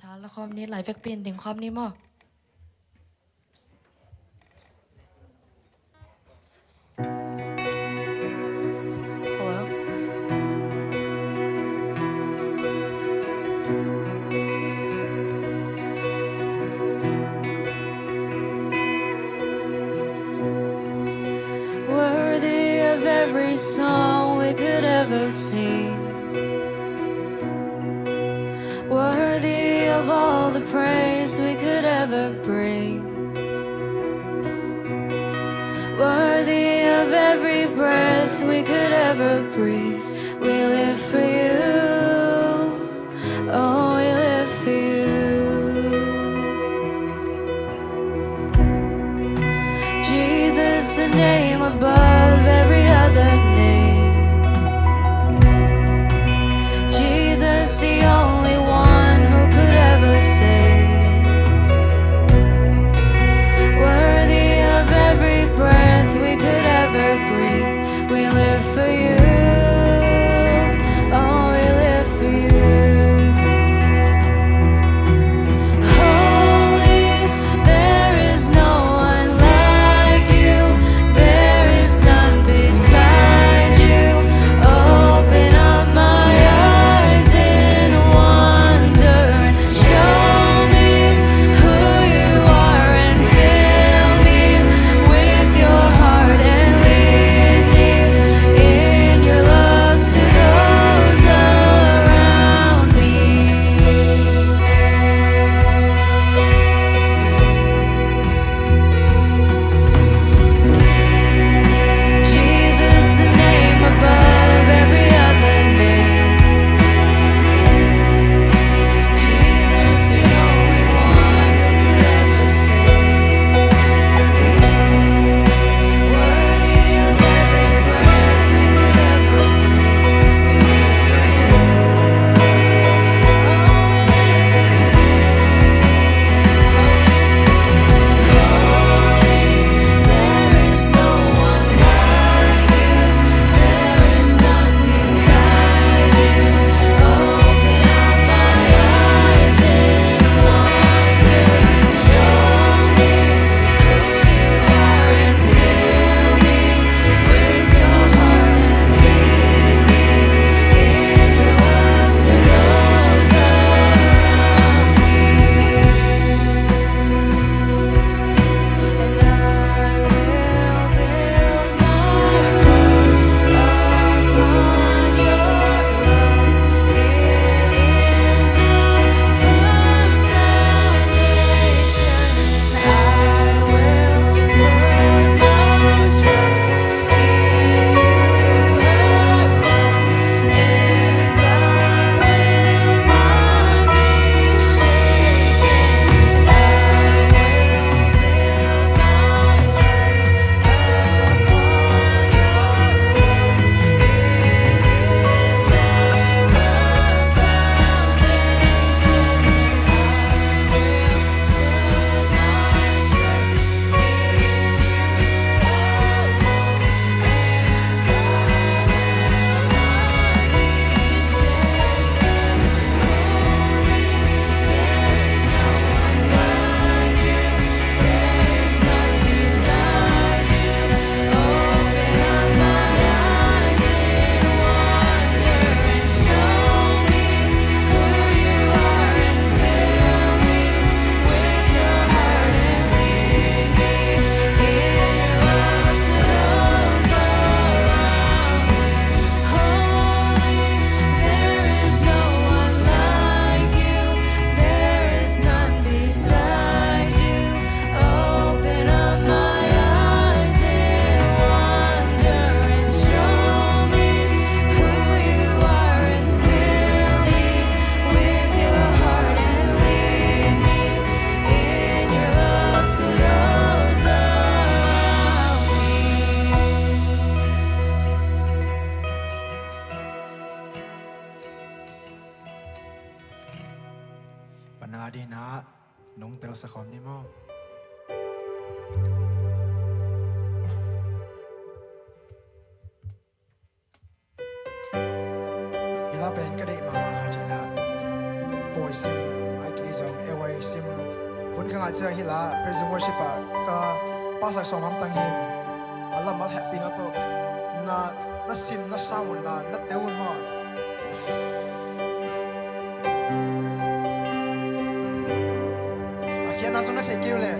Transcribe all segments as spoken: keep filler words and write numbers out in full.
Lakhawm ni, lai vekpi in dingkhawm ni maw? Worthy of every song we could ever sing, worthy of all the praise we could ever bring, worthy of every breath we could ever breathe. We live for you. Oh, we live for you. Jesus, the name above every other name. Jesus, the only one who could ever save. Worthy of every breath we could ever breathe. We live for you. Oh, we live for you. Holy, there is no one like you. There is none beside you. Open up my eyes in wonder and show me who you are and fill me with your heart and lead me in your love to those around me. Jesus, the name above every other name. Jesus, the only one who could ever save. Worthy of every breath we could ever breathe. We live for you. Oh, we live for you. Holy, there is no one like you. There is none beside you. Open up my eyes in wonder and show me who you are and fill me with your heart and lead me in your love to those around me. And I will build my life upon your love. It is a firm foundation. I will put my trust in you alone, and I will not be shaken. I will build my trust upon your word. It is a firm foundation. I will put my trust in you alone, and I will not be shaken. Holy, there is no one like you. There is none beside you. Open up my eyes in wonder and show me who you are and fill me with your heart and lead me in your love to those around me. Holy, there is no one like you. There is none beside you. Open up my eyes in wonder and show me who you are and fill me with your heart and lead me in your love to those around me. Pan a ding ah nong telsa khawm ni maw? Hi la pen ka deih mahmah khat hi na. Pawi sim, ai kei Sim hun ka ngah ciang hi la, praise and worship ah ka pasak sawm hamtang hin a lam a hehpihna tawh na, na sim, na sang un la, na teu un maw? A khiatna zong na theih kei uh leh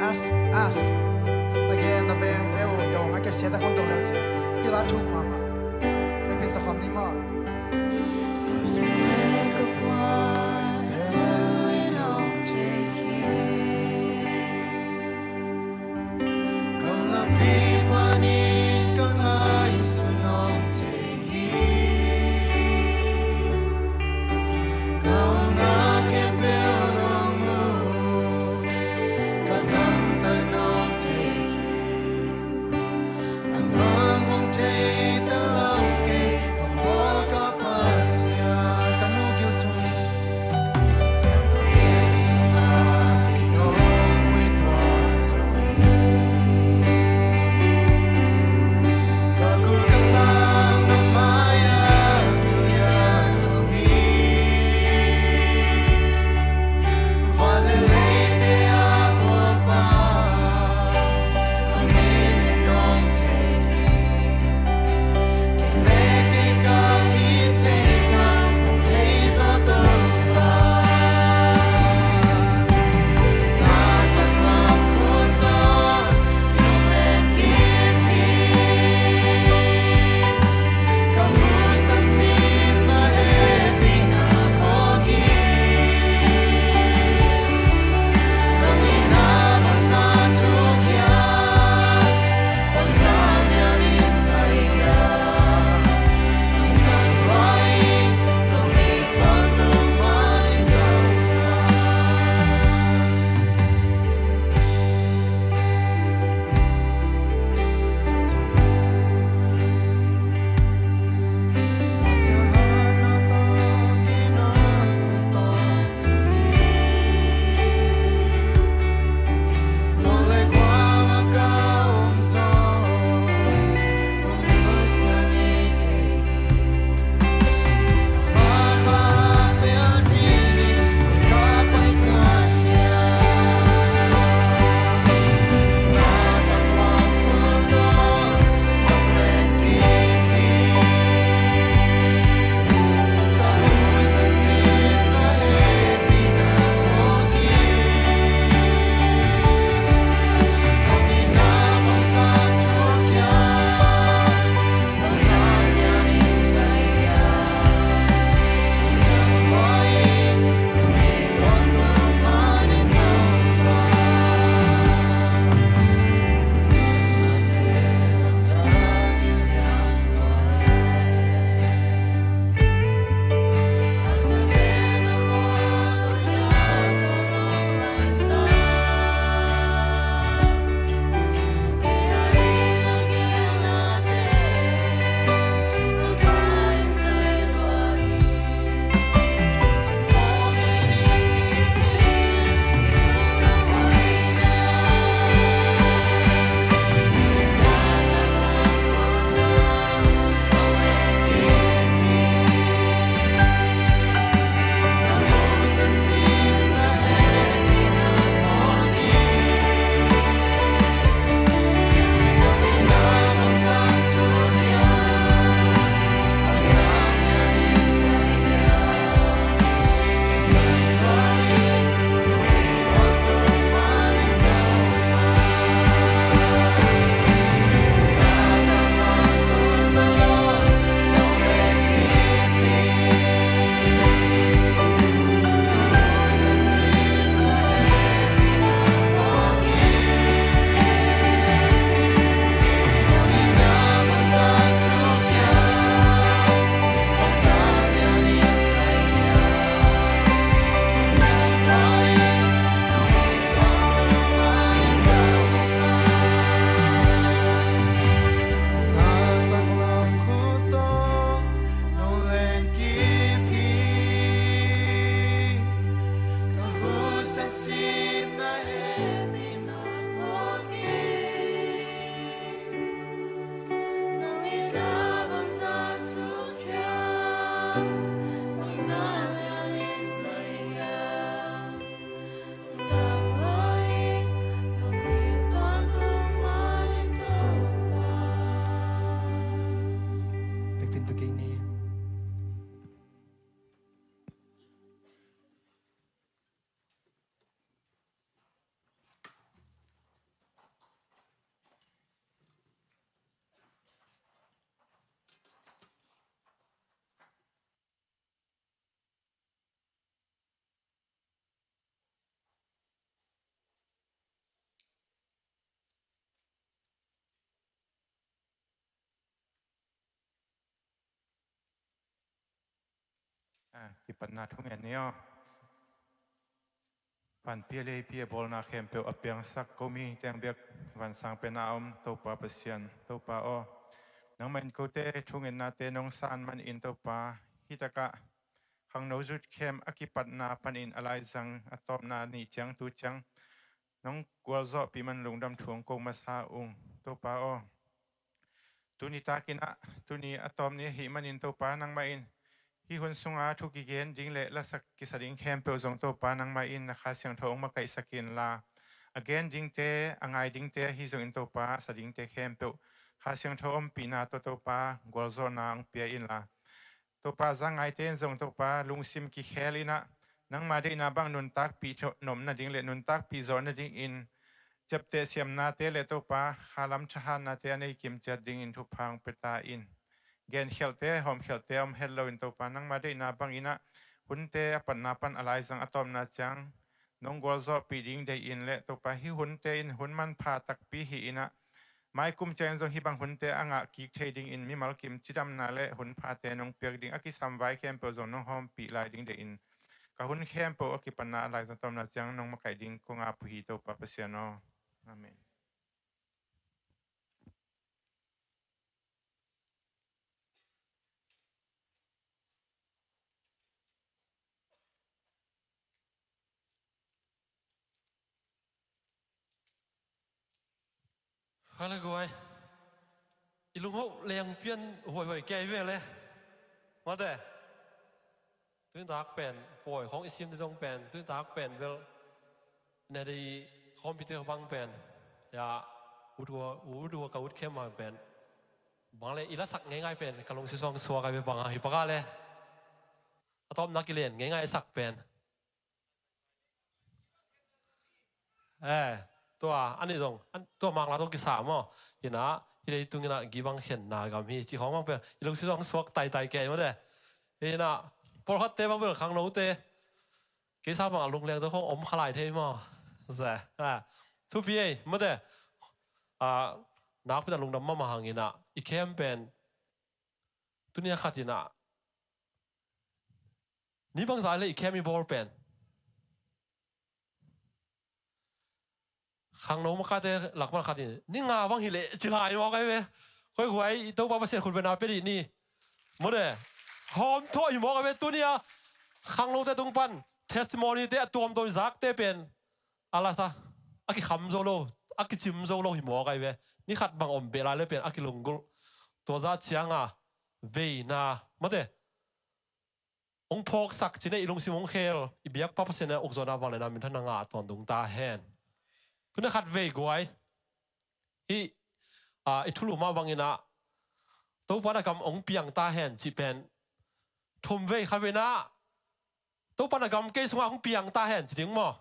ask, ask. Na gen, na veng, teu dong a kisia ta khong dong leu cin. Hi la thuk mahmah. Hehpih sa kham ni maw? kipatna thungen ni aw. Vanpi a leipi a bawlna khempeuh a piangsak komi teng bek vansang pen a om Topa Pasian, Topa aw. Nangmah in kote thungetnate nong san man in Topa, hitakah khangno zut khem a kipatna panin a laizang a tawpna ni ciang tu ciang nong gualzawhpih man lungdam thu ong ko masa ung, Topa aw. Tuni takin ah, tuni a tawp ni ahih manin Topa nangmah in hih hun sunga thu kigen ding le lasak kisa ding khempeuh zong Topa nangmah in na Kha Siangtho ong makaihsak inla, a gen dingte, a ngai dingte ahi zongin Topa, a sa dingte khempeuh Kha Siangtho ompihna tawh Topa gualzawhna ong pia inla, Topa, zangaite in zong Topa lungsim kikhel in ah nangma deihna bang nuntakpih tho-, nop nading le nuntakpih zawh nadingin ciapteh siamnate le Topa khalam thahannate a nei kimciat dingin thupha ong pia ta in. Genkhelhte, hawmkhelhte a om het loin Topa, nangma deihna bangin ah hunte a patna pan a laizang a tawpna ciang nong gualzawhpih ding deihin le Topa, hih hunte in hun manpha takpi hi in ah, mai kum ciangin zong hih bang hunte a ngah kik thei dingin mimal kim cidamna le hun phate nong piak ding a kisam vai khempeuh zong nong hawmpih lai ding deihin ka hun khempeuh a kipatna a laizang tawpna ciang nong makaih ding kong ap uh hi, Topa Pasian aw. Amen. Hale guai. I lunghoh leng pian huaihuai kei ve le. Mate. Tuintak pen, pawi khong i sim didong pen, tuintak pen bel ne dei khawmpite bang pen. Ya, ut ua, ut ua ka ut khem a pen. Bang le i lasak ngeingai pen ka lungsim suang suak ai ve bang a hi paka le. A tawpna kilen ngeingai sak pen. Eh, tua, ani zong, an, tua Mangla tawh kisa maw. Ina, hi leitung ina gibang khenna gam hi, ci khong bang pen, i lungsim zong suak taitai kei maw de. Ina, pawlkhatte bang pen khangnote. Kisa bang a lungleng tawh khong om khalai thei maw. Zeh, ah, thupi ei, maw de. Ah, nakpi tak lungdam mahmah hang ina, i khem pen. Tunia khat ina. Ni bangzah le i khem i bawl pen. Khangno makate lakpan khat in, ni nga bang hi le ci lai mawk ai ve. Koi guai, i Topa Pasian khut bena pia dih ni. Maw de, hawm thawh hi mawk ai ve tunia. Khangnote tung pan, testimony te a tuamtuam zakte pen. A lasa, a kikham zo lo, a kicim zo lo hi mawk ai ve. Ni khat bang om beh lai le pen, a kilunggulh. Tua zah cianga, veina, maw de. Ong phawksak cine i lungsim ong khel, i biakpa Pasian a ukzawhna vangliatna minthanna ngah tawntung ta hen. Tuna khat vei guai. Hih, ah, i thulu mah bangin ah, Topa na gam ong piang ta hen, cih pen. Thum vei khat vei na, Topa na gam kei sungah ong piang ta hen, ci ding maw.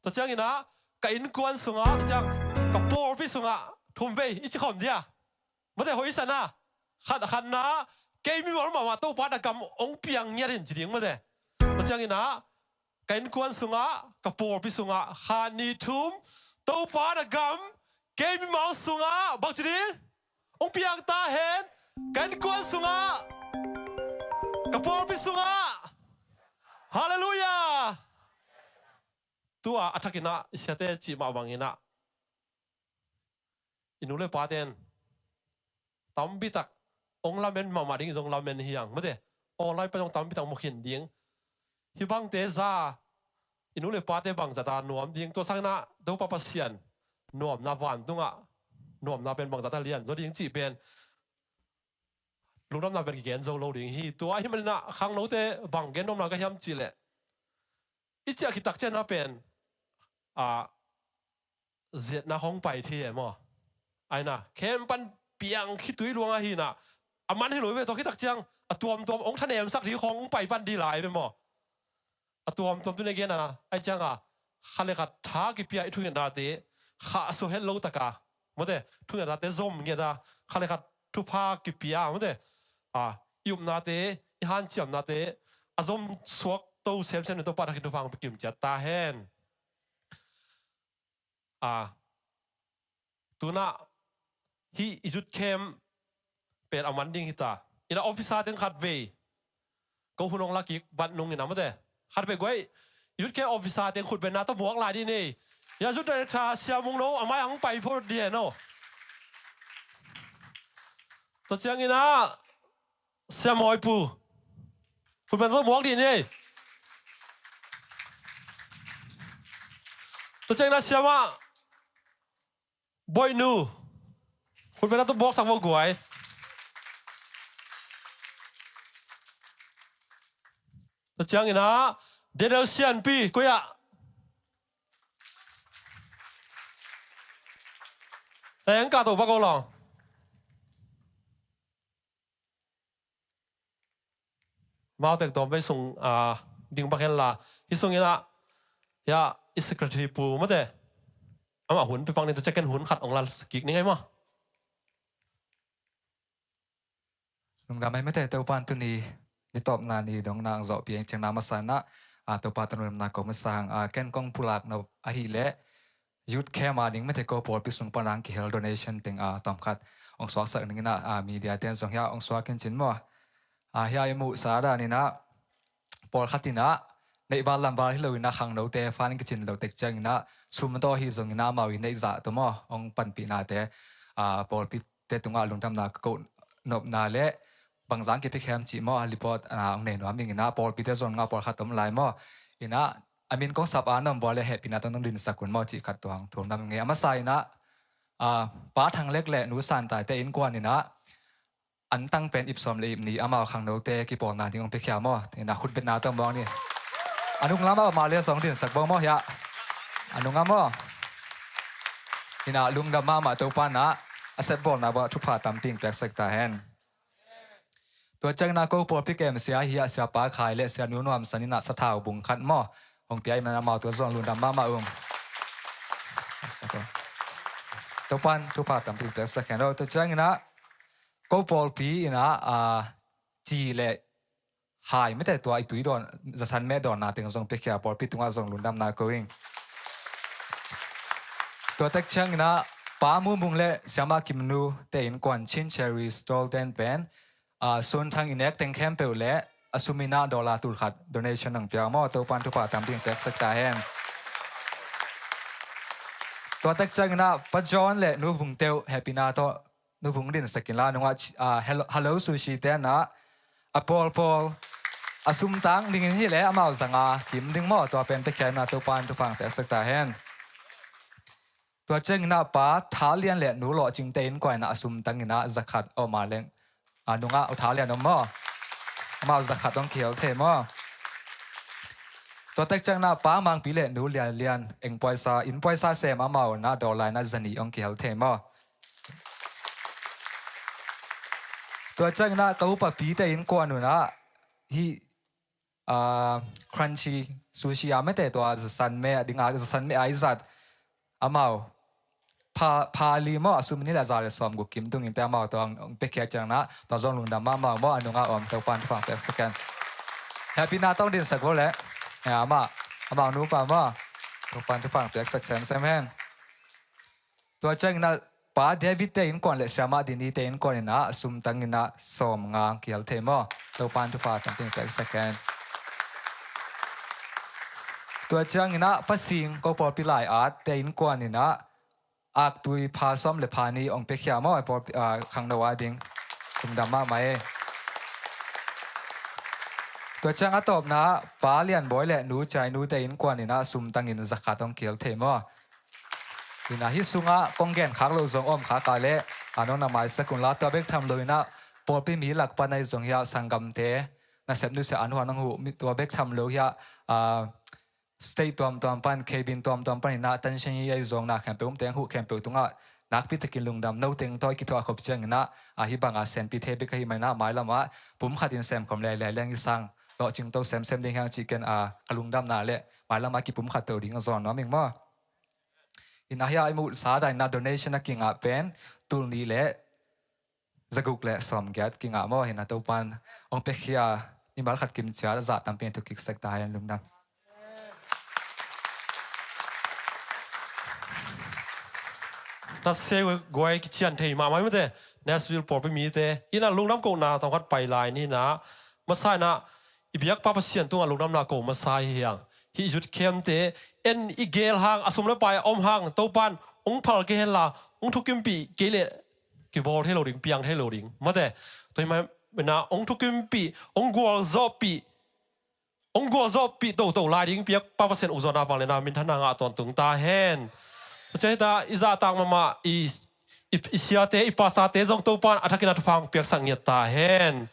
Tua ciangin ah, ka innkuan sungah, tua ciang, ka pawlpi sungah, thum vei, i ci khawm dia. Mate hoih sana, khat, khatna, kei mimal mahmah Topa na gam ong piang ngiat in ci ding mate. Tua ciangin ah, ka innkuan sungah, ka pawlpi sungah, khat ni thum, Topa na gam, kei mimal sungah, bang ci ding? Ong piang ta hen, ka innkuan sungah, ka pawlpi sungah. Halleluiah! Tua a thakin ah, i siate cih mah bangin ah. I nu le paten tampi tak ong lamen mahmah ding zong lamen hi ang, mate. Online pan zong tampi tak mu khin ding. Hih bangte za, i nu le pate bangzah ta nuam ding, tua sangin ah Topa Pasian nuamna vantungah, nuamna pen bangzah ta lian zaw ding cih pen lungdamna pen kigen zo lo ding hi. Tua ahih manin ah khangnote bang gen nuamna ka hiam cih leh, i ciah khit tak ciangin ah pen, a, ziatna khong pai thei e maw. Aina, khem pan piang khitui luang ahi na. A man hi lo ve, tua khit tak ciang, a tuamtuam ong thanemsak thei khong pai pan di lai ve maw. A tuamtuam tuni gen a, ai cianga, khat le khat tha kipia i thungetnate, khahsuah het lo taka. Mate, thungetnate zom ngiat a, khat le khat thupha kipia, mate. A, i upnate, i hanciamnate, a zom suak to semsem ni Topa thakin thupha ong pia kim ciat ta hen. A, tuna, hih i zut khem pen a man ding hita. Ina officer teng khat vei. Ko hun hong la kik bat nung in a mate. Khat peuh guai. Youth Care Officer teng khutbetna tawh muak lai dih ni. Ya, Youth Director Sia Mung No, a mai ang pai phot dih hen aw. Tua ciangin a, Sia Mawi Pu. Khutbetna tawh muak dih ni. Tua ciangin a, Sia Ma Boih Nu. Khutbetna tawh muaksak vo guai. Tua ciangin a, Daniel Sianpi, koi ah. Eng ka to va ko long. Mau tek tawm bei sung, ah, ding bak hen la. Hi sungin a, ya, i secretary pu mate. Ama hun pi pang ni, tua ciang ken hun khat ong la kik ni ngai maw. Lungdam mai mate, Topan tuni, ni tawpna ni dong nang zawh piang ciang na masa na, ah, Topa tawh lungdamna ko masa hang, ah, ken kong pulak no ahi leh, Youth Care ma ding mate ko pawlpi sung pan ang kihel donation teng a tawmkhat ong suaksak ning in a, a, media ten zong hia ong suak in cin maw. A, hia i muhsa dan in a pawlkhat in a neihval lamval hi lo in a khangnote fan kicin lo tek ciang in a sum tawh hi zong in a amau i neih zah tawh maw ong panpihnate, a, pawlpite tungah lungdamna ka koh nopna le bangzah kipiak hiam cih maw, a report, a, ong nei nuam ing in a pawlpite zong a pawlkhat om lai maw. In a a min kong sap a na om vua le hehpihna tawh nong dinsak un maw cih khat tuang thu ong nam ing e. A masa in a, a, Pa Thang Lek le Nu San Taite innkuan in a an tang pen ip sawm le ip nih amau khangnote kipawlna ding ong piakhia maw. In a khutbetna tawh muak ni. A nung lam ah om a le zong dinsak bo maw hia. A nung ah maw. In a lungdam mahmah Topan a a sepbawlna uah thupha tampi ong piaksak ta hen. Tua ciangin a ko pawlpi kemsia hi a, Siapa Khai le Sianu Nuam San in a sathau bung khat maw hong pia in a amau tua zong lungdam mahmah ung. Topan thupha tampi piaksak hen aw. Tua ciangin a ko pawlpi in a, a, ci le hai mete tua i tui dawn, zasan meh dawnna teng zong piakhia pawlpi tungah zong lungdamna ko ing. Tua tek ciangin a Pa Mu Mung le Siama Kim Nu te innkuan Chin Cherry Stall ten pen, a, sun thang i nek teng khempeuh le a sum in a dollar tul khat donation ong pia maw, Topan thupha tampi ong piaksak ta hen. Tua tek ciangin a Pa John le Nu Vung Teuh hehpihna tawh Nu Vung dinsak in la nungah ci-, a, hello, hello sushi te na a pawlpawl a sum tang dingin hi le amau zanga kim ding maw, tua pen piakhia in a Topan thupha ong piaksak ta hen. Tua ciangin a Pa Thalian le Nu Lawhcing te innkuan in a a sum tang in a zakhat om a leng, a nungah U Thalian om maw. Amau zakhat ong kihel thei maw. Tua tek ciangin a Pa Mangpi le Nu Lian Lian eng puaisa, inn puaisa sem amau in a dollar in a zanih ong kihel thei maw. Tua ciangin a ka upa pi te innkuan un a hi a, crunchy sushi a mete tua zasan meh a ding a zasan meh a i zat amau pha, pha li maw a sum nih le za le sawm guk kim dungin te amau tua ong piakhia ciang na tua zong lungdam mahmah maw, a nungah om Topan thupha ong piaksak hen. Hehpihna tawh ong dinsak vo le. Ya, amah, amau nupa maw Topan thupha ong piaksak semsem hen. Tua ciangin a Pa David te innkuan le Siama Dini te innkuan in a a sum tang in a sawm nga ong kihel thei maw, Topan thupha tampi ong piaksak hen. Tua ciangin a Pa Sing ko pawlpi lai at te innkuan in a aktui pha sawm le pha nih ong piakhia maw, a pawlpi, a, khangno a ding. Lungdam mahmah e. Tua ciang a tawpna Pa Lian Bawi le Nu Cai Nu te innkuan in a sum tang in zakhat ong kihel thei maw. In a hi sungah kong gen khak lo zong om khak a le, a, nong na maisak un la, tua bek tham lo in a pawlpi mi lak pan a hi zong hi a sanggamte nasep nusia an huan ang huh mi tua bek tham lo hi a, a, state tuamtuam pan, cabin tuamtuam pan in a tension hi a hi zong na khempeuh umte ang huh khempeuh tungah nakpi takin lungdam, no teng tawh i kithuah khop ciangin a, a, hi bang a senpi thei bek a hi mai na mailam ah pum khat in sem khawm le le leng i sang lawhcing to semsem ding hiang cih ken a ka lungdamna le mailam ah kipum khat to ding a zawn nuam ing maw. In a hi a i muhsa dan in a donation a kingah pen tul nih le zaguk le sawm giat kingah maw, hi na Topan ong piakhia mimal khat kim ciat a zah tampi in thukik sek ta hen, lungdam. Naseu guai kician thei mahmah mite, Nashville pawlpi mite in a lungdam kohna tawngkhat pai lai ni na, masa in a i biakpa Pasian tungah lungdamna ko masa hi hang. Hih youth camp te en i gel hang, a sum le pai a om hang, Topan hong phal kei henla, hong thukimpih kei leh kibawl thei lo ding, piang thei lo ding. Mate, tua hi mah inah hong thukimpih, hong gualzawhpih, hong gualzawhpih toto lai ding biakpa Pasian ukzawhna pang le na minthanna ngah tawntung ta hen. Tua ciang hita i zahtak mahmah i, i, i siate, i pastorte zong Topan a thakin a thupha hong piaksak ngiat ta hen.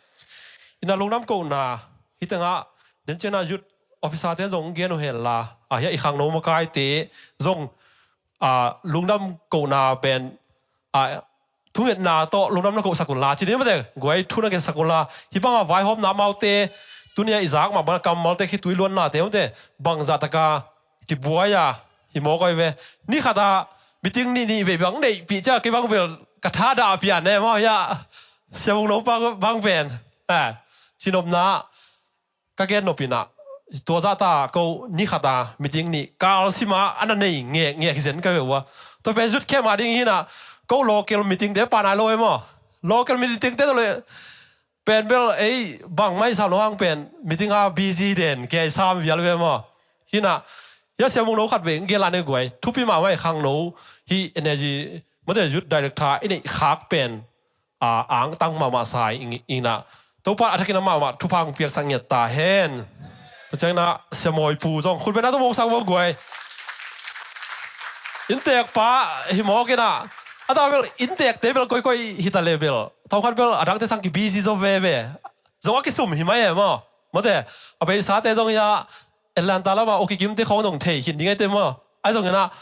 Inah lungdam kohna, hih tengah den ciangin a youth officerte zong hong gen uh henla, a, hiah i khangno makaite zong, a, lungdam kohna pen, a, thungetna tawh lungdam na kohsak unla, ci ni mate, guai, thu na gensak unla, hih banga vaihawmna amaute, tuni a i zak mah bang a kammalte, khitui luannate mate, bangzah taka kibuai a hi mawk ahi ve. Ni khata meeting nih, nih vei bang neihpih cia, kei bang bel ka thadah a pian e maw, hiah Sia Mung No bang, bang pen, a, cinopna ka gen nop inah, tua zahta ko ni khata meeting nih kalsima a na nei ngekngek hi zen ka ve ua. Tua pen youth camp a ding hinah, ko local meeting te pa nai lo e maw. Local meeting te tawh le pen bel ei bangmah i sam lo hang pen meeting a busy den kei sam vial ve maw. Hinah, hiah Sia Mung No khat vei ngen la ne guai, thupi mahmah i khangno, hih energy, mate, youth director i neih khak pen a, angtang mahmah sa ing, inah, Topan a thakin a mahmah thupha hong piaksak ngiat ta hen. Tua ciangin a Sia Mawi Pu zong khut beng na tua mawksak mawk guai. Innteekpa hi mawk inah, a ta bel innteekte bel koikoi hita le bel, tawmkhat bel a dangte sang ki busy zaw veve. Zong a kisum hi mai e maw. Mate, a beisate zong hiah Atlanta lamah o kikimte khawng zong thei khin ding aite maw. Ahi zong inah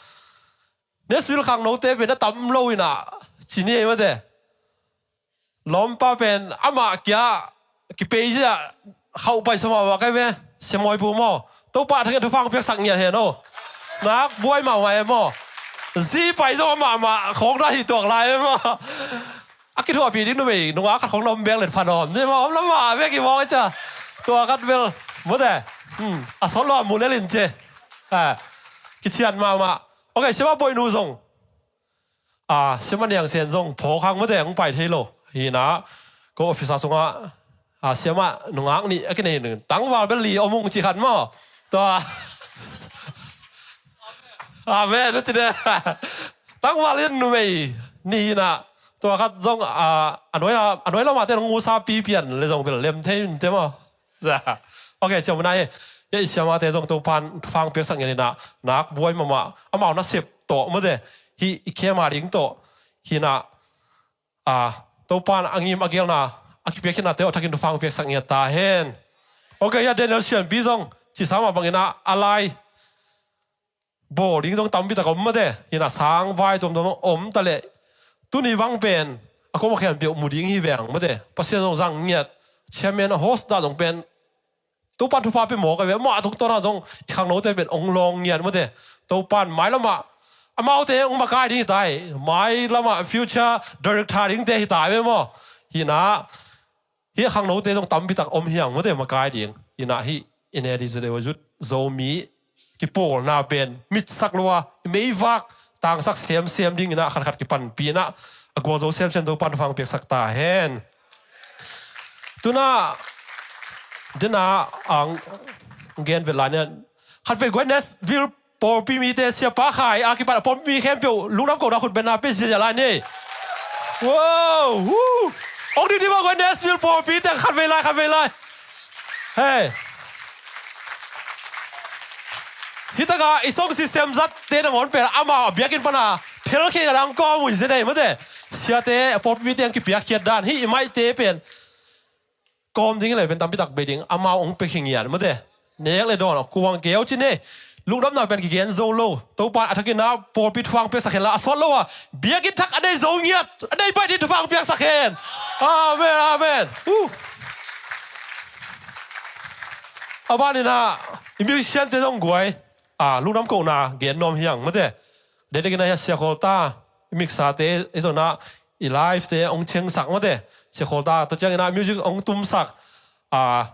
Nashville khangnote pen a tam lo inah, ci ni ei mate. Lawmpa pen amah kia kipei zia khauh pai sa mahmah kai ve, Sia Mawi Pu maw. Topa a thakin thupha hong piaksak ngiat hen aw. Nak buai mahmah e maw. Zi pai zong amah mah khawng na hi tuak lai e maw. A kithuahpih ding numei nungak khat khawng na om bek let phanawm ni maw, om lamah bek i mawk e cia. Tua khat bel mate. Hmm, a sawt lo a mu lel in ce. A, kician mahmah. Ok, Sia Mah Boih nu zong, a, Sia Mah Niang Sen zong phawk hang mate, hong pai thei lo. Hinah, ko office sungah, a, Sia Mah nungak nih a kinei ning, tangval bel li om ung ci khat maw. Tua. Amen, na ci de. Tangval in numei nih hinah. Tua khat zong, a, a nuai, a nuai lo mahte nong musa pipian le zong bel lem thei in te maw. Za. Ok, ciamna hi. Hiah i Sia Mahte zong Topan thupha hong piaksak ngiat inah, nak buai mahmah, amau nasep tawh mate, hih i camp a ding tawh hinah, a, Topan a ngim a gelna, a kipiakkhiatnate aw thakin thupha hong piaksak ngiat ta hen. Ok, hiah Daniel Sianpi zong cisa mah bang inah, a lai bawl ding zong tampi tak om mate. Hinah sang vai tuamtuam om ta leh, tuni bang pen a kuamah khian peuh mu ding hi veng mate. Pasian zong zang ngiat. Chairman a host dah zong pen Topan thupha pia mawk a ve. Amah tungtawna zong i khangnote pen ong lawng ngiat mate. Topan mailamah amaute ong makai ding hi ta hi. Mailamah future director dingte hi ta ve maw. Hinah, hih khangnote zong tampi tak om hiang mate, makai ding. Hinah, hih i ne ding zat deuh a zut Zomi kipawlna pen mitsak lo a, i meivak tangsak semsem ding inah, khatkhat kipanpih inah, a gualzo semsem Topan thupha hong piaksak ta hen. Tuna dena ang gen vet lai nia, khatvei guai Nashville pawlpi mite, Siapa Khai a kipan a pawlpi mi khempeuh lungdam kohna khut bengna pia ziazia lai ni. Wow, woo. Ong ding ding mah guai Nashville pawlpi te, khatvei lai, khatvei lai. Hei. Hih taka i sound system zatte nangawn pen amau a biakinn pana phelkhia dang kawm uh hi zen ei mate. Siate, pawlpi mite ang kipiakkhiat dan, hih i maihte pen kawm ding hi leh pen tampi tak bei ding, amau hong pia khin ngiat mate. Nek le dawn a kuang keu ci ni. Lungdamna pen kigen zo lo. Topa a thakin a pawlpi thupha hong piaksak hen la, a sawt lo a biakinn thak a nei zo ngiat, a nei baih ding thupha hong piaksak hen. Amen, amen. Uh. A banin a i musician te zong guai, a, lungdam kohna gen nuam hiang mate. Dedekin a hia Sia Kholta, i mixer te, i zonna, i live te hong chengsak mate. Sia Kholta, tua ciangin a music hong tumsak, a,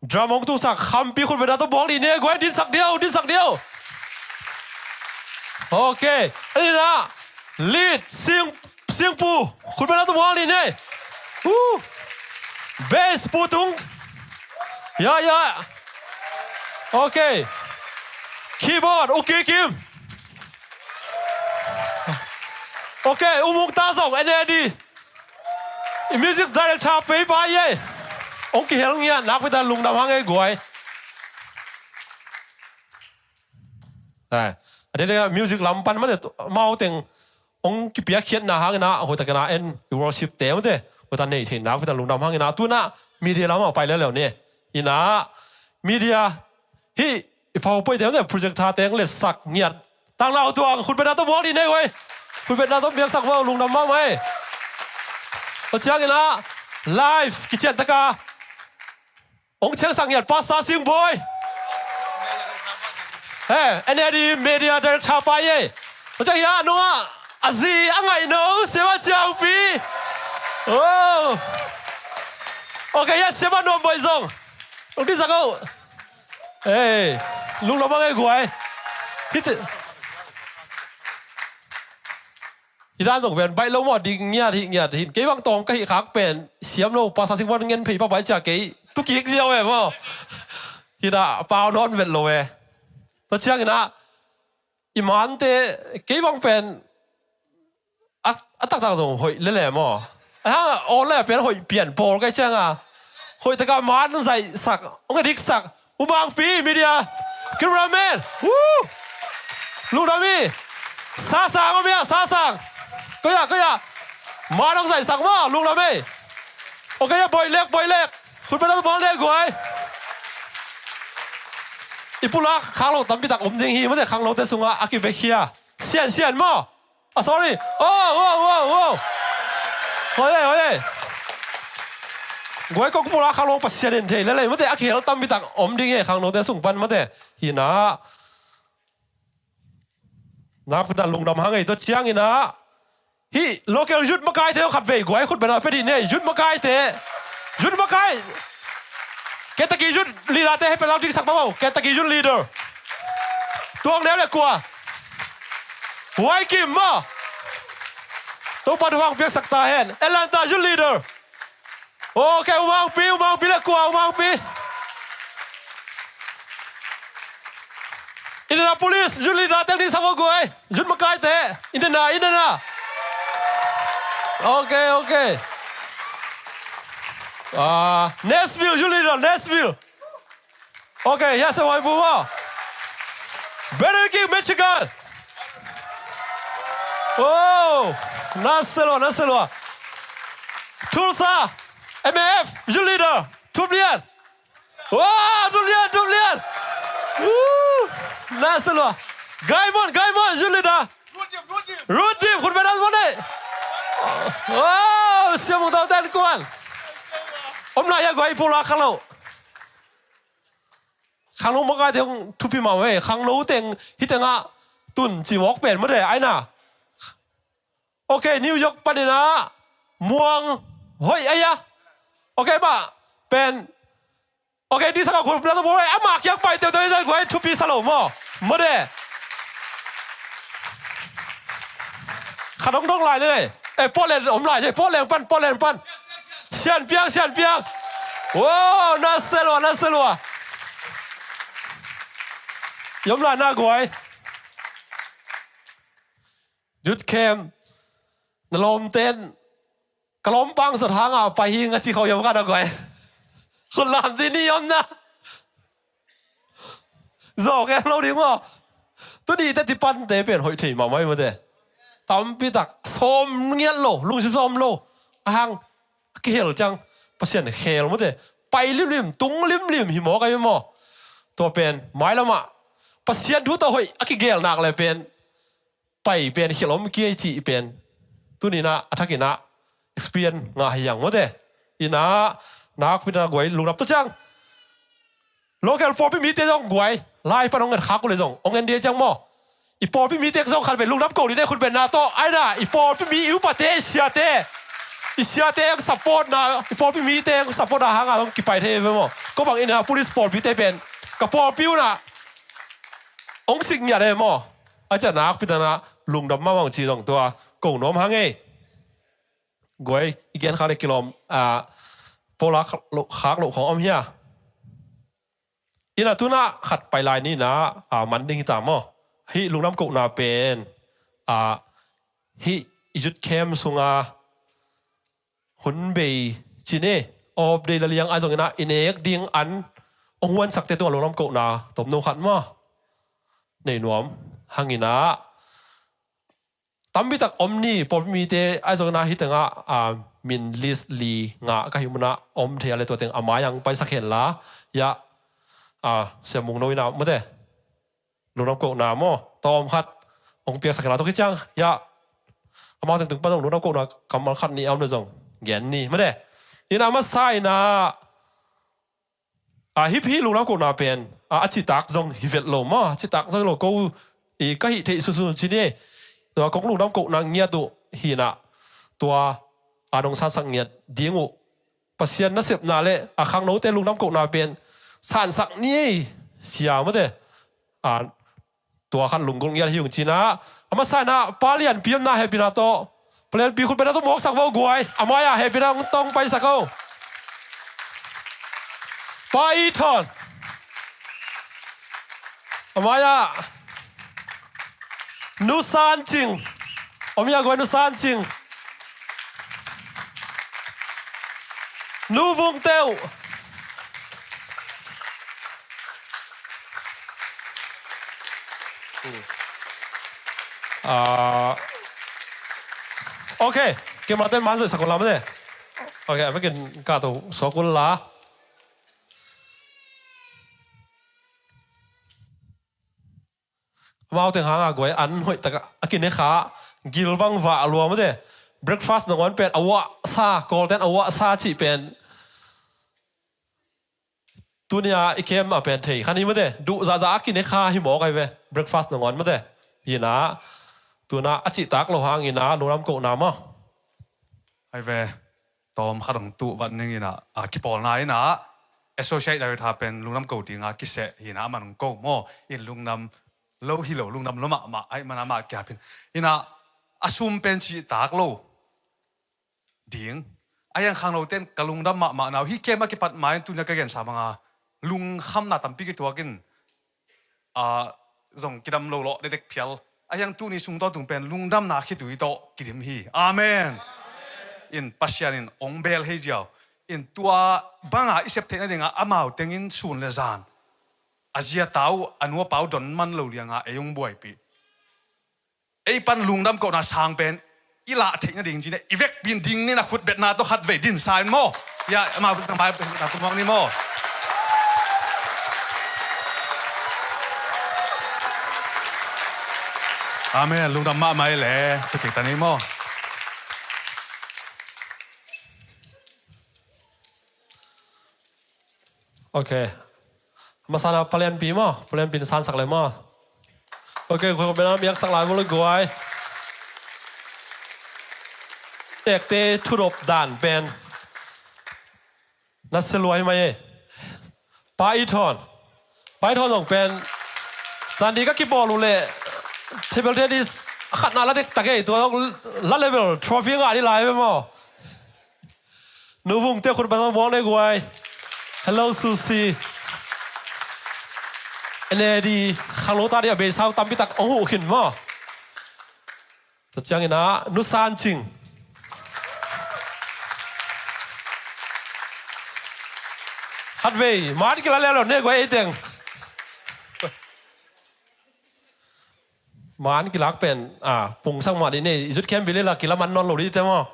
drum hong tumsak Khampi, khut bengna tawh buang dih ni, guai, dinsak diau, dinsak diau. Ok. Anin a lead Sing, Singpu, khut bengna tawh buang dih ni. Uh. Bass Pu Tung. Ya, ya. Ok. Keyboard, U Ki Kim. Ok, U Mung Ta zong, N A D. I music director pei pa ye. Ong kihel ngiat, nakpi tak lungdam hang ei guai. Ai, a dede music lam pan mate, mau teng ong kipiakkhiatna hangin ah, hoih takin ah en i worship te mate, hoih tak nei thei nakpi tak lungdam hangin ah, tu-in ah media lam ah pai lel leu ni. Ina media hih i pau poi te mate, projector teng letsak ngiat. Tang lau tuang, khutbetna tawh mual dih nei guai. Khutbetna tawh piaksak vo, lungdam mahmah ei. Tua ciangin ah live kician taka ong ciangsak ngiat Pastor Sing Bawi. He, N A D media director pa ye. Tua ciang hi-ah nungah a zi a ngaih no Siama Ciangpi. Oh. Ok, ya Siama Nuam Bawi zong. Ong dihsak o. Hey, lungdam hang ei guai. Hih te. Hi dan zong pen baih lo maw, ding ngiat hih ngiat hin. Kei bang tawm ka hih khak pen siam lo, Pastor Sing Bawi ngen phei pah pai cia kei tu kik ziau e maw. Hi dah pau nawn vet lo e. Tua ciangin ah i mante kei bang pen a, a taktak zong hoih lele maw. A hang aw le pen hoih pian pawl kai cianga hoih taka man zaihsak, ong a diksak. U Mangpi, media, cameraman. Woo! Lungdam hi. Sasang om hia, Sasang. Koia, koia. Man ong zaihsak maw, lungdam hi. Ok, ya Bawi Lek, Bawi Lek. Khutbetna tawh mual nei guai. I pulak khak lo tampi tak om ding hi mate, khangnote sungah a kibekhia. Sian, sian maw. Ah, sorry. Oh, wow, wow, wow. Hoih ei, hoih ei. Guai, kong pulak khak lo Pasian in thei lelei mate, a kihel tampi tak om ding hi khangnote sung pan mate. Hi-in ah nakpi tak lungdam hang ei. Tua ciangin ah hih local youth makaite khat vei guai, khutbetna pia dih ni ei. Youth makaite, youth makai, category youth leader te hei pia lau ding sak pah maw. Category youth leader Tuang Neu le kua? Huai Kim maw. Topa thupha piaksak ta hen. Atlanta youth leader. Ok, U Mangpi, U Mangpi le kua, U Mangpi. Indianapolis youth leader teng ding sak vo guai. Youth makaite. Indiana, Indiana. Ok, ok. Ah, Nashville youth leader, Nashville. Ok, ya se wai bu maw. Burger King, Michigan. Oh, na se lua, na se lua. Tulsa M A F youth leader, Thup Lian. Wow, Thup Lian, Thup Lian. Woo, na se lua. Gaimon, Gaimon youth leader. Ruth Dim, khutbetna tawh mual nei. Wow, Siam Mung Tau ten kuan. Om lai hia guai, pulak khak lo. Khangno makaite hong thupi mah ve. Khangno teng hih tengah tun ci mawk pen mate, ai na. Ok, New York panin ah Muang Hoih, ai a. Ok, mah pen. Ok, ding sak a, khutbetna tawh mual nei. Ama kiang pai teuteu hi zai guai, thupi sa lo maw. Mate. Khat hong dong lai ni ei. Eh, Portland om lai, eh, Portland pan, Portland pan. Sian Piang, Sian Piang. Wow, na se lua, na se lua. I om lai na guai. Youth camp. Na lawmte in ka lawm pang sot hanga pai hi ing a ci khawng i om kha na guai. Khut lam dih ni om na. Zawk em lo ding maw. Tuni teti pante pen hoih thei mahmah hi mate. Tampi tak sawm ngiat lo, lungsim sawm lo. A hang a kihel ciang Pasian khel mate. Pai limlim, tung limlim hi mawk ahi maw. Tua pen mailamah Pasian thu tawh hoih a kigel nak le pen pai pen khialh om kei cih pen tuni-in ah a thakin ah experience ngah hi hang mawte. Ina nakpi-in ah guai lungdam tua ciang local pawlpi mite zong guai lai pan hong nget khak uh leh zong hong en ding ciang maw. I pawlpi mite zong khat vei lungdam ko ding, ne khut beng na tawh. Aina i pawlpi mi, i upate, i siate, i siate hong support na, i pawlpi mite hong support na hanga hong kipai thei ve maw. Ko bang ina police pawlpite pen ka pawlpi un ah hong sik ngiat e maw. A ciah nakpi-in ah lungdam mahmah ci zong tua ko nuam hang ei. Guai, i gen kha le kilawm, a, pawlak loh, khak loh khawng om hia? Ina tuna khat pai lai nina, a, man ding hita maw. Hih lungdam kohna pen, a, hih youth camp sunga hun bei cine, off day la liang a zongina i nek ding an hong huansakte tungah lungdam kohna tomno khat maw. Nei nuam hangina tampi tak om ni, pawlpi mite a zongna hi tengah, a, min list li nga ka hih muna om thei a le tua teng a mai ang paisak hen la, ya, a, siamung no ina mate. Lungdam kohna maw, tawm khat hong piaksak hen la tua khit ciang, ya, amau teng tung pan zong lungdam kohna kammal khat ni a om le zong gen ni mate. Ina masa ina, a, hih, hih lungdam kohna pen, a, a citak zong hi vet lo maw, a citak zong hi lo ko, i, ka hih theih sunsun ci ni. Tua kong lungdam kohna ngiat uh hina, tua a nong sansak ngiat ding uh Pasian nasepna le a khangnote lungdam kohna pen sansak ni ei sia mate. A, tua khat lunggulh ngiat hi ung cina. A masa ina Pa Lianpi omna hehpihna tawh, Pa Lianpi khutbetna tawh mawksak vo guai. A mai-ah hehpihna hong tong paisak o. Pa Itawn. A mai-ah Nu San Cing. Om hia guai, Nu San Cing. Nu Vung Teuh. Ah, ok. Camera ten man zai sak ko lam de. Ok, a vekin ka to sokul la. Amau teng hanga guai an hoih taka a kine kha, gil bang vah lua mate. Breakfast nangawn pen a uah sa, Kawlten a uah sa cih pen tunia i kem a pen thei khan hi mate. Duh zahzah a kine kha hi mawk ai ve. Breakfast nangawn mate. Hina tuna a cihtak lo hangina lungdam kohna maw. Ai ve. Tawm khat hong tuh vat ning ina, a, kipawlna ina, Associate Director pen lungdam ko dinga kiseh hina, a man hong ko maw, in lungdam lo hi lo, lungdam lo mahmah, ai man amah kiapin. Ina, a sum pen cihtak lo ding. A hiang khangnoten ka lungdam mahmah nau, hih kem a kipat ma in tunia ka gensa manga, lungkhamna tampi kituakin, a, zong kidam lo lawh dekdek phial. A hiang tuni sung tawh tung pen lungdamna khitui tawh kidim hi. Amen. In Pasian in ong bel hei ziau. In tua banga i sep theih nadinga amau tengin sun le zan a zia tau, a nu a pau don man lo lianga ei ong buaipih. Ei pan lungdam kohna sang pen i lah theih nading cine, i vekpin ding nina khutbetna tawh khat vei din sa in maw. Ya, amau na mai na kumuang ni maw. Amen. Lungdam mahmah i le, tu kik ta ni maw. Ok. Masana Pa Lianpi maw, Pa Lianpi na sansak le maw. Ok, khuai bena miaksak lai maw le guai. Ekte thudop dan pen na seluai mai e. Pa Itawn. Pa Itawn zong pen zandi ka kibawl uh le table tennis khatna la dektak e, tua zong la level trophy ngah ni lai ve maw. Nu Vung Teuh khut bang muang nei guai. Hello Susi. N A D khanglo ta di a beisau tampi tak ong huh khin maw. Tua ciangina Nu San Cing. Khatvei man kila lelo nei guai ei teng. Man kilak pen, a, pungsak mah di nei, i zut khem bili la kila man nawn lo di te maw.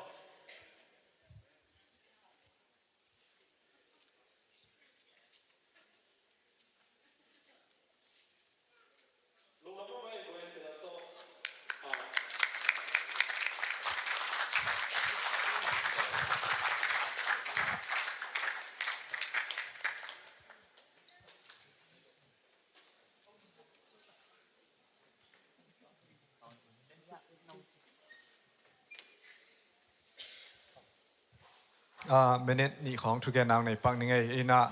A, minute nih khawng thugen nang nei pak ning ei. Ina,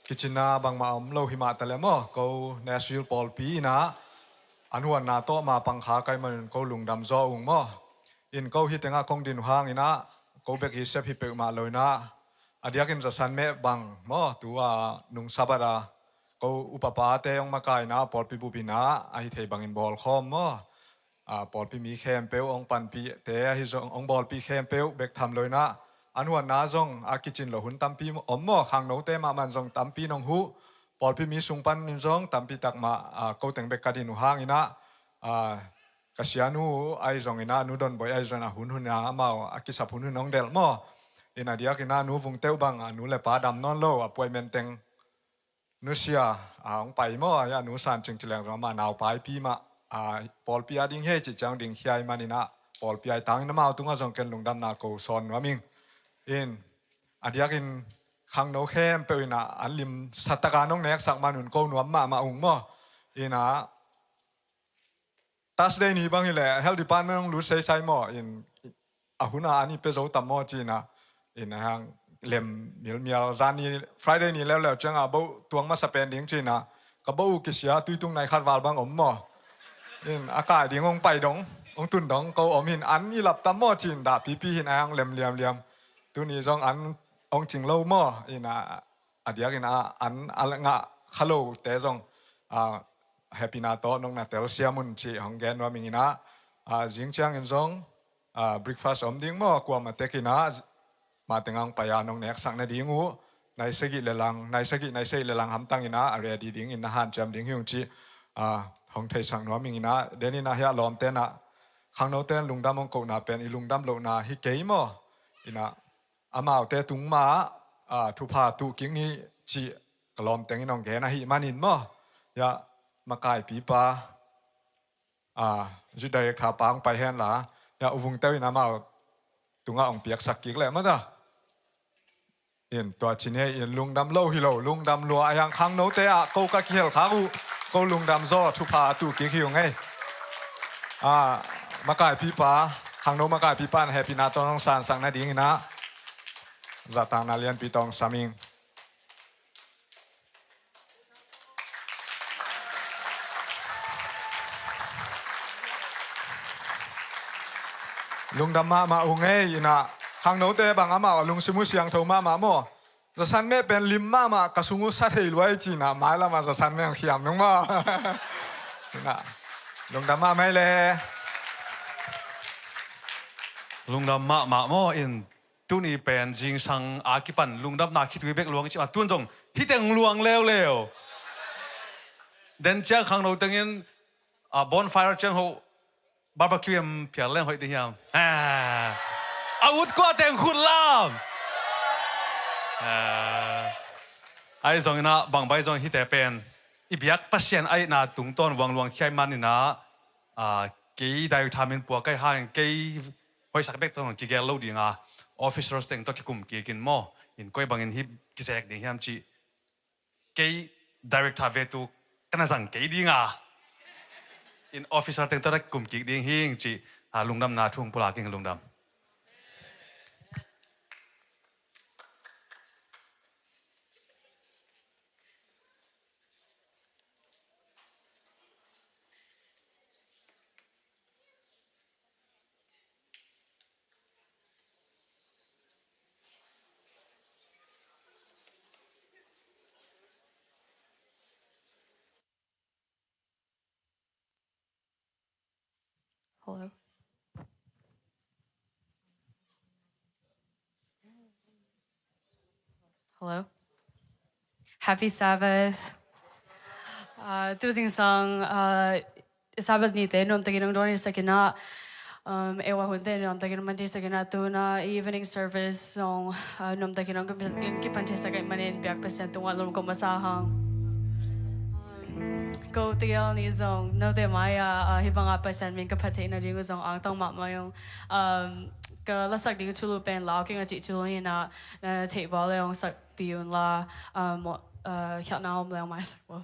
kicinna bangmah om lo hi mah ta le maw, ko Nashville pawlpi ina an huanna tawh ma pangkha kai manun ko lungdam zaw ung maw. In ko hi tengah kong din uh hang ina, ko bek hi sep hi peuhmah lo ina, a diakin zasan meh bang maw, tu a nung Sabbath a ko upapate hong makaihna, pawlpi bupna ahi thei bangin bawlkhawm maw? A, pawlpi mi khempeuh hong panpihte ahi zong, hong bawlpih khempeuh bek tham loinah an huanna zong a kicin lo hun tampi om maw? Khangnote mahmah zong tampi nong huh. Pawlpi mi sung panin zong tampi tak mah, a, ko teng bek ka din uh hanginah, a, ka sianu ahi zonginah, nu Donboi ahi zonginah, hunhun a amau a kisap hunhun hong delh maw? In a diakinah nu Vungteuh bang a nu le pa dam nawn lo, appointment teng nusia a hong pai maw? A nu San Cing Ci Leng zong amah naupaipi mah, a, pawlpi a ding hi ei cih ciang ding khia ahih maninah pawlpi a i tangin amau tungah zong ken lungdamna ko sawn nuam ing. In a diakin khangno khempeuh inah an lim sataka nong neksak manun ko nuam mahmah ung maw? Inah Thursday ni bang hileh health department hong lut seisai maw? In a hun a an i pia zo tam maw cinah, in a hang lem mialmial, zan ni Friday ni leuleu cianga boh tuang masa pen ding cinah, ka boh uh kisia, tuitung nai khat val bang om maw? In a kai ding hong pai dong, hong tun dong ko om hin, an i lap tam maw cin dah pipi hin a hang lem liamliam. Tuni zong an hong cing lo maw? Inah a diakin a an a ngah kha lote zong, a, hehpihna tawh nong na telsiam un cih hong gen nuam ing inah, a, zing ciangin zong, a, breakfast om ding maw? Kuamah tekinah mah tengah hong pai a nong neksak nading uh nai sagih le lang, nai sagih, nai sagih le lang hamtang inah a ready dingin na hanciam ding hi ung cih, a, hong theisak nuam ing inah, den inah hiah lawmte inah khangnote in lungdam hong kohna pen i lungdam lohna hi kei maw? Inah amaute tung mah, a, thupha tuh kik ni cih ka lawm tengin hong gen ahih manin maw? Hiah makaipipa, a, youth director pa hong pai henla, hiah U Vungteuh in amau tungah hong piaksak kik leh maw ta? In tua cin hi in lungdam lo hi lo, lungdam lua a hiang khangnote ah ko ka kihel khak uh, ko lungdam zaw, thupha a tuh kik hi ung ei. A, makaipipa, khangno makaipipa in hehpihna tawh hong sansak nadinginah zahtakna lianpi tawh hong sam ing. Lungdam mahmah ung ei. Inah khangnote bang amau a lungsim uh siangtho mahmah maw? Zasan meh pen lim mahmah, ka sung uh sa thei luai cinah mailamah zasan meh hong khiam nung maw? Inah lungdam mahmah ei le. Lungdam mahmah maw? In tuni pen zingsang a kipan lungdamna khitui bek luang i cih a, tun zong hiteng luang leuleu. Den ciang khangno tengin, a, bonfire ciang hoh barbecue em phial leng hoih ding hiam? A, a ut kua teng khut lam. A, ahi zonginah bangbai zong hite pen i biak Pasian aihna tungtawn vuang luang khia ahih maninah, a, kei director min pua kai hang kei hoihsak bek tawh kigel lo dinga, officers teng tawh kikum kikin maw, in koi bangin hih kizek ding hiam cih, kei director vetu ka na zang kei dinga, in officer teng tawh na kum kik ding hing cih, a, lungdamna thu hong pulak ing. Lungdam. Hello? Hello? Happy Sabbath. Uh, tu zingsang, uh, Sabbath nite nuamtakin hong dawn i sak inah, um, ei a hunte nuamtakin hong man thei sak inah, tu-in ah evening service zong, uh, nuamtakin hong kipan, kipan thei sak ahih manin biak Pasian tungah lungdam ko masa hang. Um, ko tegel ni zong note mai-ah, uh, hih banga Pasian min ka phat theihna ding uh zong angtang mahmah ung. Um, ka lasak ding thulu pen Lau Keng a cih thulu hi inah, na theih val le hong sakpih un la, um, uh, khialhna om le hong maisak vo.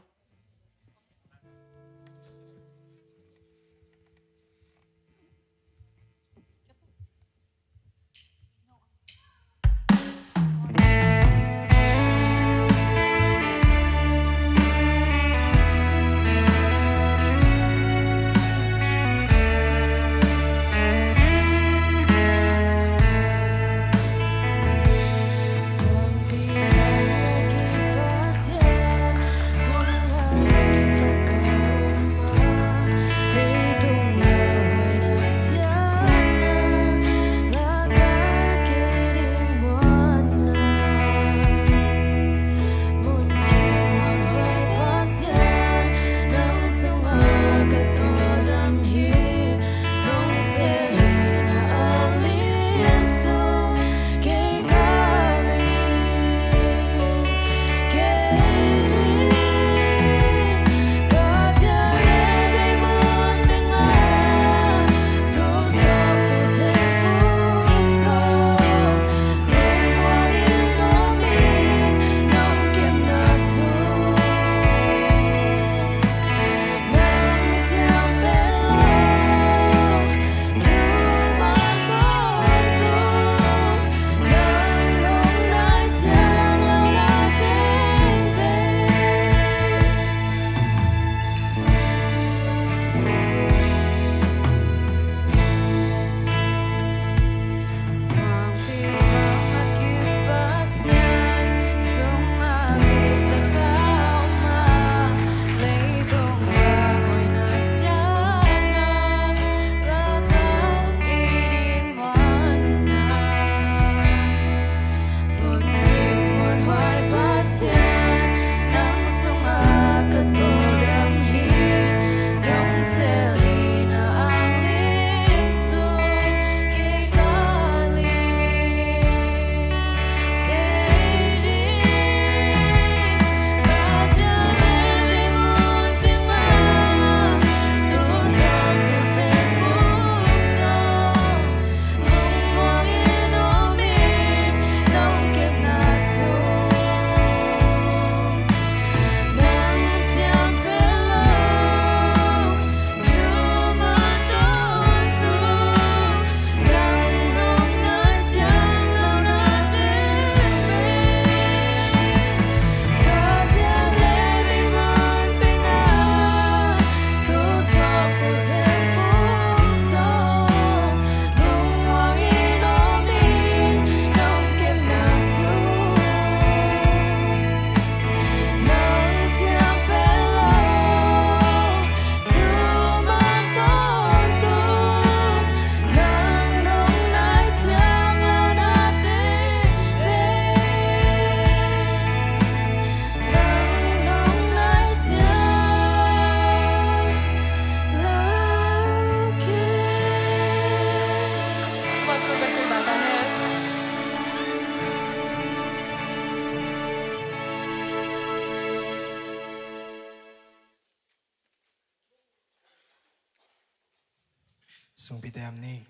Sungpi tem ni.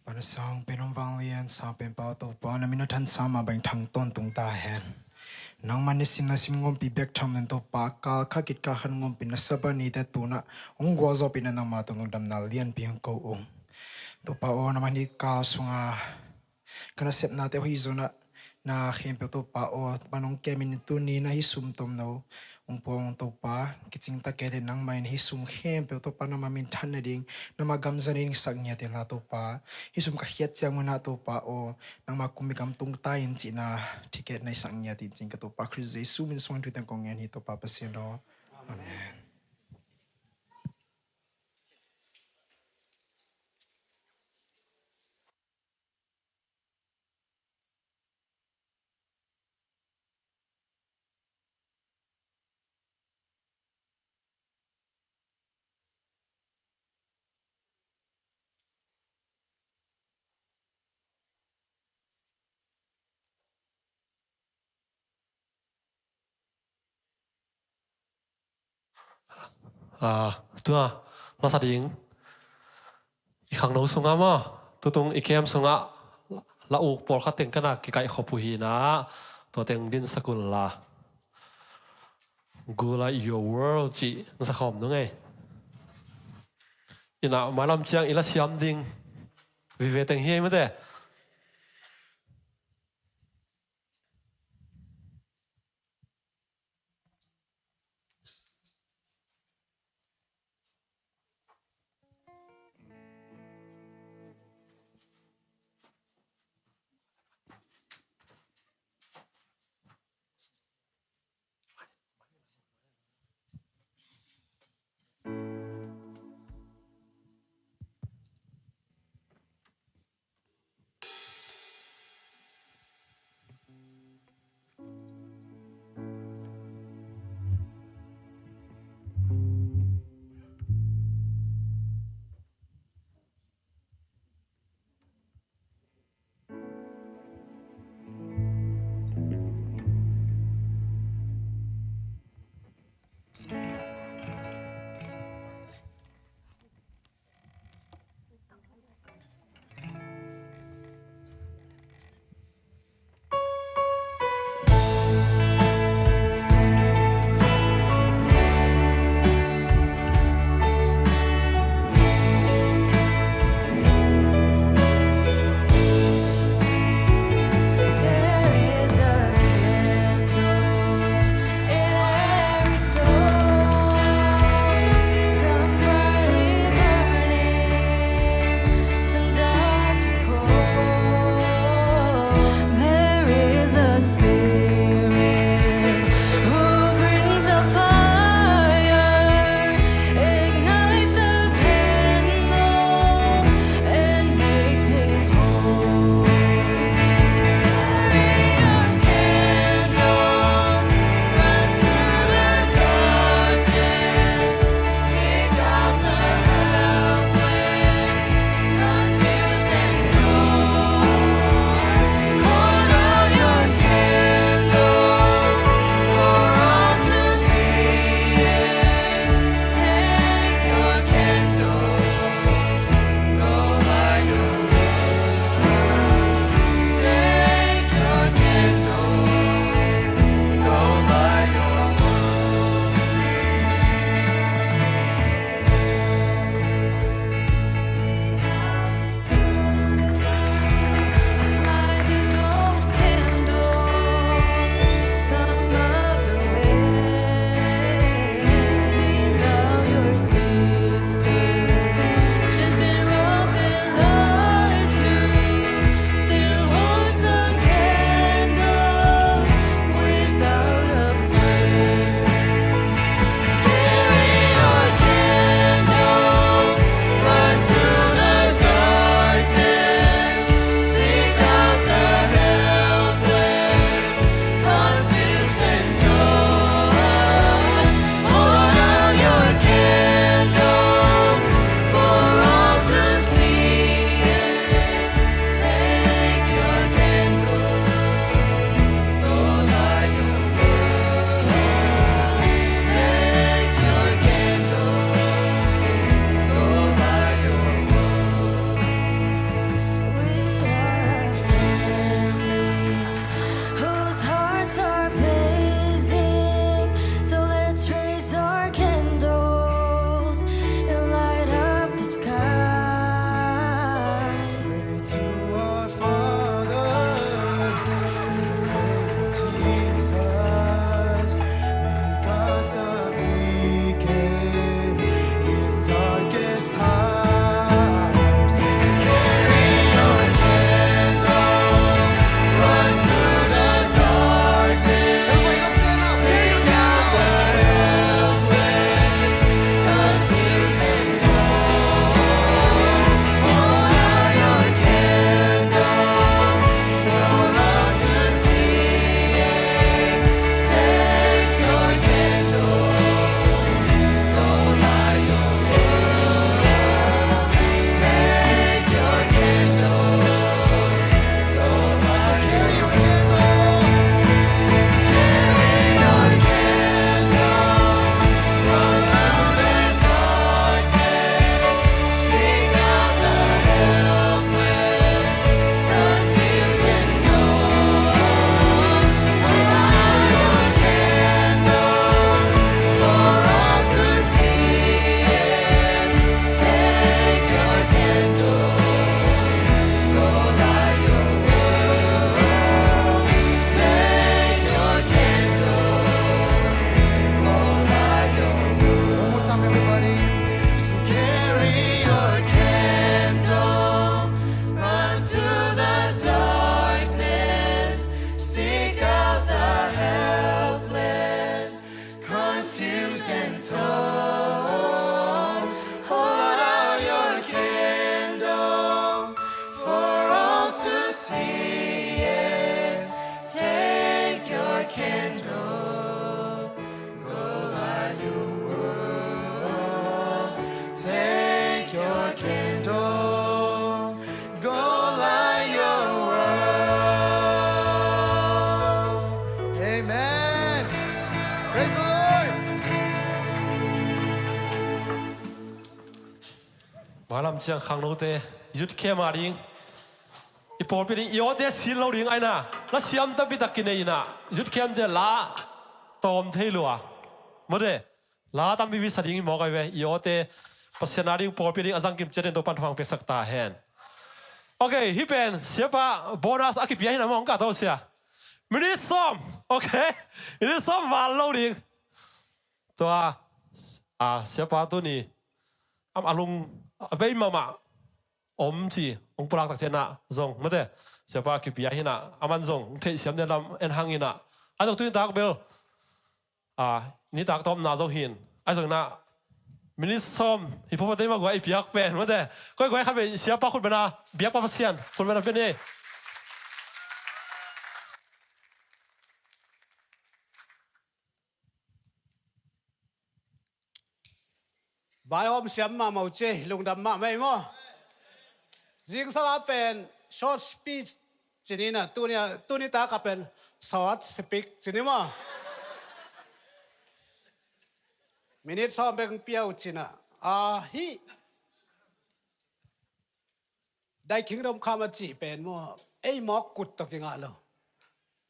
Pana sang pen om vanglian, sang pen pau Topa, na min a thansa mah bang thang tawntung ta hen. Nangma nisim na sim ngompi bek tham nen Topa, kal kha kit kal khan ngompi na saba nite tuna hong gualzawhpih na nangma tawh lungdamna lianpi hong ko ung. Topa aw, nangma ni kal sunga ka nasepnate aw hi zona na khempeuh Topa aw, pan hong kemin tuni na hih sum tomno hong puang Topa, kicing ta kei le nangma in hih sum khempeuh Topa nangma minthan nading, nangma gamzan in sak ngiat inla Topa, hih sum ka khiat ciang unah Topa aw, nangma kumpi gam tung ta in cihna ticket na i sak ngiat in cing ka Topa Khrist Jesu min suang thu teng kong ngen hi Topa Pasian aw. Amen. Ah, tua, lasa ding. I khangno sungah maw, tutung i kem sungah la uk pawlkhat teng kana kikaih khop uh hi na, tua teng din sakul la. Gula Your World cih nasa khawm nung ei. Ina mailam ciang i la siam ding vive teng hi ei mate. Malam ciang khangnote youth camp a ding, i pawlpi ding, i awte sil lo ding aina, la siam tampi tak kinei ina, youth camp te la tawm thei lua. Mawte, la tampi pi sa ding i mawk ai ve, i awte Pasian a ding, pawlpi ding a zangkim ciat in Topan thupha piaksak ta hen. Ok, hih pen siapa bonus a kipia hina mawng ka to sia. Minit sawm. Ok. Minit sawm val lo ding. Tua a siapa tuni am a lung a bei mahmah om ci hong pulak tak cianah zong mate, siapa kipia hinah aman zong hong theih siam den lam en hang inah, a zong tuni tak bel a nitak tawpna zong hin a zong inah minit sawm hi phopha tei mah guai i piak pen mate, koi guai khat bei siapa khut bena biakpa Pasian khut bena pen hi. Vaihawm siam mahmah uh ci, lungdam mahmah ei maw? Zingsang a pen short speech ci ni na, tuni a, tuni tak a pen short speak ci ni maw? Minute sawm bek pia uh ci na. A, hih Thy Kingdom Come a cih pen maw, ei mawk kut tawh kingah lo.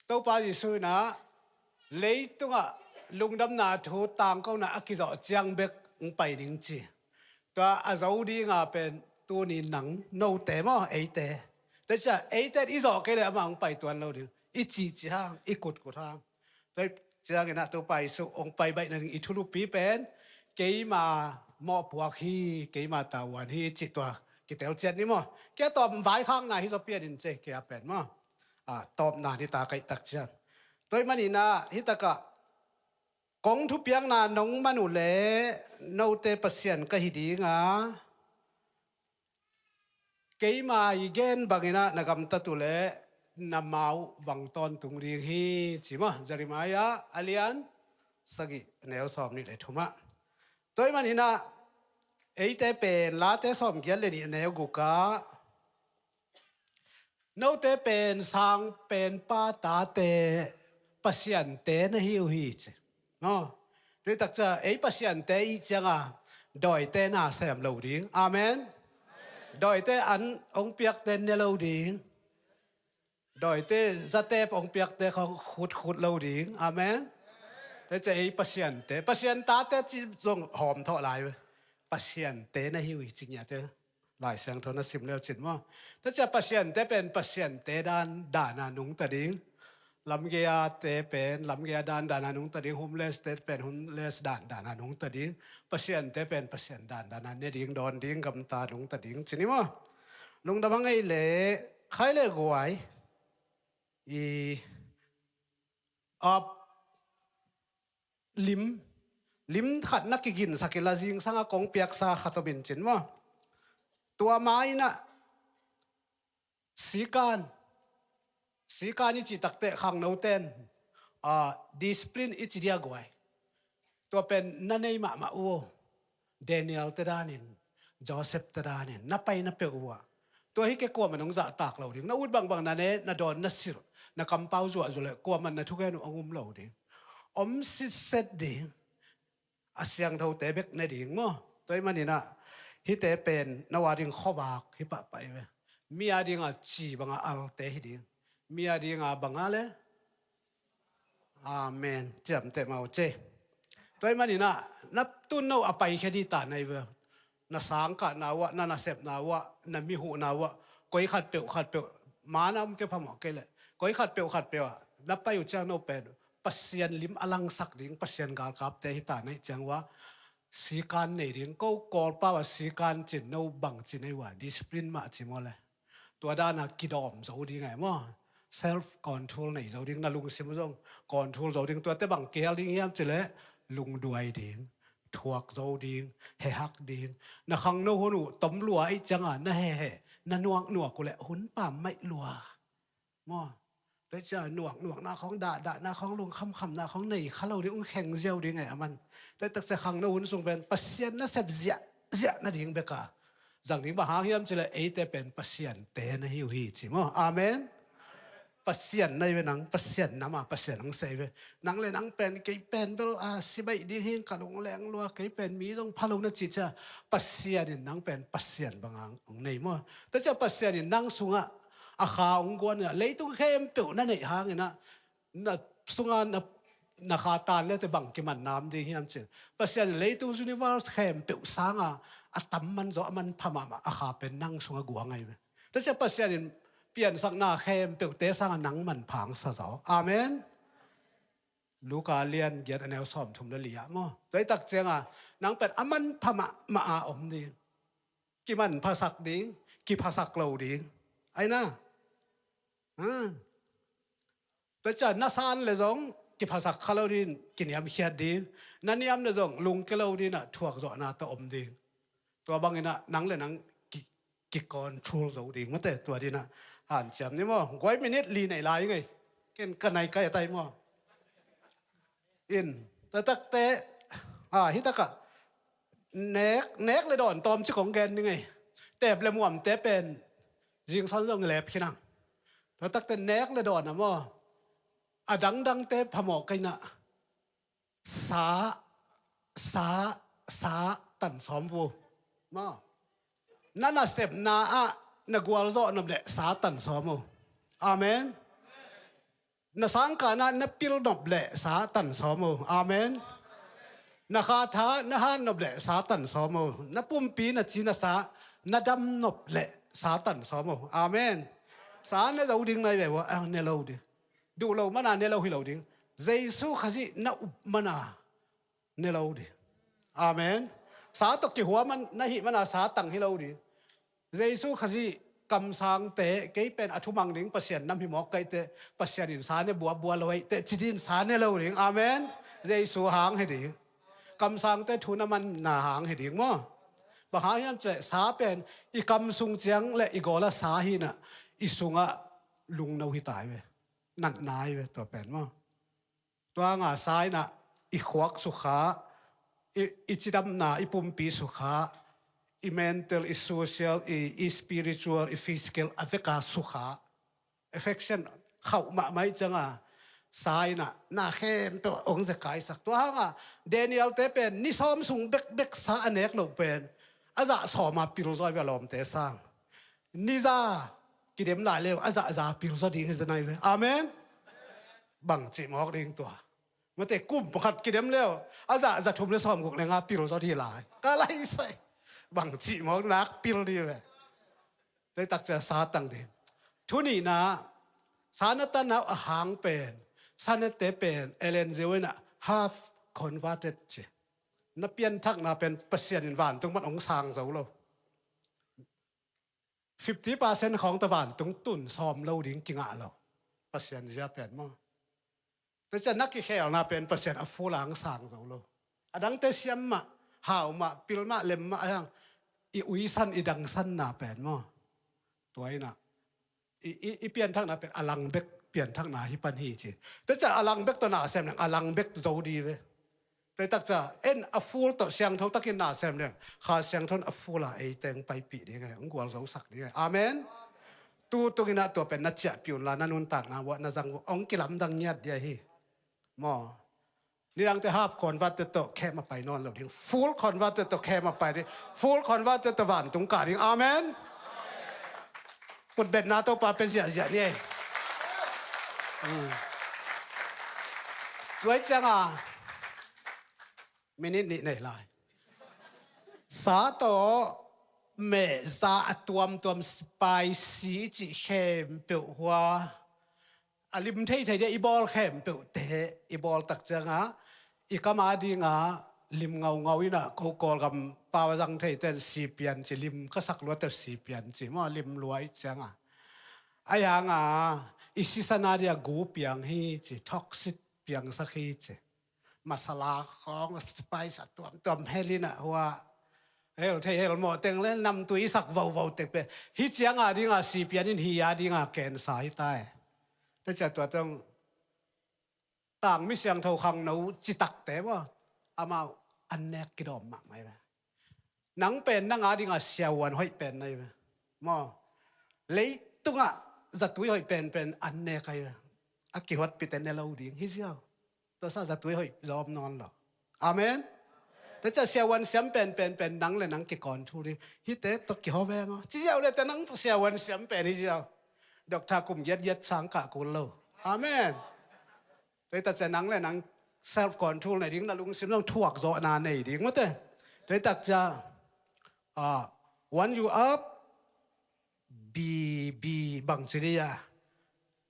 Topa Jesuh inah leitungah lungdamna thu tangkona a kizawh ciang bek hong pai ding ci. Tua a zo dinga pen tuni nang note maw, eite. Tua ciah eite i zawh kei le amah hong pai tuan lo ding. I cihcih hang, i kutkut hang. Tua ciangin ah Topa Jesuh hong pai baih nading i thulupi pen keima mawhpuak hi, keima tavuan hi cih tua kitel ciat ni maw? Kia tawm vaikhakna hi zaw pian in ci, kia pen maw? A, tawpna ni ta kaih tak cian. Tua ih manin ah hitakah kong thupiakna nong man uh leh note Pasian ka hi dinga, keima i gen bangin ah na gamtat uh leh na mau vang tawntung ding hi ci maw? Jeremiah a lian sagih, a neu sawm nih le thumah. Tua ih manin ah eite pen Late sawm giat le nih, a neu gukah note pen sang pen pa tate Pasiante na hi uh hi ci. No. Tui takcia ei Pasiante ih cianga dawite na sem lo ding. Amen. Dawite an hong piakte ne lo ding. Dawite zatep hong piakte khong khutkhut lo ding. Amen. Tei cia ei Pasiante, Pasian tate ci zong hawm thawh lai. Pasiante na hi uh hi ci ngiate. Lai Siangtho na sim leu cin maw? Tua cia Pasiante pen Pasiante dan dana nungta ding. Lamgei-ate pen lamgei-a dan dana nungta ding. Homeless-te pen homeless dan dana nungta ding. Pasiante pen Pasian dan dana ne ding, dawn ding, gamta nungta ding cin hi maw? Lungdam a ngei le khai le guai i ap lim, lim khat na kiginsak inla zingsanga kong piaksa khat om in cin maw? Tua ma inah sikan, sikan i cih takteh khangnoten, a, discipline i ci dia guai. Tua pen na nei mahmah uh. Daniel te danin, Joseph te danin na pai na peuh uh ah, tua hi kei kuaman hong zahtak lo ding. Na ut bangbang na ne, na dawn na silh, na kampau zuahzuah le kuaman na thugen uh hong um lo ding. Om sitset ding. A siangthote bek ne ding maw? Tua ih maninah hihte pen na ua ding khuavak hi pahpah hi ve. Mi a dinga ci banga alte hi ding. Mi a dinga banga le Amen. Ciamteh mau ce. Tua ih maninah na tun no a paikhia dih ta na hi ve. Na sangkahna uah, na nasepna uah, na mihuhna uah, koi khat peuh khat peuh, mana om kei phamawh kei leh koi khat peuh khat peuh ah na pai uh ciang no pen Pasian lim a langsak ding, Pasian galkapte hi ta na ih ciang uah sikan nei ding. Ko Kawlpau ah sikan cin no bang ci nei uah discipline mah ci maw le? Tua dana kidawm zo ding ai maw? Self control nei zo ding, na lungsim zong control zo ding. Tuate bang kihel ding hiam cileh lungduai ding, thuak zo ding, hehak ding. Na khangno hun uh tom lua ih cianga na hehe, na nuaknuak uh leh hun pam maih lua maw? Tua cia nuaknuakna khawng, dahdahna khawng, lungkhamkhamna khawng nei kha lo ding, ung kheng ziau ding ai aman. Tua takcia khangno hun sung pen Pasian nasep ziahziah nading beka zang ding. Bang hang hiam cileh eite pen Pasiante na hi uh hi ci maw? Amen. Pasian na hi ve nang, Pasian na mah, Pasian hong sei ve. Nang le nang pen, kei pen bel a si baih ding hi ing, ka lungleng lua, kei pen mi zong pha lo na cih ciang, Pasian in nang pen Pasian bang hang hong nei maw. Tua ciang Pasian in nang sungah a kha hong guan inah, leitung khempeuh na neih hang inah, na sungah na, na kha tan le te bang kiman nam ding hiam cin. Pasian in leitung universe khempeuh sanga a tam man zaw a manpha mahmah a kha pen nang sungah guang ahi ve. Tua ciang Pasian in piansakna khempeuhte sanga nang manpha hong sa zaw. Amen. Luka lian giat a neu sawmthum le li ah maw. Tua hi tak cianga nang pen a manpha mahmah a om ding. Kimanphasak ding, kiphasak lo ding. Ai na. Ha. Tua ciang na san le zong kiphasak kha lo ding, kiniamkhiat ding. Na niam le zong lungke lo ding inah thuakzawhna tawh om ding. Tua bang inah nang le nang ki, ki control zo ding mate, tua ding inah hanciam ni maw. Guai minute li nei lai ngei. Ken ka nai kai a tai maw. In, tua takte, a, hi takah nek, nek le dawn tawm ci kong gen ni ngei. Tep le muamte pen zingsang zong lep khin ang. Tua takte nek le dawn a maw. A dangdangte phamawh ka inah sa, sa, sa tan sawm vo. Maw. Na nasepna ah na gualzawh nop leh sa tan sawm o. Amen. Na sangkahna na pil nop leh sa tan sawm o. Amen. Na khatha na hat nop leh sa tan sawm o. Na pumpi na ci na sa na dam nop leh sa tan sawm o. Amen. Sa ne zo ding na hi ve ua, a, ne lo ding. Duh lo mana ne lo hi lo ding. Jesu Khazih na up mana ne lo ding. Amen. Sa tawh kihua man na hih mana sa tang hi lo ding. Jesu Khazih kamsangte, kei pen a thumang ding Pasian nam hi mawk ka hi teh, Pasian in sa ne buabua lo hi teh, ci ding sa ne lo ding. Amen. Jesu hang hi ding. Kamsangte thu na manna hang hi ding maw. Bang hang hiam cih leh sa pen i kam sung ciang le i gawl ah sa hi inah, i sungah lungno hi ta hi ve. Natna hi ve tua pen maw. Tua hanga sa inah i khuak sukha, i, i cidamna, i pumpi sukha, i mental, i social, i, i spiritual, i physical, a veka sukha. Affection khauh mahmah ih cianga sa inah na khempeuh hong zekaisak. Tua hanga Daniel-te pen ni sawm sung bekbek sa a nek loh pen a zah sawma pilzaw hi ve a lawmte sang. Ni za kidem lai leu a zah za pilzaw ding hi zenai ve. Amen. Bang cih mawk ding tua. Mate kum pakhat kidem leu a zah za thum le sawmguk le nga pilzaw ding hi lai. Ka laisai. Bang cih mawk nak pil ding hi ve. Tei takcia sa tang ding. Thu nihna, sa na tan uh a hang pen, sa nete pen, Ellen G. White inah half converted ci. Na pianthakna pen Pasian in vantung pan hong sang zo lo. Fifty percent khawng ta vantung tun sawm lo ding kingah lo. Pasian zia pen maw. Tua cian na kikhelna pen Pasian a full a hong sang zo lo. A dangte siam mah, hau mah, pil mah, lem mah a hiang, i uisan, i dangsanna pen maw. Tua inah i, i, i pianthakna pen a lang bek pianthakna hi pan hi ci. Tua cian a lang bek tawh na sem leng a lang bek zo ding ve. Tua takcia en a full tawh siangtho takin na sem leng Kha Siangtho in a full a ei teng paipih ding e, hong gualzosak ding e. Amen. Tu tung inah tua pen na ciahpih unla na nuntakna uah na zang uh hong kilamdang ngiat ding ahi. Maw. Nidangte half converted tawh khem a pai nawn lo ding. Full converted tawh khem a pai ding. Full converted tawh vantung kah ding. Amen. Kutbetna Topa pia ziahziah ni ei. Hmm. Tua ih cianga minute nih nei lai. Sa tawh mehza a tuamtuam spicy cih khempeuh hua a lim theithei dia i bawl khempeuhte i bawl tak cianga i kam a dinga lim ngaungau inah ko Kawlgam pau a zang theite in sipian ci, lim ka sak luate sipian ci maw, lim lua ih cianga. Ahi hanga i sisan a dia gu piang hi ci, toxic piangsak hi ci. Masala khawng spice a tuamtuam hel inah hua hel thei hel mawh teng le namtui i sak vovo tek pe. Hih cianga dinga sipian in hih a dinga kensa hi ta e. Tua cia tua tong tang mi siangtho khangno citakte maw. Amau an nek kidawm mahmah hi ve. Nang pen nang a dinga siavuan hoih pen na hi ve. Maw. Leitungah zatui hoih penpen an ne kai a, a kihuatpite ne lo ding hi ziau. Tua sa zatui hoih zawm nawn lo. Amen. Tua ciah siavuan siam penpen pen nang le nang kikawn thul ding. Hite tawh kiho veng aw. Ci ziau le te nang siavuan siam pen hi ziau. Doctor kum giatgiat sang kah kul lo. Amen. Tua hita ciah nang le nang self control nei ding, na lungsim zong thuak zawhna nei ding mate. Tua hita ciah, ah, once you up, be, be bang ci dih a,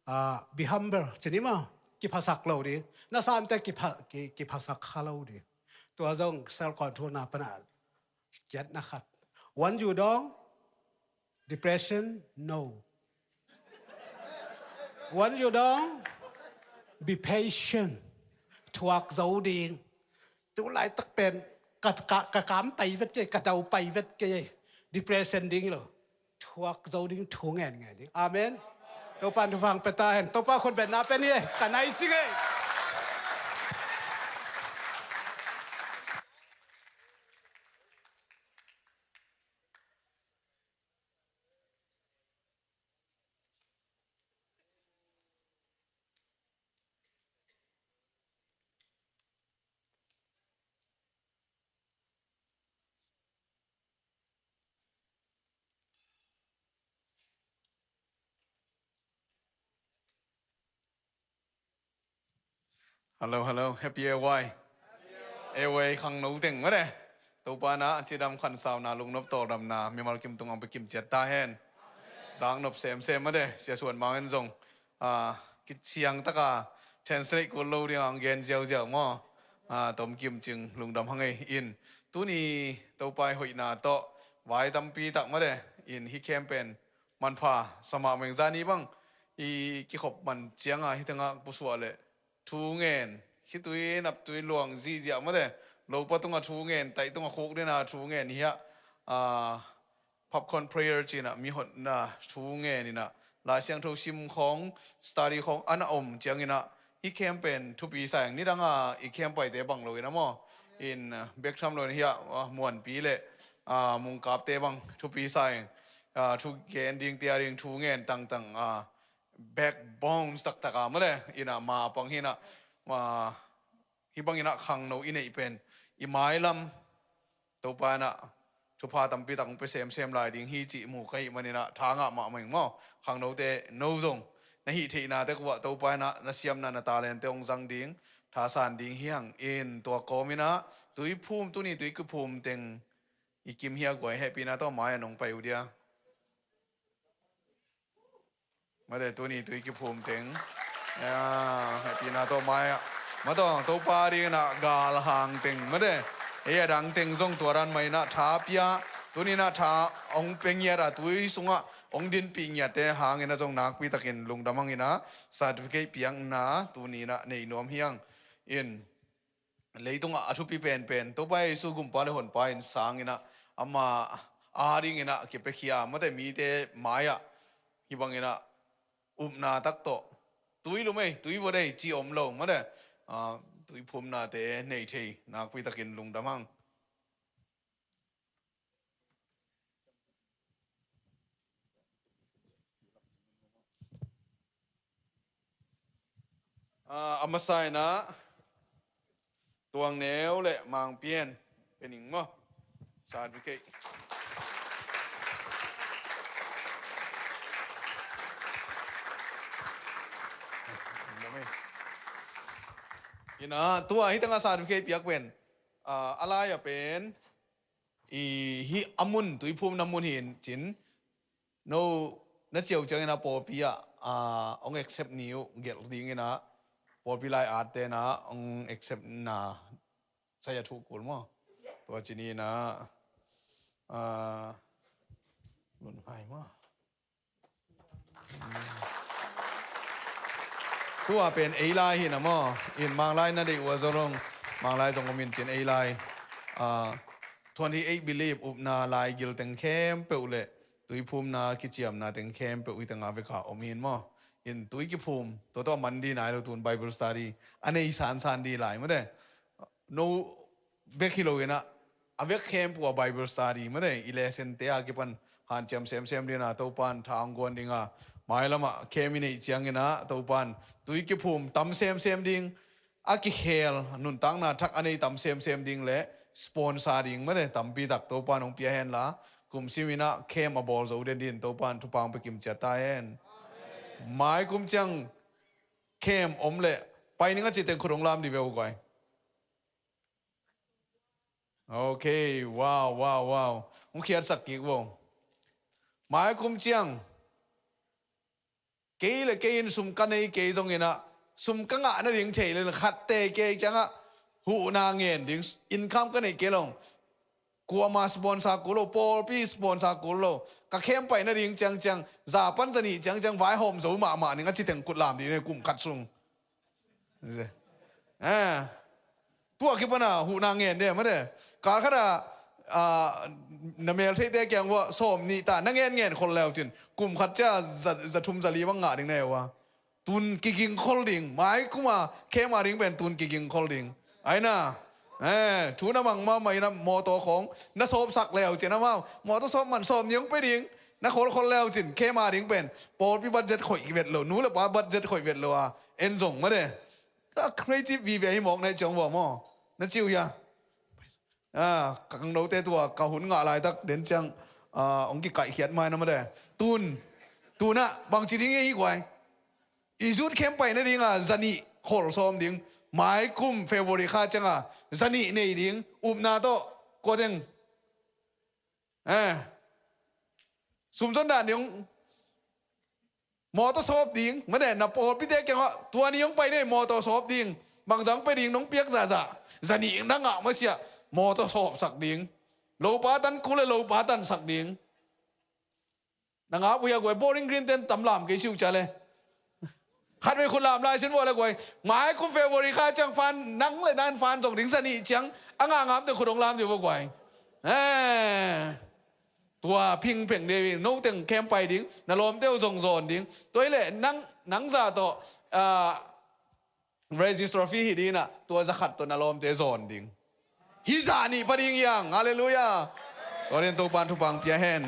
ah, be humble ci ni maw. Kiphasak lo ding. Na sante kipha, ki, kiphasak kha lo ding. Tua zong self control na pana kiatna khat. Once you down, depression, no. Once you down, be patient. Thuak zo ding. Tu laitak pen ka, ka, ka kam pai vet kei, ka dau pai vet kei. Depression ding lo. Thuak zo ding, thu ngen ngen ding. Amen. Topa in thupha pia ta hen. Topa khut betna pia ni e. Ka nai cing e. Hello, hello. Happy A Y. A Y khangno teng mate. Topa in a cidam khansauna, lungnop tawldamna mimal kim tungah hong pia kim ciat ta hen. Zaknop semsem mate. Sia Suan Mang in zong, ah, kiciang taka translate kul lo ding a hong gen ziauziau maw. Ah, tom kim cing, lungdam hang ei in. Tuni Topa i hoihna tawh vai tampi tak mate in hih camp pen manpha sa mahmah ing. Zani bang i kikhop man cianga hih tengah pusuah le thu ngen, khitui naptui luang zihziah mate, lopa tungah thu ngen, taih tungah khuk dena thu ngen hiah, ah, popcorn prayer cinah mihotna thu ngen inah Lai Siangtho sim khawng, study khawng ana om cianginah hih camp pen thupi sa ing. Nidanga i camp paite bang lo inah maw in, ah, bek tham lo in hiah, ah, muanpi le, ah, mungkapte bang thupi sa ing. Ah, thu gen ding, tia ding, thu ngen tangtang, ah, backbones taktak a mate inah ma pang hinah, ah, hih bang inah khangno i neih pen i mailam Topa inah thupha tampi tak hong pia semsem lai ding hi cih mu ka hih maninah tha ngah mahmah ing maw. Khangnote no zong na hih theihnate kuah Topa inah na siamna, na talente hong zang ding, thasan ding hi hang in. Tua kawm inah tuiphum, tuni tuikiphum teng i kim hia guai hehpihna tawh mai-ah nong pai uh dia. Mate, tuni tuikiphum teng, ya, hehpihna tawh mai-ah, mate, Topa dinginah galhang teng mate, ei a dang teng zong tua dan mah inah tha pia, tuni inah tha hong pia ngiat a tui sungah hong dinpih ngiatte hang inah zong nakpi takin lungdam hang inah certificate piakna tuni inah nei nuam hi hang in. Leitungah a thupi penpen Topa Jesu gumpa le honpa in sang inah ama a dinginah kipiakhia mate, mite mai-ah hih bang inah upna tak tawh tui lum ei, tui vot ei ci om lo mate, ah, tuiphumnate nei thei nakpi takin lungdam hang. Ah, a masa inah Tuang Neu le Mang Pian, pia ning maw, certificate. Inah tua hih tengah certificate piak pen, ah, a lai-a pen i hih a mun, tuiphumna mun hi in cin, no na ciau ciangin a pawlpi ah, ah, hong accept ni uh gelh dingin ah pawlpi lai atte na hong accept na sai a thuh kul maw? Tua cin in ah, ah, lun hai maw? Tua pen ei lai hi na maw? In Mang lai na deih uh a zong, Mang lai zong om in cin ei lai. Ah, twenty-eight believe upna lai gil teng khempeuh le tuiphumna kiciamna teng khempeuh hih tengah veka om hi in maw? In tui kiphum, tua tawh man di nai lo tun Bible study a nei sansan di lai mate. No bek hi lo in ah, a vek khempeuh a Bible study mate, i lesson te a kipan hanciam semsem ding a, Topa in tha hong guan ding a, Mailamah camp i neih cianginah Topan tui kiphum tam semsem ding, a kikhel nuntakna thak a nei tam semsem ding le sponsor ding mate tampi tak Topan hong pia henla, kum siminah camp a bawl zo den din Topan thupha hong pia kimciat ta hen. Mai kum ciang camp om le pai ning a citeng khut hong lam di ve uh guai. Ok, wow, wow, wow. Hong khiatsak kik vo. Mai kum ciang kei le kei in sum ka nei kei zonginah sum ka ngah nading thei le khatte kei ciangah huhna ngen ding income ka neih kei lo. Kuama sponsor kul lo, pawlpi sponsor kul lo. Ka camp pai nading ciangciang za pan za nih ciangciang vaihawm zo mahmah ning a citeng kut lam dih ne kum khat sung. Eh. Tua kipana huhna ngen de mate. Kal khata, ah, na mel theite kiang vua sawm nih ta na ngen ngen khol leu cin kum khat cia za, za thum za li bang ngah ding na eu a. Tun kiging khol ding mai kuma kema ding pen tun kiging khol ding. Aina. Eh, thu na mang ma mai na mawtaw khong na sawp sak leu cin amau mawtaw sawp man sawm niang pe ding. Na khol khol leu cin kema ding pen pawlpi budget khoih vet lo, nu le pa budget khoih vet lo a en zong mate. Ka creative vive hi mawk na hi ciang vua maw? Na ciu hia? Ah, ka kangnote tua ka hun ngah laitak den ciang, ah, hong kikaihkhiat mai na mate. Tun, tunah bangci ding hi guai. I youth camp pai nadinga zanih khol sawm ding. Mai kum February kha cianga zanih nei ding. Upna tawh kua deng. Eh. Sumzon dan ding. Mawtaw sawp ding mate na pawlpite kiangah tua ni hong pai nei mawtaw sawp ding. Bangzang pe ding nong piak zahzah zanih na ngah masiah mawtaw sawpsak ding. Lopa tan kul le lopa tansak ding. Na ngah buhia guai Bowling Green ten tam lam kei siu cia le. Khat vei khut lam lai sin vua le guai. Mai kum February kha ciang fan nang le nan fan zong ding zanih ciang a ngah ngamte khut hong lam dih vua guai. Eh. Tua phingpheng dei noteng camp pai ding na lawmte uh zong zawn ding. Tua hi leh nang, nang za tawh, ah, registrar fee hi dinah tua zakhat tawh na lawmte zawn ding. Hi zah nih pa ding hiang. Halleluiah. Tua den Topan thupha hong pia hen.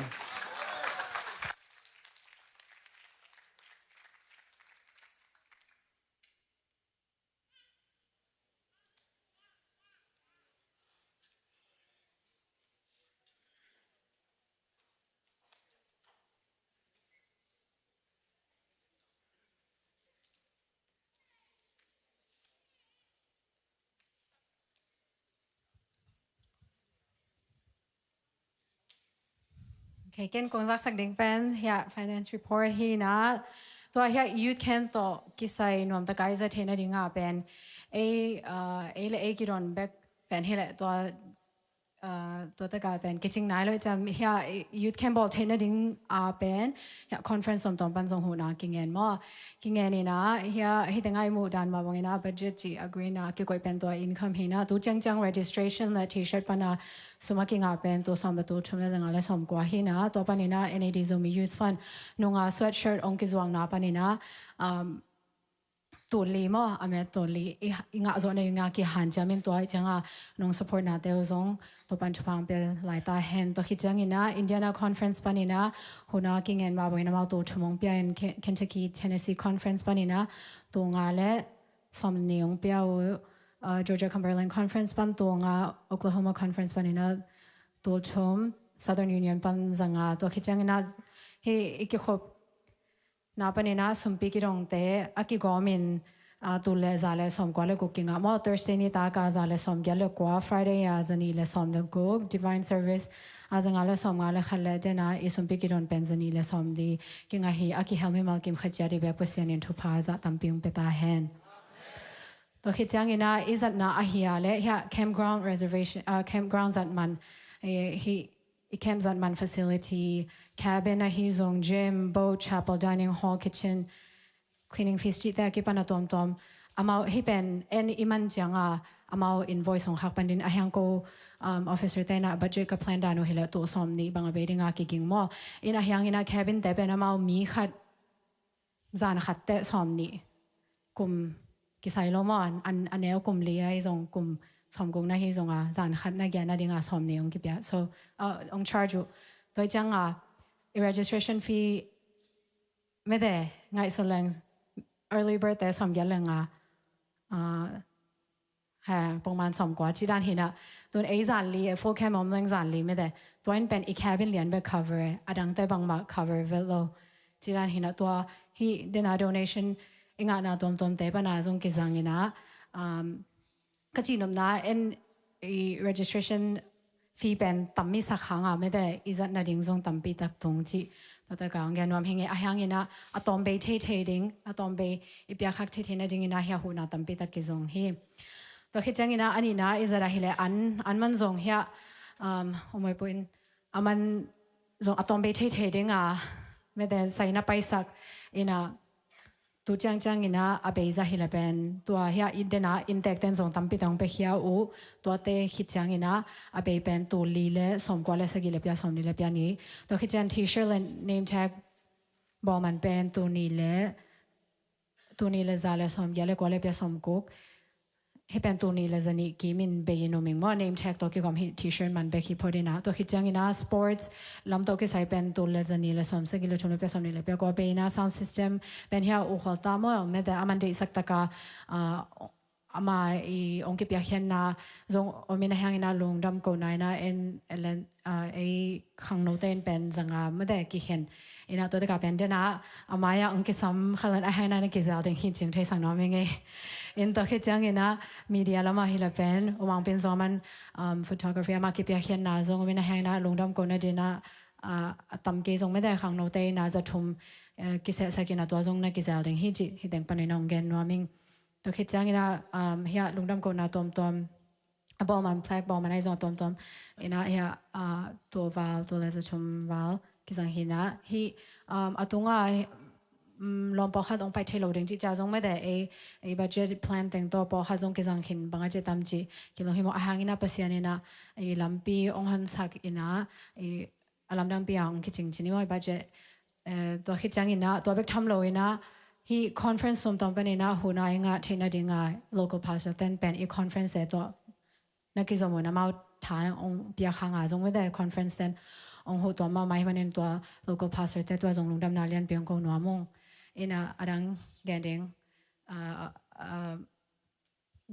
Okay, ken kong zaksak ding pen hiah finance report hi na. Tua hiah youth camp tawh kisai nuamtaka i za theihna dinga pen ei, ah, ei le ei kidon bek pen hi leh tua, ah, tua taka pen kicing nai lo i cam hiah youth camp bawl theihna ding a pen hiah conference tuamtuam pan zong huhna kingen maw? Kingen ina hiah hite ngai muh dan mah bangina budget ci agree na kikoih pen tua income hi na tu ciangciang registration le t-shirt pana sum a kingah pen tul sawm le tul thum le zanga le sawm kua hi na tua panina N A D Zomi Youth Fund nunga sweatshirt ong kizuakna panina, um, tul li maw a met tul li i, i ngah zawh na i ngah kihan ciamin tua i cianga nong support nate uh zong tua pan thupha hong pia lai ta hen. Tua khit ciangina Indiana Conference panina huna kingen mah bangina mau tul thum ong pia in Ke-, Kentucky Tennessee Conference panina tul nga le sawm ni ong pia uh, uh, Georgia Cumberland Conference pan tul nga, Oklahoma Conference panina tul thum, Southern Union pan zanga tua khit ciangina hi i kikhop na panina sumpi kidongte a kigawmin, ah, tul le za le sawm kua le guk kingah maw Thursday ni taka za le sawm giat le kua, Friday a za nih le sawm le guk, divine service a za nga le sawm nga le khat le dena i sumpi kidon pen za nih le sawm li kingah hi a kihel mimal kim khat ciat i bek Pasian in thupha zah tampi ong pia ta hen. Tua khit ciangina i zatna ahi a le hiah campground reservation, ah, campground zat man, eh, hi i camp zat man facility, cabin ahi zong, gym, boat, chapel, dining hall, kitchen, cleaning fees cihte a kipan a tuamtuam amau hi pen en i man cianga amau invoice hong khak pan din ahiang ko, um, officer tena budget ka plan dan uh hi le tul sawm nih bang a bei dinga kiging maw? In ahiang ina cabin te pen amau mi khat zan khat teh sawm nih kum kisai lo maw, an, an, a neu kum li a hi zong kum sawm guk na hi zonga zan khat na giat na dinga sawm nih ong kipia. So, uh, ong charge uh. Tua cianga i registration fee mete ngaihsun leng early bird te sawmgiat le nga, ah, ha, pongman sawmkua ci dan hi na. Tun ei zan li, full camp om leng zan li mete. Tua in pen i cabin lian bek cover, a dangte bangmah cover vet lo. Ci dan hi na tua hi dena donation i ngahna tuamtuamte pana zong kizang ina, um, ka cihnopna en i registration fee pen tammi sak hanga mete i zat nading zong tampi tak tung ci. Tua taka ong gen nuam hi nge a hiang ina a tawm bei thei thei ding, a tawm bei i piakhak thei thei nading ina hia huhna tampi tak kizong hi. Tua khit ciang ina a nihna i zat a hi le an, an man zong hia, um, umoi puin a man zong a tawm bei thei thei dinga mete saina paisak ina tu ciangciang ina a bei za hi le pen tua hia i dena intek ten zong tampi tang pe khia uh. Tuate khit ciang ina a bei pen tu li le sawmkua le sagih le pia sawmli le pia ni. Tua khit ciang t-shirt le name tag bawlman pen tu ni le tu ni le za le sawmgiat le kua le pia sawmkuk. Hi pen tu ni le za ni kimin bei in uming maw name tag tawh kigawm hi t-shirt man bek hi phot ina. Tua khit ciang ina sports lam tawh kisai pen tu le za ni le sawmsagih le thum le pia sawmni le pia kua bei ina sound system pen hia uh khual ta maw mete a man deihsak taka, ah, ama i ong kipiakkhiatna zong om ina hiang ina lungdam ko na ina en elen, ah, ei khangnote in pen zanga mete kikhen ina tua teka pen dena a mai-ah ong kisam khalan a haina na kizal ding hi cing thei sang nuam ing ei. In tua khit ciang ina media lama hi la pen umang pin zong a man, um, photography ama kipiakkhiatna zong um ina haina lungdam ko na dina, ah, a tam kei zong mete khangnote ina za thum, eh, kisehsak ina tua zong na kizal ding hi ci hi teng pan ina ong gen nuam ing. Tua khit ciang ina, um, hia lungdam ko na tuamtuam a bawlman flag bawlman ai zong a tuamtuam ina hia, ah, tua val tua le za thum val kizang hi na hi, um, a tunga, um, lawm pawlkhat ong pai thei lo ding ci ca zong mete ei, ei budget plan teng tawh pawlkhat zong kizang khin bang a ci tam ci kilung hi maw a hang ina Pasian ina ei lampi ong honsak ina ei a lamdang pi a ong kicing ci ni maw ei budget. Eh, tua khit ciang ina tua bek tham lo ina hi conference tuamtuam pan ina huhna i ngah theihna dinga local pastor ten pen i conference e tua na kizom un amau tha ong piak hanga zong mete conference ten ong huh tua mahmah hi manin tua local pastor te tua zong lungdamna lianpi ong ko nuam ung. Ina a dang gen ding, ah, ah,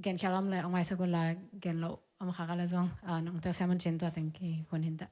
gen khial om le ong maisak un la gen lo om khak a la zong, ah, nong telsiam un cin tua teng ki hun hin ta.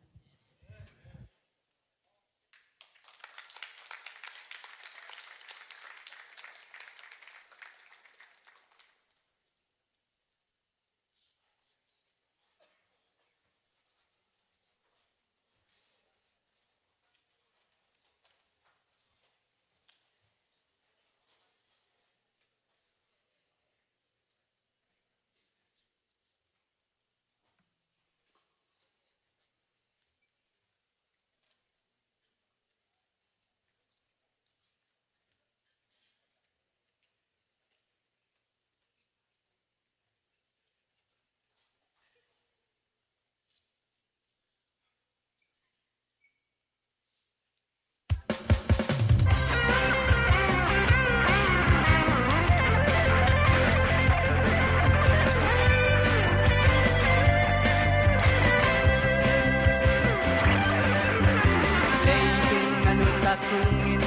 Leitung na nuntak sungin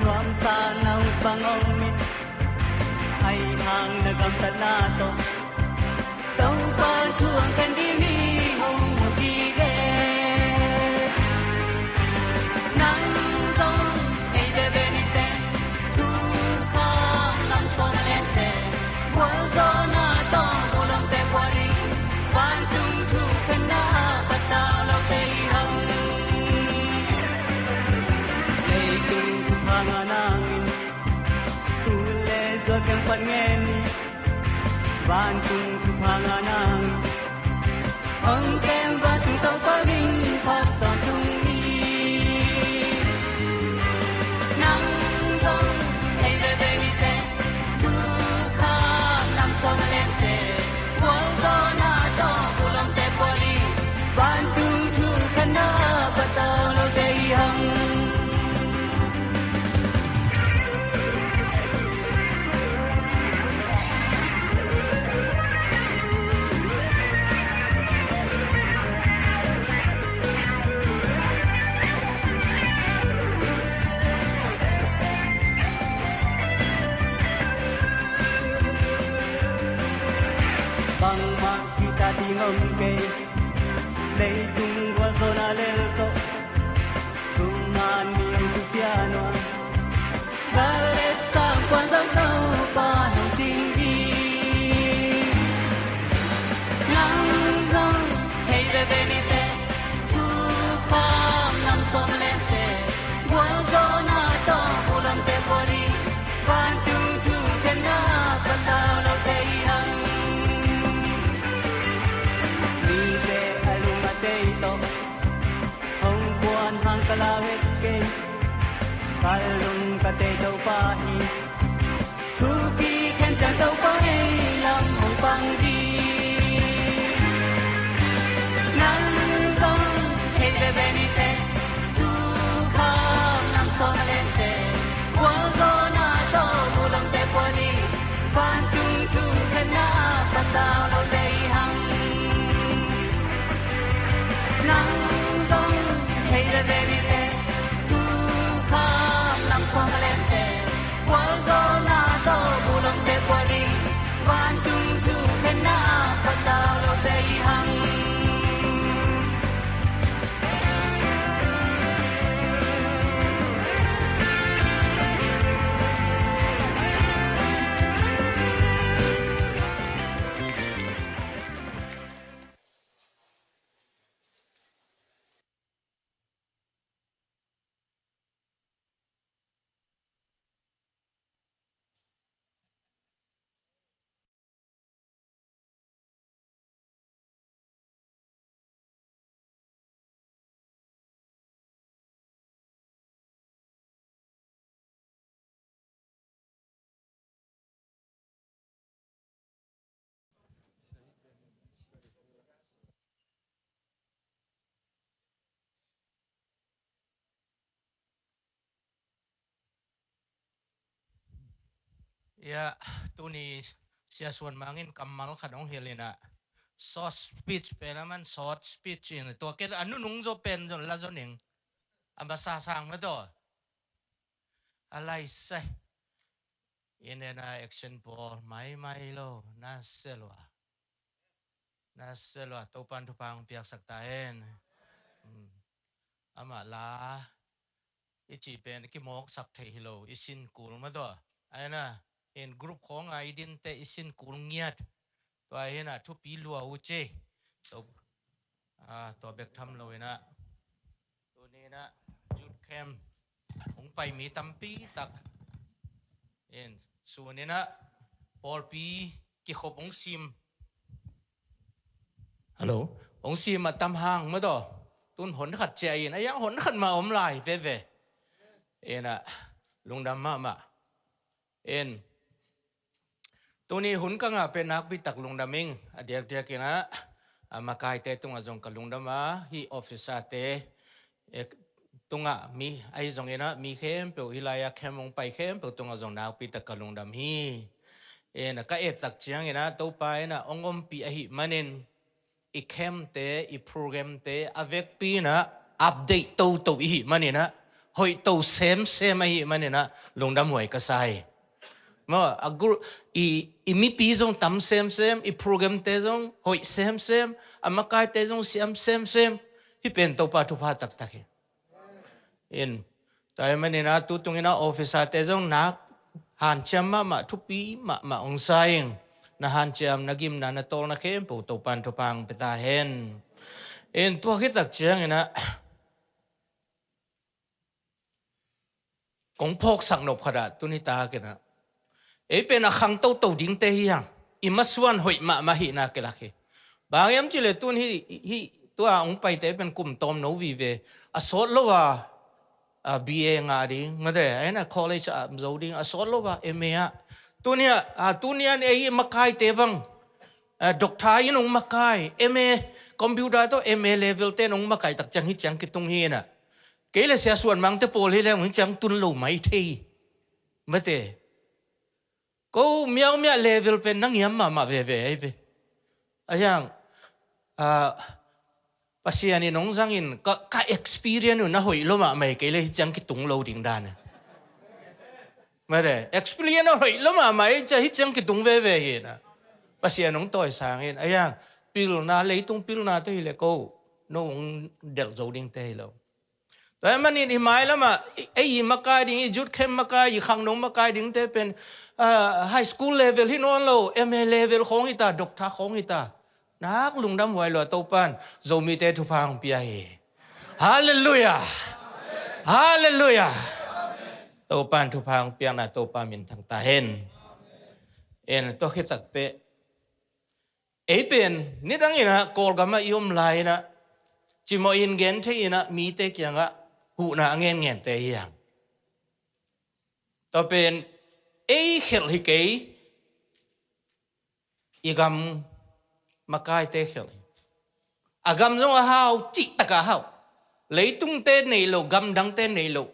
nuamsa na ut bang om in, ahi hang na gamtatna tawh Topa thu hong khen ding hi hong mu kik e. Nang zong ei veve ni teh, thukham lam sawm a lian teh, gualzawhna tawh bulawngte pua ding, vantung thukhenna patau lote i hang. Leitung thupha ngah nangin, tu le zawh ciang pan ngen ni. Vantung thupha ngah nang, hong kem vantung Topa min phat tawntung ni. Nang zong ei veve ni teh, thukham lam sawm a lian teh, gualzawhna tawh bulawngte pua ding, vantung thukhenna patau lote i hang. Bangmah kita ding om kei, leitung gualzawhna lel tawh, tungah ni Kristiano gal le sang kuan zang Topa nong cing hi. Nang zong hei veve ni teh, thukham nam sawm lente, gualzawhna tawh bulawngte pua ding, vantung thukhenna patau lote hi hang. Mite a lum a tei tawh hong kuan hang ka lau het kei, ka lung ka tei Topa hi. Thupi khen ciang Topa ei lam hong pang ding. Nang zong thei veve ni teh, thukham nam sawm lente, gualzawhna tawh bulawngte pua ding, vantung thukhenna patau lote hi hang. Nang zong thei veve ni teh, thukham nam sawm lente, gualzawhna tawh bulawngte pua ding, vantung thukhenna patau lote hi hang. Ia, tuni Sia Suan Mang in kammal khat hong hilh in ah, short speech pen a man short speech in, tua kei a nunung zaw pen zong la zaw ning. A masa sang mah zaw. A lai sai. In and a action pawl maimai lo, na se lua. Na se lua, Topan thupha hong piaksak ta hen. Hmm. Amah la i cih pen kimawksak thei hi lo, i sin kul mah zaw. Ai na, in group khawng a i dinte i sin kul ngiat. Tua hi in ah thupi lua uh ci. Tua, ah, tua bek tham lo in ah, tuni in ah youth camp hong pai mi tampi tak in, sun in ah pawlpi kikhop hong sim. Hello. Hong sim a tam hang mah zaw. Tun hon khat ciah in, a yang hon khat mah om lai veve. In ah lungdam mahmah. In, tuni hun ka ngah pen nakpi tak lungdam ing. A diakdiak in ah, a makaite tungah zong ka lungdam a, hih officer te, eh, tungah mi, ahi zong in ah mi khempeuh, hih lai-ah camp hong pai khempeuh tungah zong nakpi tak ka lungdam hi. In, ka et tak ciang in ah Topa in ah hong ompih ahih manin, i camp te, i program te a vekpi in ah update toto i hih man in ah, hoih to semsem ahih man in ah lungdam huai ka sa hi. Maw, a group, i, i mipi zong tam semsem, i program te zong hoih semsem, a makaite zong siam semsem. Hih pen Topa thupha taktak hi. In, tua ahih manin ah tu tung in ah officer te zong nak hanciam mahmah, thupi mahmah hong sa ing. Na hanciam, na gimna, na tawlna khempeuh Topan thupha hong pia ta hen. In, tua khit tak ciang in ah kong phawksak nop khat ah tuni tak in ah, ei pen a khang toto dingte hi hang. I masuan hoih mahmah hihna kilak hi. Bang hiam cih leh tun hih, hih tua hong paite pen kum tawmno vive. A sawt lo a, a, B A ngah ding, mate, a, in ah college ah zo ding, a sawt lo a M A ah. Tuni ah, a, tuni ah ei makaite bang, a, doctor in hong makai, M A, computer tawh M A level te in hong makai tak ciang hih ciang kitung hi in ah. Kei le Sia Suan Mangte pawl hi leng hih ciang tun lo mai thei. Mate. Ko miaumiah level pen na ngiam mahmah veve ahi ve. A hiang, ah, Pasian in hong zangin ka, ka experience uh na hoih lo mahmah hi, kei le hih ciang kitung lo ding dan. Mate, experience uh hoih lo mahmah hi cia hih ciang kitung veve hi na. Pasian hong tawi sangin, a iang pilna, leitung pilna tawh hi le ko, no hong delh zo dingte hi lo. Tua ahih manin i mailamah, ei i makai ding, i youth camp makai, i khangno makai dingte pen, ah, high school level hi nawn lo, M A level khawng hi ta, doctor khawng hi ta. Nak lungdam huai lua, Topan Zomite thupha hong pia hi. Halleluiah. Halleluiah. Topan thupha hong piakna Topa minthang ta hen. En, tua khit takte, ei pen nidang inah Kawlgamah i om lai inah, cimawh in genthei inah mite kiangah huhna a ngenngente hi hang. Tua pen ei khelh hi kei, i gam makaite khelh hi. A gam zong a hau, cihtak a hau. Leitungte neih loh, gamdangte neih loh,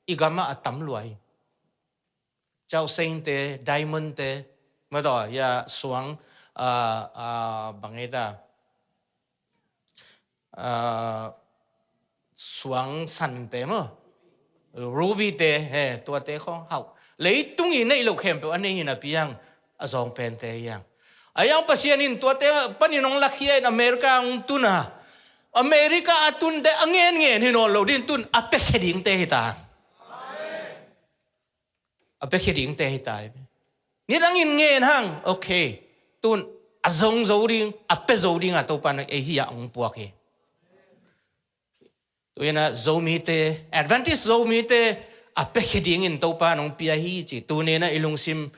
i gamah a tam lua hi. Causeinte, diamondte, mataw, ya suang, ah, ah, bang ei ta, ah, suang sante maw, rubyte, he, tuate khawng hau. Leitung i neih loh khempeuh a nei hi napi hang, a zawng pente hi hang. A iang Pasian in tuate panin hong lakhia in America hong tun a, America a tunte a ngenngen hi nawn lo ding, tun a piakhia dingte hi ta. A piakhia dingte hi ta hi. Nidangin ngen hang, ok. Tun a zong zo ding, a pia zo ding a Topa in ei hi a hong puak hi. Tu inah Zomite, Adventist Zomite a piakhia dingin Topa in hong pia hi ci. Tuni inah i lungsim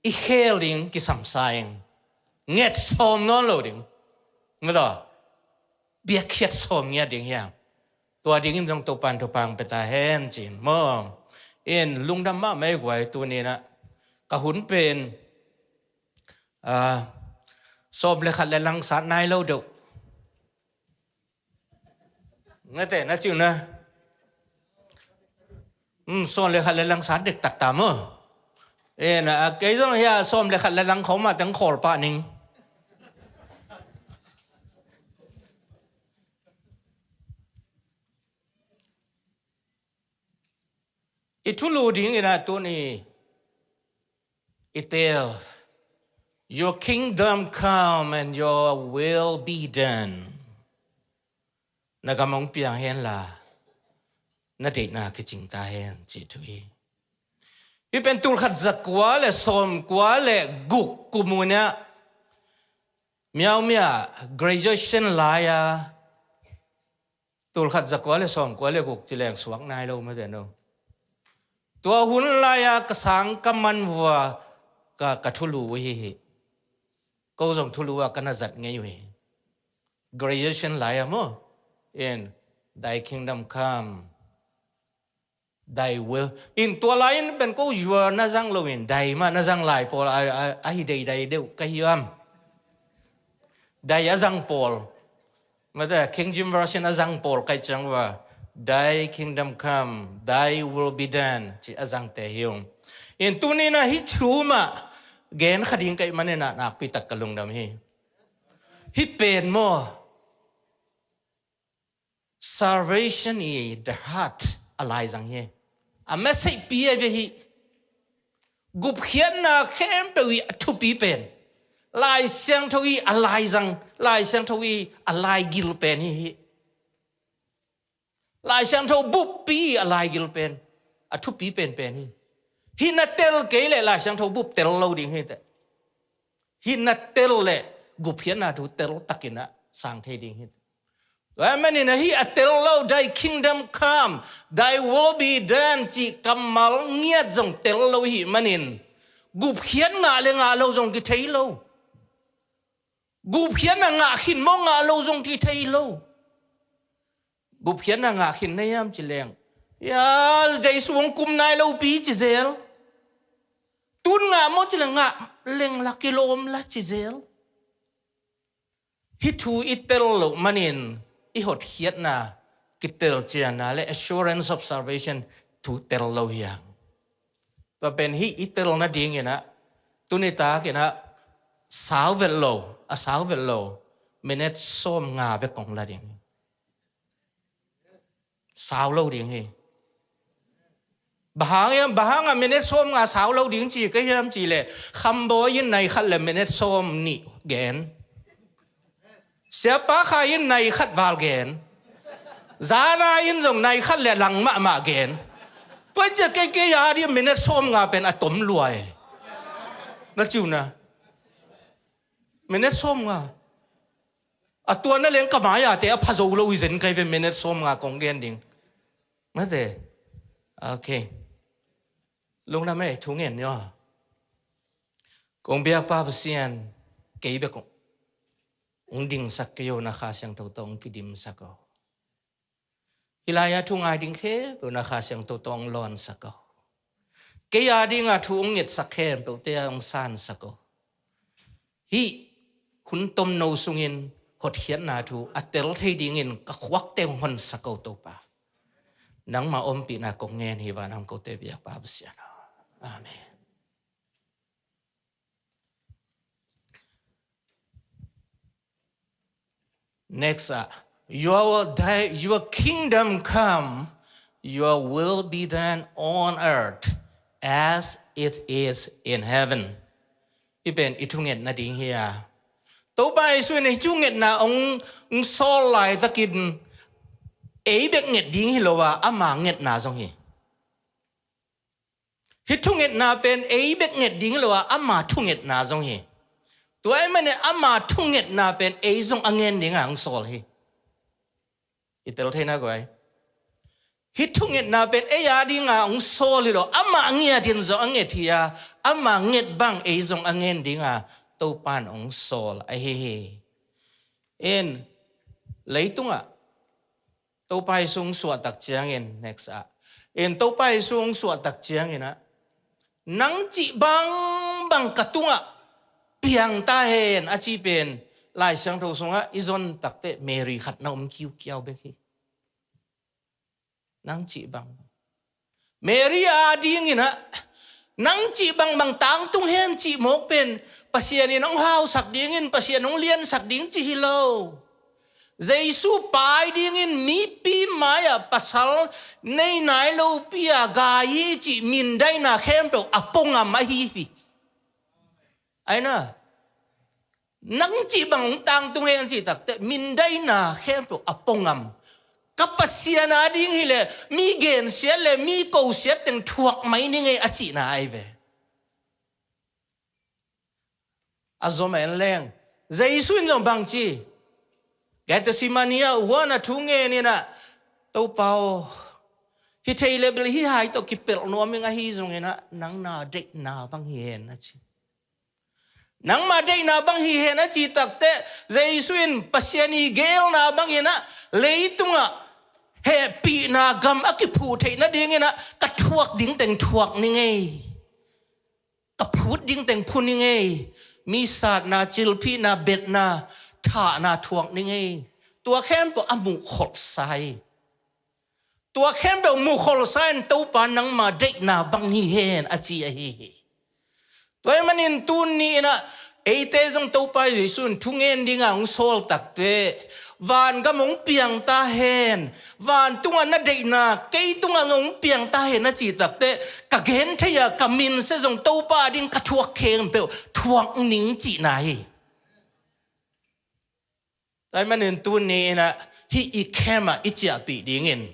i khel ding kisam sa ing. Nget sawm nawn lo ding. Mataw, biakhiat sawm ngiat ding hi hang. Tua dingin zong Topan thupha hong pia ta hen ci-in maw. In lungdam mahmah i guai, tuni inah ka hun pen, ah, sawm le khat le lang sat nai lo deuh. Ngate na ciu na. Hmm, sawm le khat le lang sat dektak ta maw. Eh, na, a, kei zong hia sawm le khat le lang khawng mah teng khawl pah ning. I thulu ding inah tuni i tel, "Your kingdom come and your will be done." Na gam hong piang hen la, na deihna kicing ta hen, cih thu hi. Hih pen tulkhat zakua le sawmkua le guk kum uh inah, Myaungmya graduation lai-a, tulkhat zakua le sawmkua le guk ci leng suak nai lo mate no. Tua hun lai-a ka sang ka man vua ka, ka thulu uh hi hi. Ko zong thulu ah ka na zat ngei uh hi. Graduation lai-a maw. In, "Thy kingdom come. Thy will." In tua lai-in pen ko your na zang lo in, "Thy" mah na zang lai pawl a, a, a hi deidai deuh ka hi am. "Thy" a zang pawl. Mate, King James Version a zang pawl ka hih ciang uh a, "Thy kingdom come, thy will be done," ci a zangte hi ung. In tuni inah hih thu mah gen kha ding ka hih manin ah nakpi tak ka lungdam hi. Hih pen maw, salvation i the heart a laizang hi. A message pi a ve hi. Gupkhiatna khempeuh i a thupi pen, Lai Siangtho i a laizang, Lai Siangtho i a laigil pen hi hi. Lai Siangtho buppi i a laigil pen, a thupi penpen hi. Hih na tel kei leh Lai Siangtho bup tel lo ding hi teh. Hih na tel leh gupkhiatna thu tel takin ah sang thei ding hi. Tua ahih manin ah hih a tel lo, "Thy kingdom come, thy will be done," cih kammal ngiat zong tel lo i hih manin, gupkhiat ngah le ngah lo zong kithei lo. Gupkhiatna ngah khin maw ngah lo zong kithei lo. Gupkhiatna ngah khin na hiam ci leng, "Ya, Jesu hong kum nai lo pi," ci zel. "Tun ngah maw?" ci leng, "Ngah leng la, kilawm la," ci zel. Hih thu i tel loh manin i hotkhiatna, kitelcianna le assurance of salvation thu tel lo hi hang. Tua pen hih i tel nadingin ah, tuni takin ah, sau vet lo, a sau vet lo, minute sawmnga bek kong la ding hi. Sau lo ding hi. Bang hang hiam, bang hangah minit sawm nga sau lo ding ci ka hiam cih leh, Khambawi in nai khat le minit sawm nih gen. Siapa Khai in nai khat val gen. Zana in zong nai khat le lang mahmah gen. Tua ciang kei, kei a ding minit sawm nga pen a tom lua e. Na ci uh na. Minit sawm nga. A tua na leng ka mai-ate a pha zo lo hi zen kai ve, minit sawm nga kong gen ding. Mate. Okay. Lungdam e, thu ngen ni aw. Kong biakpa Pasian, kei bek hong dingsak kei o, na Kha Siangtho tawh hong kidimsak o. Hih lai-ah thu ngai ding khempeuh na Kha Siangtho tawh hong lawnsak o. Kei a dinga thu hong ngetsak khempeuhte hong sansak o. Hih hun tomno sungin hotkhiatna thu a tel thei dingin ka khuakte hong honsak o Topa. Nangma ompihna kong ngen hi, vanam kote biakpa Pasian aw. Amen. Next ah, your, thy, your kingdom come, your will be done on earth as it is in heaven. Hih pen i thungetna ding hi a. Topa Jesu in hih thungetna hong, hong sawl laitakin ei bek nget ding hi lo a, ama ngetna zong hi. Hih thungetna pen ei bek nget ding lo a, ama thungetna zong hi. Tua ahih manin ama thungetna pen ei zong a ngen dinga hong sawl hi. I tel theihna guai. Hih thungetna pen ei a dinga hong sawl hi lo, ama ngiatin zong a nget hi a, ama nget bang ei zong a ngen dinga Topan hong sawl ahi hi. In leitungah Topa Jesu hong suahtak ciangin, next ah. In Topa Jesu hong suahtak ciangin ah, nang cih bangbang ka tungah piang ta hen a ci pen Lai Siangtho sungah i zon takteh Mary khat na om kiukiau bek hi. Nang cih bangbang. Mary a dingin ah, nang cih bangbang tangtung hen cih mawk pen Pasian in hong hausak dingin, Pasian hong liansak ding cih hi lo. Jesu pai dingin mipi mai-ah pasal nei nai lopi-a gai hi cih mindaina khempeuh a pongam ahi hi. Aina, nang cih bang hong tangtung hen cih takteh mindaina khempeuh a pongam. Ka Pasian a ding hileh mi gensiat le mi kosiat teng thuak mai ning ei a cihna ahi ve. A zom en leng. Jesu in zong bang ci? Gethsemane ah huan a thu ngenin ah, Topa aw, hi thei le bel hih hai tawh kipelh nuam ing, ahi zongin ah nang na deihna bang hi hen a ci. Nangma deihna bang hi hen a cih takteh, Jesu in Pasian i geelna bangin ah leitungah hehpihna gam a kiphuh theih nadingin ah ka thuak ding teng thuak ning ei. Ka phut ding teng phut ning ei. Mi satna, cilphihna, betna, thahna thuak ning ei. Tua khempeuh a muhkholhsa hi. Tua khempeuh muhkholhsa in Topa nangma deihna bang hi hen a ci ahi hi. Tua ahih manin tuni in ah eite zong Topa Jesu in thungen dinga hong sawl takteh vangam hong piang ta hen, vantungah na deihna kei tungah hong piang ta hen a cih takteh, ka genthei-a ka minsia zong Topa a ding ka thuak khempeuh thuak ning cihna hi. Tua ahih manin tuni in ah hih i camp ah i ciahpih dingin,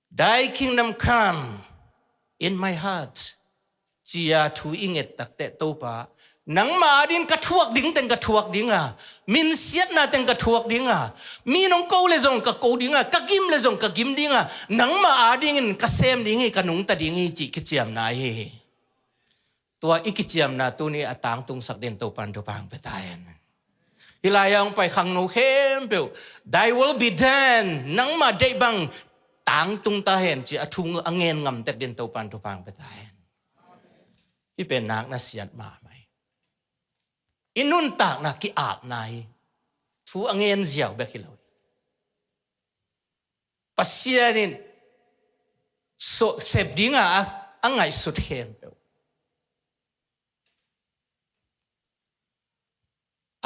"Thy kingdom come in my heart," ci-a thu i nget takteh, Topa, nangma a ding ka thuak ding teng ka thuak dinga, minsiatna teng ka thuak dinga, mi nong ko le zong ka ko dinga, ka gim le zong ka gim dinga, nangma a dingin ka sem ding hi, ka nungta ding hi cih kiciamna ahi hi. Tua i kiciamna tuni a tangtungsak din Topan thupha hong pia ta hen. Hih lai-ah hong pai khangno khempeuh, "Thy will be done," nangma deih bang tangtung ta hen ci a thu a ngen ngam tek din Topan thupha hong pia ta hen. Hih pen nak nasiat mahmah hi. I nuntakna ki-apna hi. Thu a ngen ziau bek hi lo hi. Pasian in so-, sep dinga a, a ngaihsut khempeuh.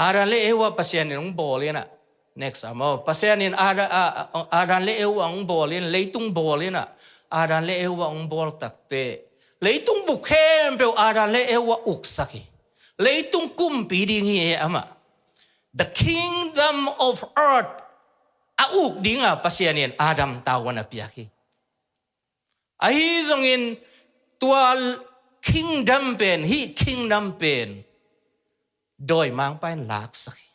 Adam le Eva Pasian in hong bawl in ah. Next ah maw. Pasian in Ada-, a, a, Adam le Eva hong bawl in, leitung bawl in ah, Adam le Eva hong bawl takteh leitung bup khempeuh Adam le Eva uksak hi. Leitung kumpi ding hi e amah. The kingdom of earth a uk dinga Pasian in Adam tavuan a piak hi. Ahi zongin tua kingdom pen, hih kingdom pen dawimangpa in laksak hi.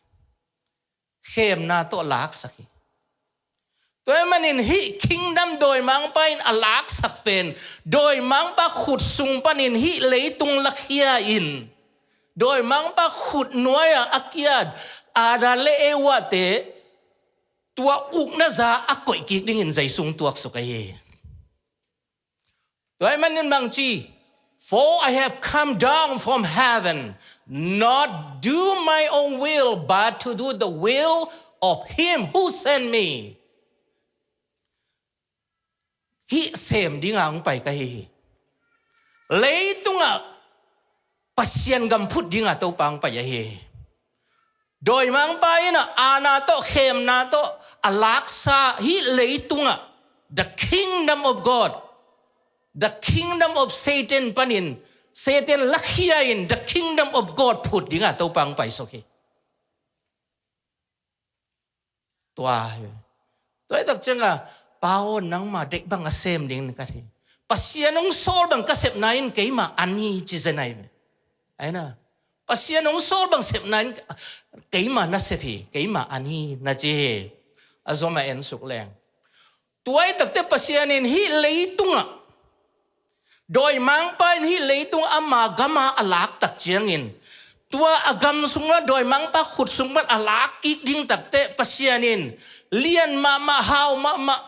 Khemna tawh laksak hi. Tua ahih manin hih kingdom dawimangpa in a laksak pen, dawimangpa khut sung panin hih leitung lakhia in, dawimangpa khut nuai-ah a kiat Adam le Evate tua ukna za a koih kik dingin Jesu hong tuaksuk ahi hi. Tua ahih manin bangci, "For I have come down from heaven, not do my own will, but to do the will of him who sent me." Hih sem dinga hong pai ka hi hi. Leitungah Pasian gam phut dinga Topa hong pai ahi hi. Dawimangpa in a aana tawh, khemna tawh a laksa hih leitungah, the kingdom of God, the kingdom of Satan panin, Satan lakhia in the kingdom of God phut dinga Topa hong paisuk hi. Tua hi. Tua hi tak cianga, "Pa aw, nangma deih bang a sem ding ka hi. Pasian hong sawl bang ka sepna in keima an hi," ci zen ahi ve. Aina, "Pasian hong sawl bang sepna in keima na sep hi, keima an hi," na ci hi. A zom a en suk leng. Tua hi takte Pasian in hih leitungah, dawimangpa in hih leitung ama gama a lak tak ciangin, tua a gam sungah dawimangpa khut sung pan a lak kik ding takte Pasian in lian mahmah, hau mahmah,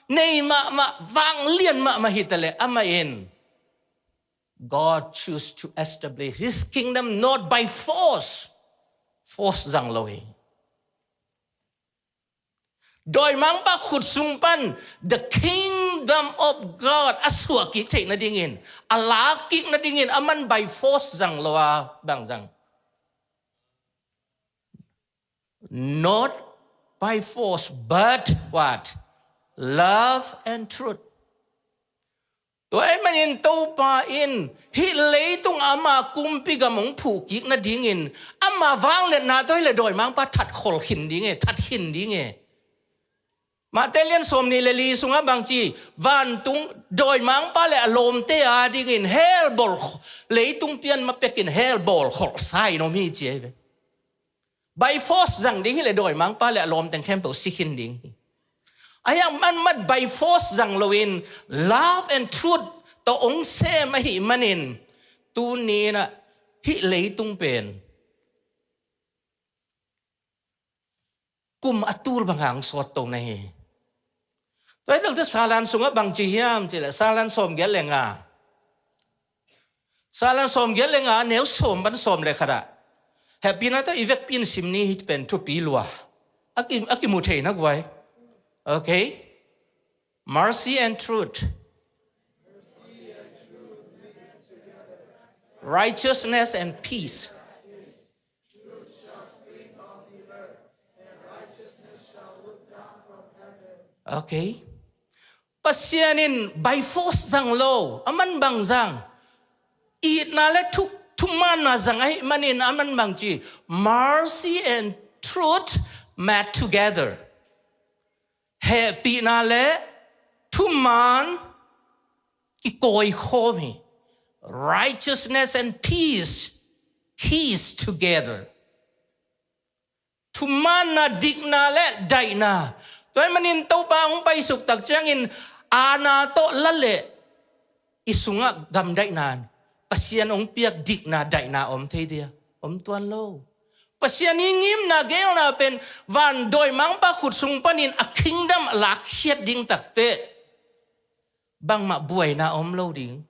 nei mahmah, vang lian mahmah hi taleh amah in, God choose to establish his kingdom not by force. Force zang lo hi. Dawimangpa khut sung pan the kingdom of God a suah kik theih nadingin, a lak kik nadingin, aman by force zang lo a, bang zang? Not by force, but what? Love and truth. Tua ahih manin Topa in hih leitung ama kumpi gam hong phuh kik nadingin, ama vangliatna tawh hileh dawimangpa that khol khin ding e, that khin ding e. Matthai lian sawmnih le li sungah bangci, vantung dawimangpa le a lawmte a dingin hell bawl kh-, leitung pian ma pekin hell bawl kholhsa in om hi ci ahi ve. By force zang ding hileh dawimangpa le a lawmteng khempeuh si khin ding hi. Ahi hang man mat by force zang loin love and truth tawh hong sem ahih manin tuni-in ah hih leitung pen kum a tul banga hong sawt to na hi. Tua hi takte Salan sungah bangci hiam cileh, Salan sawmgiat le nga. Salan sawmgiat le nga, neu sawm pan sawm le khat ah. Hehpihna tawh i vekpi in sim ni, hih pen thupi lua. A ki, a kimu thei na guai. Okay. Mercy and truth. Righteousness and peace. Okay. Pasian in by force zang lo, aman bang zang. Itna le thu, thumaanna zang ahih manin aman bangci, mercy and truth met together. Hehpihna le thumaan kikawi khawm hi. Righteousness and peace, peace together. Thumaanna, dikna le daihna. Tua ahih manin Topa hong paisuk tak ciangin aana tawh la leh i sungah gamdaihna, Pasian hong piak dikna, daihna om thei dia? Om tuan lo. Pasian i ngimna, geelna pen van dawimangpa khut sung panin a kingdom a lakkhiat ding takte bangmah buaina om lo ding.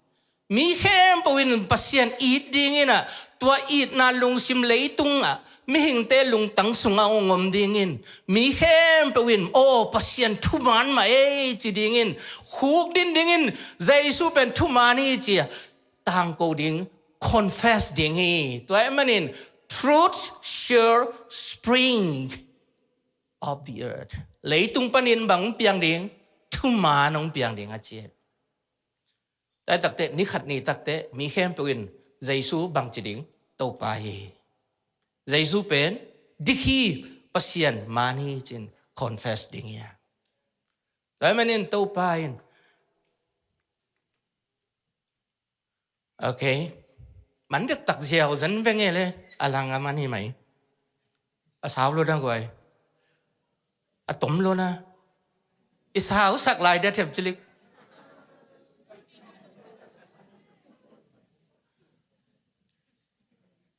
Mi khempeuh in Pasian it dingin ah, tua itna lungsim leitungah mihingte lungtang sungah hong om dingin, mi khempeuh in, "Aw, Pasian thumaan mah ei," ci dingin, khukdin dingin, "Jesu pen thumaan hi," ci-a tangko ding, confess ding hi. Tua ahih manin, "Truth shall spring of the earth." Leitung panin bang hong piang ding? Thumaan hong piang ding a ci hi. Tua hi takteh, ni khat ni takteh mi khempeuh in Jesu bangci ding? Topa hi. Jesu pen dik hi, Pasian man hi ci-in confess ding hi a. Tua ahih manin Topa in, okay, man dektak ziau zen veng e le, a lang a man hi mai. A sau lo dang guai. A tom lo na. I sausak lai dia thiam cilik.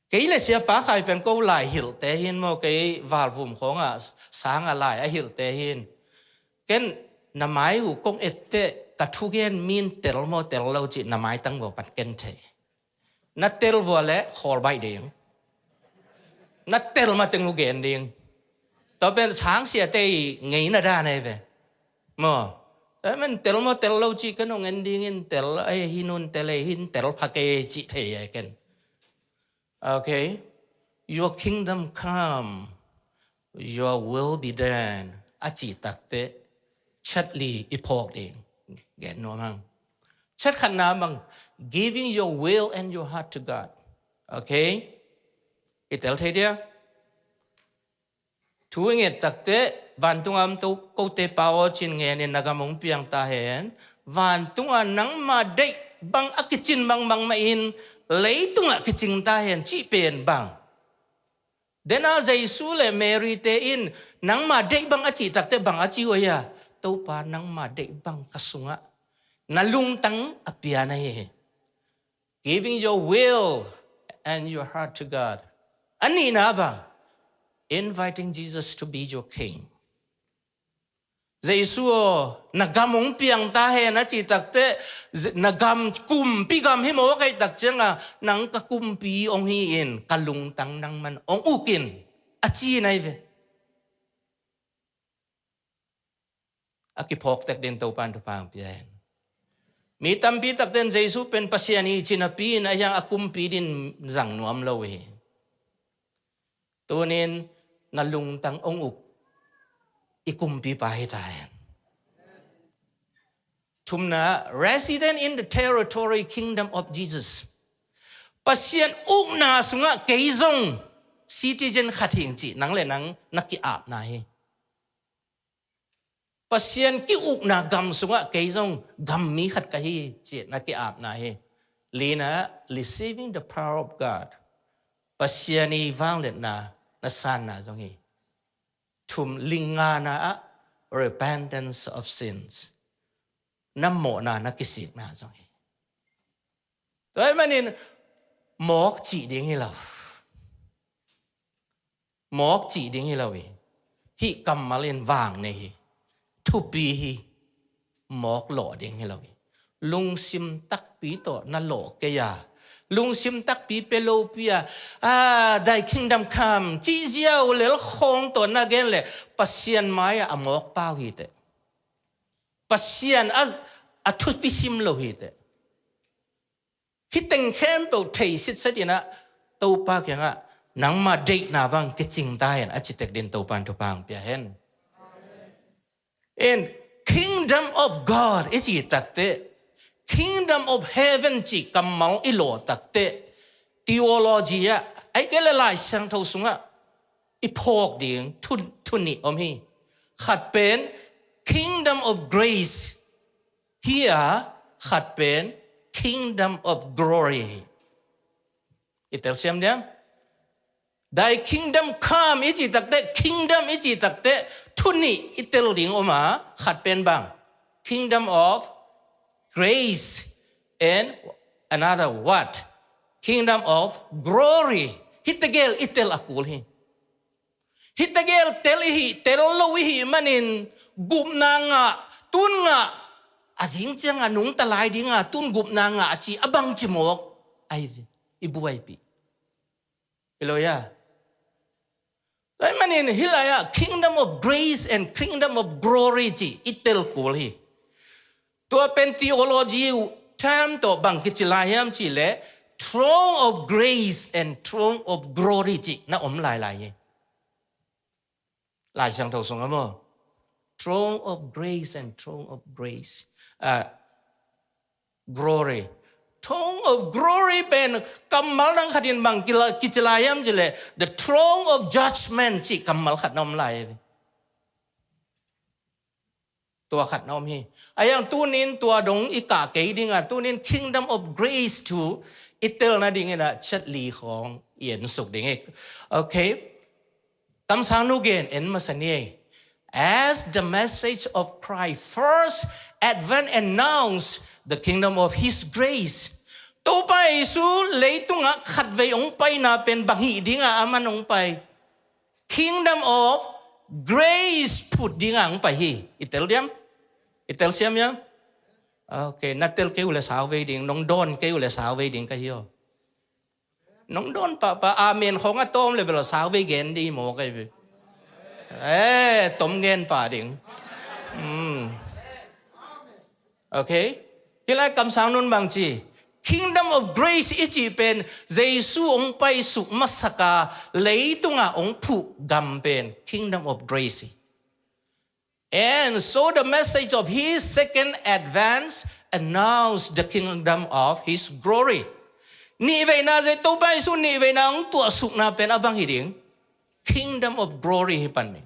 Kei le Siapa Khai pen ko lai hilhte hin maw, kei Valvum khawngah sanga lai a hilhte hin. Ken na mai uh kong etteh ka thugen min tel maw tel lo cih na maitang vua pan ken thei. Na tel vua le khawl baih ding. Na tel mateng uh gen ding. Tua pen sangsiate i ngeina dan ahi ve. Maw. Tua pen tel maw tel lo cih ken hong en dingin tel, ei, hi nun tel, ei, hin tel pha kei cih thei e ken. Okay. Your kingdom come, your will be done. A cih takteh, chat li i phawk ding. Gen nuam hang. Chat khatna bang, giving your will and your heart to God. Okay? I tel thei dia? Thu i nget takteh, vantung a om to, kote Pa aw ci-in ngenin na gam hong piang ta hen. Vantung a nangma deih bang a kicin bangmah in, leitungah kicing ta hen cih pen bang. Dena Jesu le Mary te in nangma deih bang a cih takteh bang a ci uh a, Topa nangma deih bang ka sungah na lungtang a pia na hi. Giving your will and your heart to God. A nihna bang, inviting Jesus to be your king. Jesu aw, na gam hong piang ta hen a cih takteh, na gam kumpi gam hi maw, kei tak cianga, nang ka kumpi hong hi in, ka lungtang nangman hong uk in, a ci na hi ve. A kiphawk tek din Topan thupha hong pia hen. Mi tampi takten Jesu pen Pasian hi ci napi in a hiang a kumpi din zang nuam lo hi. Tunin na lungtang hong uk i kumpipa hi ta hen. Thumna, resident in the territory kingdom of Jesus. Pasian ukna sungah kei zong citizen khat hing cih nang le nang na ki-apna hi. Pasian ki-ukna gam sungah kei zong gammi khat ka hi cih na ki-apna hi. Lina, receiving the power of God. Pasian i vangliatna na sanna zong hi. Thum, lingana ah, repentance of sins. Na mawhna na kisikna zong hi. Tua ahih manin mawk cih ding hi lo. Mawk cih ding hi lo hi. Hih kammal in vang nei hi. Thupi hi. Mawk lawh ding hi lo hi. Lungsim takpi tawh na lawh kei a, lungsim takpi pia lopi a, ah, thy kingdom come cih ziau lel khawng tawh na gen leh Pasian mai-ah a mawk pau hi teh. Pasian a, a thupi sim lo hi teh. Hih teng khempeuh thei sitset in ah, Topa kiangah, nangma deihna bang kicing ta hen, a citek din Topan thupha hong pia hen. In kingdom of God i cih takteh, kingdom of heaven cih kammal i lawh takteh, theology ah, ahih kei leh Lai Siangtho sungah i phawk ding thu, thu nih om hi. Khat pen kingdom of grace hi a, khat pen kingdom of glory hi. I telsiam diam? Thy kingdom come i cih takteh, kingdom i cih takteh, thu nih i tel ding om a, khat pen bang, kingdom of grace, and another what? Kingdom of glory. Hih tegel i tel a kul hi. Hih tegel tel i hih, tel lo i hih manin gupna ngah, tun ngah, a zing ciangah nungta lai ding a, tun gupna ngah a ci a bangci mawk ahi ve, i buaipih. Hi lo hia? Tua ahih manin hih lai-ah kingdom of grace and kingdom of glory ci i tel kul hi. Tua pen theology term tawh bang kici lai hiam cih leh throne of grace and throne of glory ci na om lailai hi. Lai Siangtho sungah maw, throne of grace and throne of grace. Ah, Glory. Throne of glory pen kammal dang khat in bang kila- kici lai hiam cih leh, the throne of judgment cih kammal khat na om lai hi. Tua khat na om hi. A hiang tunin tua dong i kah kei ding a, tunin kingdom of grace thu i tel nadingin ah ciat li khawng i ensuk ding hi. Okay. Kamsangnu gen en masa ni ei. As the message of Christ first advent announce the kingdom of his grace. Topa Jesu leitungah khatvei hong paina pen bang hih dingah aman hong pai? Kingdom of grace phut dingah hong pai hi. I tel diam? I tel siam hiam? Okay, na tel kei uh leh sauvei ding, nong dawn kei uh leh sauvei ding ka hi aw. Nong dawn pahpah, amen khawng a tawm leh bel sauvei gen ding maw ka hi ve. Eh, tom gen pah ding. Hmm. Okay? Hih lai kamsangnu'n bang ci? Kingdom of grace i cih pen Jesu hong paisuk masak a leitungah hong phuh gam pen kingdom of grace hi. And so the message of his second advent announce the kingdom of his glory. Nihveina Jesu, Topa Jesu nihveina hong tuahsukna pen a bang hi ding? Kingdom of glory hi pan ni.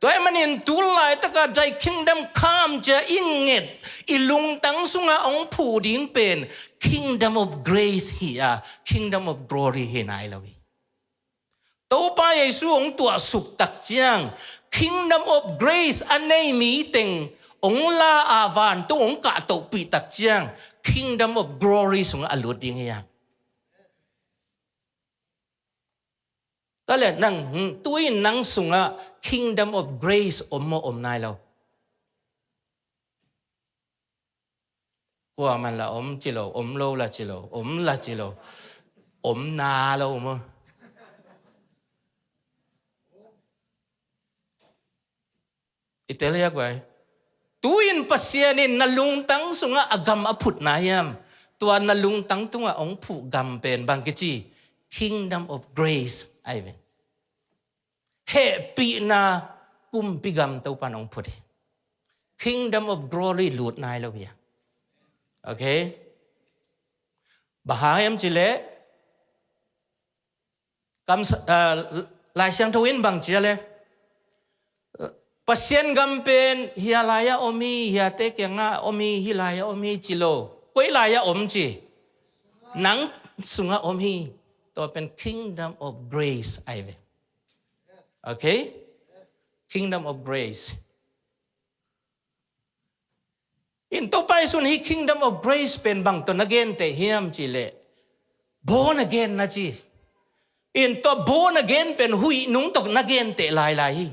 Tua ahih manin tu laitaka thy kingdom come ci-a i nget, i lungtang sungah hong phuh ding pen kingdom of grace hi a, kingdom of glory hi nai lo hi. Topa Jesu hong tuahsuk tak ciang, kingdom of grace a nei mi teng hong la a, vantung hong kahtohpih tak ciang, kingdom of glory sungah a lut ding hi a. Tua leh nang, hmm, tu-in nang sungah kingdom of grace om maw, om nai lo? Kuaman la om ci lo, om lo la ci lo, om la ci lo, om na lo maw? I tel hia guai? Tu-in Pasian in na lungtang sungah a gam a phut na hiam? Tua na lungtang tungah hong phuh gam pen bang kici? Kingdom of grace ahi ve. Hehpihna kumpi gam Topan hong phut hi. Kingdom of glory lut nai lo hi a. Okay? Bang hang hiam cih leh, kam, ah, Lai Siangtho in bang ci a leh, Pasian gam pen hia lai-ah om hi, hiate kiangah om hi, hih lai-ah om hi ci lo. Koi lai-ah om ci? Nang sungah om hi. Tua pen kingdom of grace ahi ve. Okay? Kingdom of grace. In Topa Jesu'n hih kingdom of grace pen bang tawh na genteh hiam cih leh, born again na ci. In tua born again pen huih nung tawh na genteh lailai hi.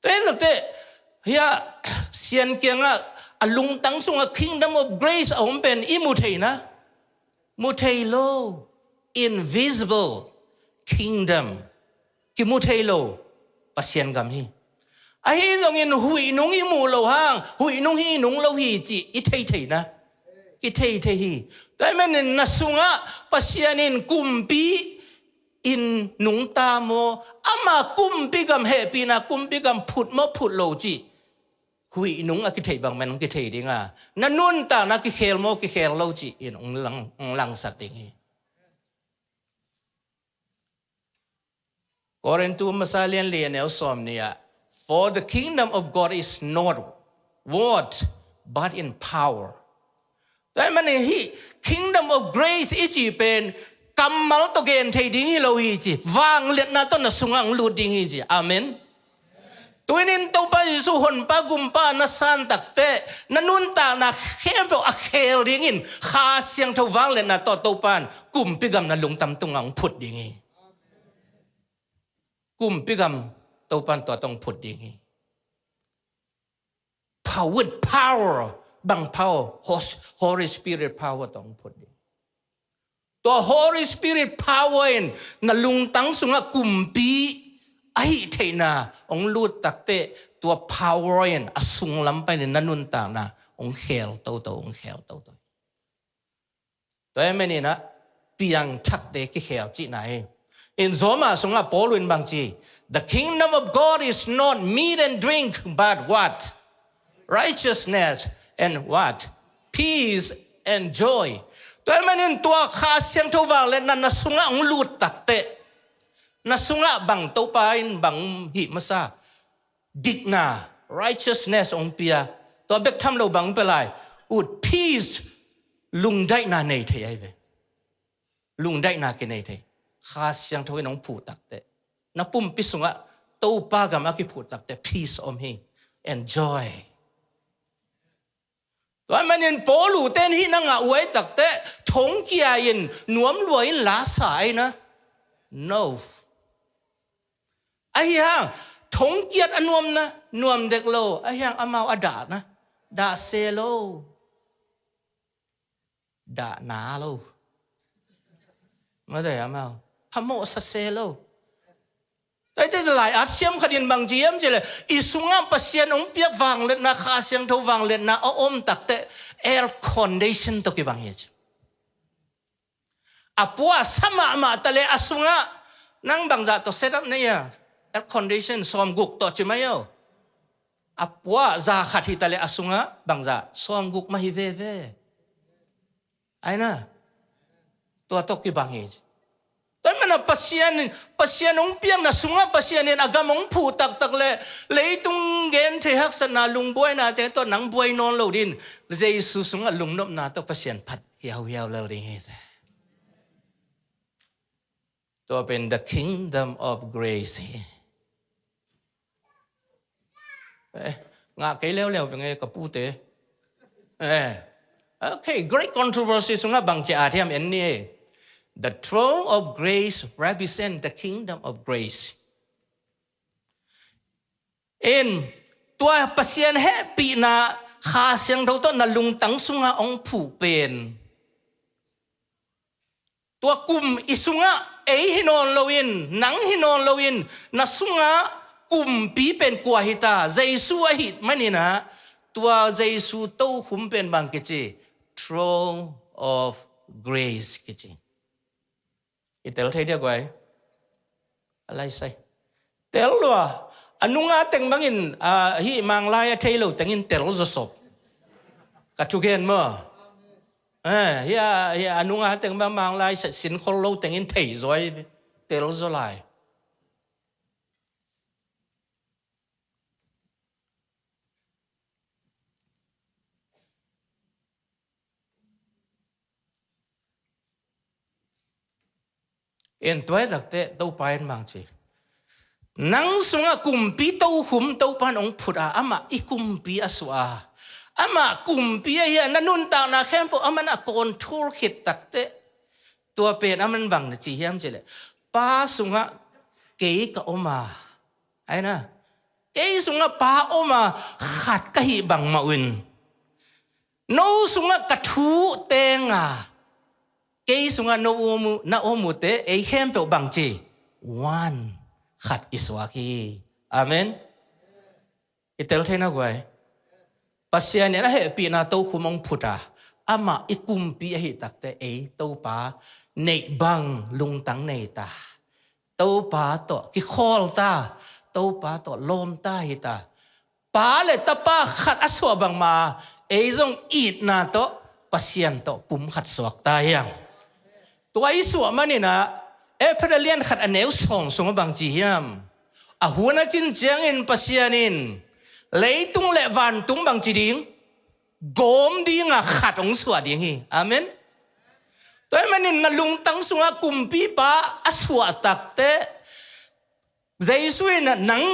Tua hi lote, hia Sian kiangah a lungtang sungah kingdom of grace a om pen i mu thei na? Mu thei lo. Invisible kingdom. Kimu thei lo Pasian gam hi. Ahi zongin huih nung i muh loh hang, huih nung hi nung lo hi cih i thei thei na? Kithei thei hi. Tua ahih manin na sungah Pasian in kumpi in nungta maw, ama kumpi gam, hehpihna kumpi gam phut maw, phut lo cih huih nung a kitheih bang mah in hong kithei ding a, na nuntakna kikhel maw, kikhel lo cih in hong lang, hong langsak ding hi. Korintu masa lian li a neu sawmnih ah, "For the kingdom of God is not word, but in power." Tua ahih manin hih kingdom of grace i cih pen kammal tawh gen thei ding hi lo hi ci. Vangliatna tawh na sungah hong lut ding hi ci. Amen. Tunin Topa Jesu Honpa Gumpa na san takteh, na nuntakna khempeuh a khel dingin Kha Siangtho vangliatna tawh Topa'n kumpi gam na lungtang tungah hong phut ding hi. Kumpi gam Topa'n tua tawh hong phut ding hi. Power, with power, bang power, Hos-, Holy Spirit power tawh hong phut ding. Tua Holy Spirit power in na lungtang sungah kumpi ahih theihna hong lut takteh, tua power in a sunglam panin na nuntakna hong khel toto, hong khel toto. Tua ahih manin ah piangthakte kikhel cihna hi. In Roma sungah Paul in bang ci, "The kingdom of God is not meat and drink, but what? Righteousness and what? Peace Enjoy. Tua ahih manin tua Kha Siangtho vangliatna na sungah hong lut takteh, na sungah bang Topa in bang hih masa, dikna, righteousness hong pia. Tua bek tham lo bang pia lai, ut, peace, lungdaihna nei thei ahi ve. Lungdaihna kinei thei. Kha Siangtho in hong phuh takteh, na pumpi sungah Topa gam a kiphuh takteh peace om hi. Enjoy. Tua ahih manin Paul ute in hih na ngah uh ahih takteh, thongkia in nuam lua in la sa ahi na. No. Ahi hang, thongkiat a nuamna, nuam dek lo. Ahi hang amau a dahna, dah se lo. Dah na lo. Mate amau, phamawh sa se lo. Tua ahih teh lai-at siam khat in bang ci hiam cih leh, i sungah Pasian hong piak vangliatna, Kha Siangtho vangliatna a om takteh, air condition tawh kibang hi ci. A pua sa mahmah ta leh a sungah, nang bangzah tawh set up na hia? Air condition sawmguk tawh ci mai aw. A pua za khat hi ta leh a sungah bangzah, sawmguk mah hi veve. Ahi na. Tua tawh kibang hi. Tua ahih manin Pasian, Pasian hong piakna sungah Pasian in a gam hong phuh taktak leh, leitung genthei haksatna, lungbuainate tawh nang buai nawn lo ding in, Jesu sungah lungnopna tawh Pasian phat hiauhiau lel ding hi. Tua pen the kingdom of grace hi. Eh, ngah kei leuleu ve nge ka pute. Eh. Okay, great controversy sungah bangci at hiam en ni. The throne of grace represent the kingdom of grace. In, tua Pasian hehpihna Kha Siangtho tawh na lungtang sungah hong phuh pen, tua kum i sungah ei hi nawn loin, nang hi nawn loin, na sungah kumpi pen kua hi ta, Jesu ahih manin ah, tua Jesu tokhum pen bang kici, throne of grace kici. I tel thei dia guai? A lai sai. Tel lua. A nunga teng bangin, ah, hih Manglai a thei lo tengin tel zaw sop. Ka thugen maw? Eh, hia, hia, a nunga teng bang Manglai sa-, sin khol lo tengin thei zaw ai. Tel zaw lai. En tuai takte Topa in bang ci. Nang sungah kumpi tokhum Topa in hong phut a, amah i kumpi a suah a. Amah kumpi ahi a, na nuntakna khempeuh amah in a control khit takte. Tua pen amah in bang na ci hiam cih leh, Pa sungah kei ka om a. Ahi na. Kei sungah Pa om a, khat ka hih bangmah un. No sungah ka thu teng a, kei sungah no om uh, na om uh te, ei khempeuh bang ci. One. Khat i suak hi. Amen. I tel thei na guai? Pasian in a hehpihna tokhum hong phut a, amah i kumpi ahih takte ei Topa neih bang lungtang nei ta. Topa tawh kikhawl ta, Topa tawh lawm ta hi ta. Pa le Tapa khat a suah bangmah, ei zong itna tawh, Pasian tawh pum khat suak ta hiang. Tua i suah manin ah, Efesa lian khat a neu sawm sungah bang ci hiam? A hun a cin ciangin Pasian in leitung le vantung bang ci ding? Gawm ding a khat hong suah ding hi. Amen. Tua ahih manin na lungtang sungah kumpipa a suah takte, Jesu in nang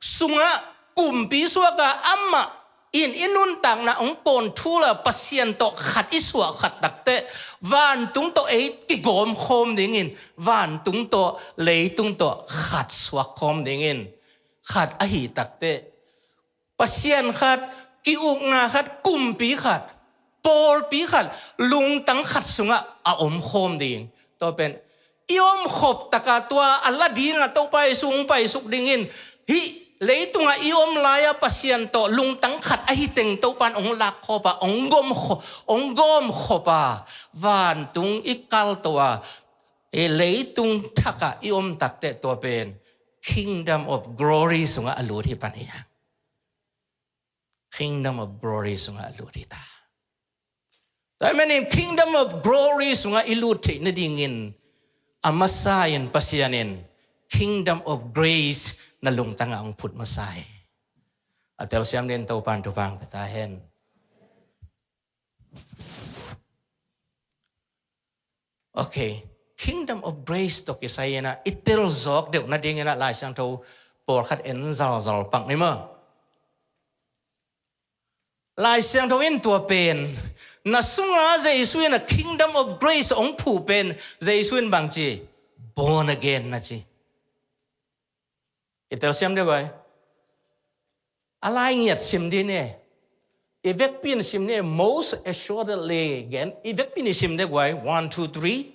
sungah kumpi suak a, amah in i nuntakna hong control a, Pasian tawh khat i suah khat takte, vantung tawh ei kigawm khawm dingin, vantung tawh leitung tawh khat suak khawm dingin, khat ahi takte, Pasian khat, ki-ukna khat, kumpi khat, pawlpi khat, lungtang khat sungah a om khawm ding. Tua pen i om khop taka tua a la dingah Topa Jesu hong paisuk dingin, hih leitungah i om lai-a Pasian tawh lungtang khat ahi teng Topa in hong lak khop a, hong gawm kho-, hong gawm khop a, vantung i kalto a, i leitung thakah i om takte tua pen Kingdom of Glory sungah a lut hi pan hi a. Kingdom of Glory sungah a lut hi ta. Tua ahih manin Kingdom of Glory sungah i lut theih nadingin a masa in Pasian in Kingdom of Grace na lungtangah hong phut masa hi. A telsiam dingin Topa'n thupha hong pia ta hen. Ok. Kingdom of Grace tawh kisai inah i telzawk deuh nadingin ah Lai Siangtho pawlkhat en zalzal pak ni maw? Lai Siangtho in tua pen na sungah Jesu in a Kingdom of Grace hong phuh pen Jesu in bangci, born again na ci. I telsiam deuh guai. A lai ngiat sim dih ni. I vekpi in sim ni, most assuredly again. I vekpi in i sim deuh guai. One, two, three.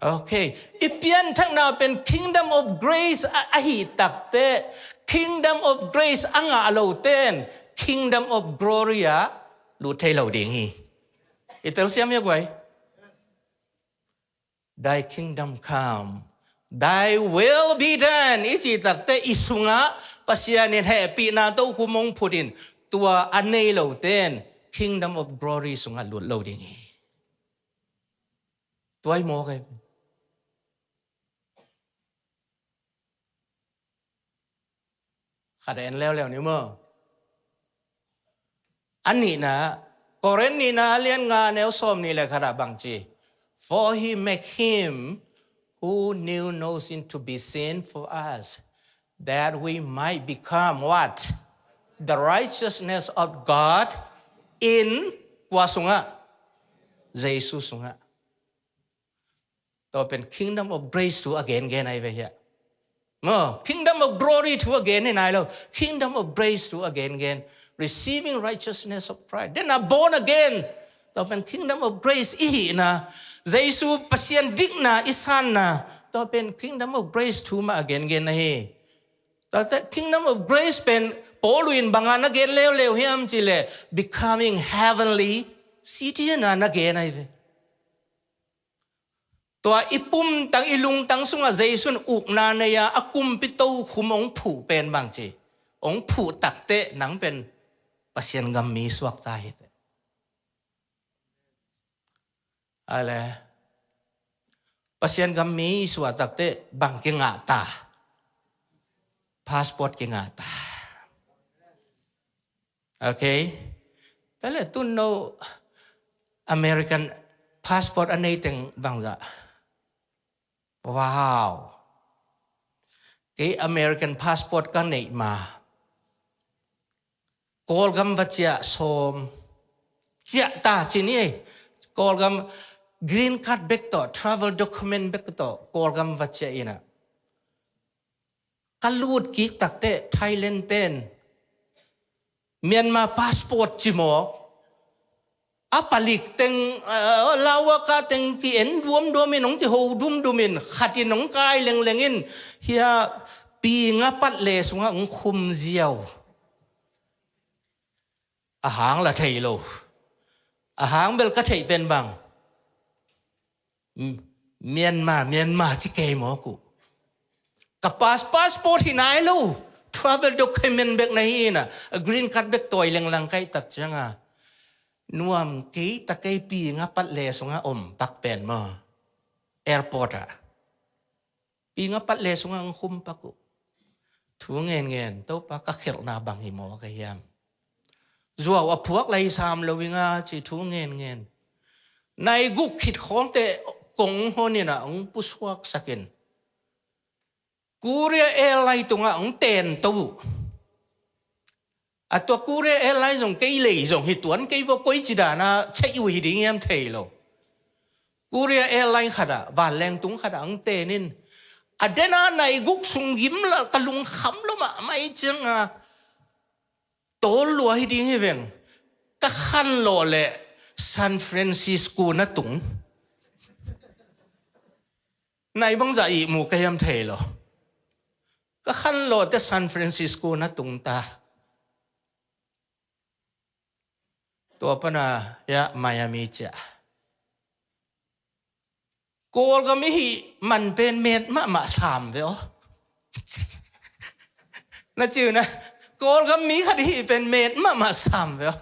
Ok. I pianthakna pen Kingdom of Grace a, ahih takteh, Kingdom of Grace a ngah lote'n Kingdom of Glory ah lut thei lo ding hi. I telsiam hi a guai. Thy kingdom come, thy will be done i cih takteh i sungah Pasian in hehpihna tokhom hong phut in tua a nei lote'n Kingdom of Glory sungah lut lo ding hi. Tua hi maw kei. Khat a en leuleu ni maw? A nihna, Korin nihna a lian nga neu sawm nih le khat ah bangci, for he make him who knew no sin to be sin for us, that we might become what? The righteousness of God in kua sungah? Jesu sungah. Tua pen Kingdom of Grace thu a gengen ahi ve hiah. Maw, Kingdom of Glory thu a gen hi nai lo. Kingdom of Grace thu a gengen. Receiving righteousness of Christ. Then a born again. Tua pen Kingdom of Grace i hihna. Jesu Pasian dikna i sanna. Tua pen Kingdom of Grace thu mah a gengen ahi. Tua teh Kingdom of Grace pen Paul in bang a na gen leuleu hiam cih leh becoming heavenly citizen a na gen ahi ve. Tua i pumtang, i lungtang sungah Jesu in ukna nei a, a kumpi tokhom hong phuh pen bangci, hong phuh takteh nang pen Pasian gam mi suak ta hi teh. Ale, Pasian gam mi suak takteh bang kingah ta? Passport kingah ta. Ok. Tua leh tu no American passport a nei teng bangzah? Wow. Kei American passport ka neih ma, Kawlgam va ciah sawm, ciah ta ci ni ei. Kawlgam green card bek tawh, travel document bek tawh Kawlgam va ciah inah, ka lut kik takteh Thailand ten Myanmar passport ci mawk, a palik teng, eh, lawaka teng ki en duamduam in, hong kiho dumdum in, khat in hong kai lengleng in, hia pi nga pat le sungah hong khum ziau. A hang la thei lo. A hang bel ka theih pen bang, M-, Myanmar, Myanmar ci kei mawk uh. Ka pass, passport hi nai lo. Travel document bek na hi inah, a green card bek tawi lenglang ka hih tak ciangah, nuam kei ta kei, pi nga pat le sungah om pak pen maw, airport ah. Pi nga pat le sungah hong khum pak uh. Thu ngenngen, Topa ka khelhna bang hi maw ka hiam? Zuau a phuak lai sam lo ing a ci thu ngenngen. Nai guk khit khawngte kong hon inah hong pusuaksak in, Korea Airline tungah hong tento uh. A tua Korea Airline zong kei lei zong hi tuan kei vaw, koi ci dana check uh hi ding hiam thei lo. Korea Airline khatah, vanleng tung khatah hong ten in, a dena nai guk sung gim la ka lungkham lo mahmah hi cianga, tawl lua hi ding hi veng. Ka khanlawh leh San Francisco na tung. Nai bangzah ihmu ka hiam thei lo. Ka khanlawh teh San Francisco na tung ta. Tua pana, ya, Miami ciah. Kawlgam i hih man pen met mahmah sam ve aw. Na ci uh na, Kawlgam mi khat i hih pen met mahmah sam ve aw.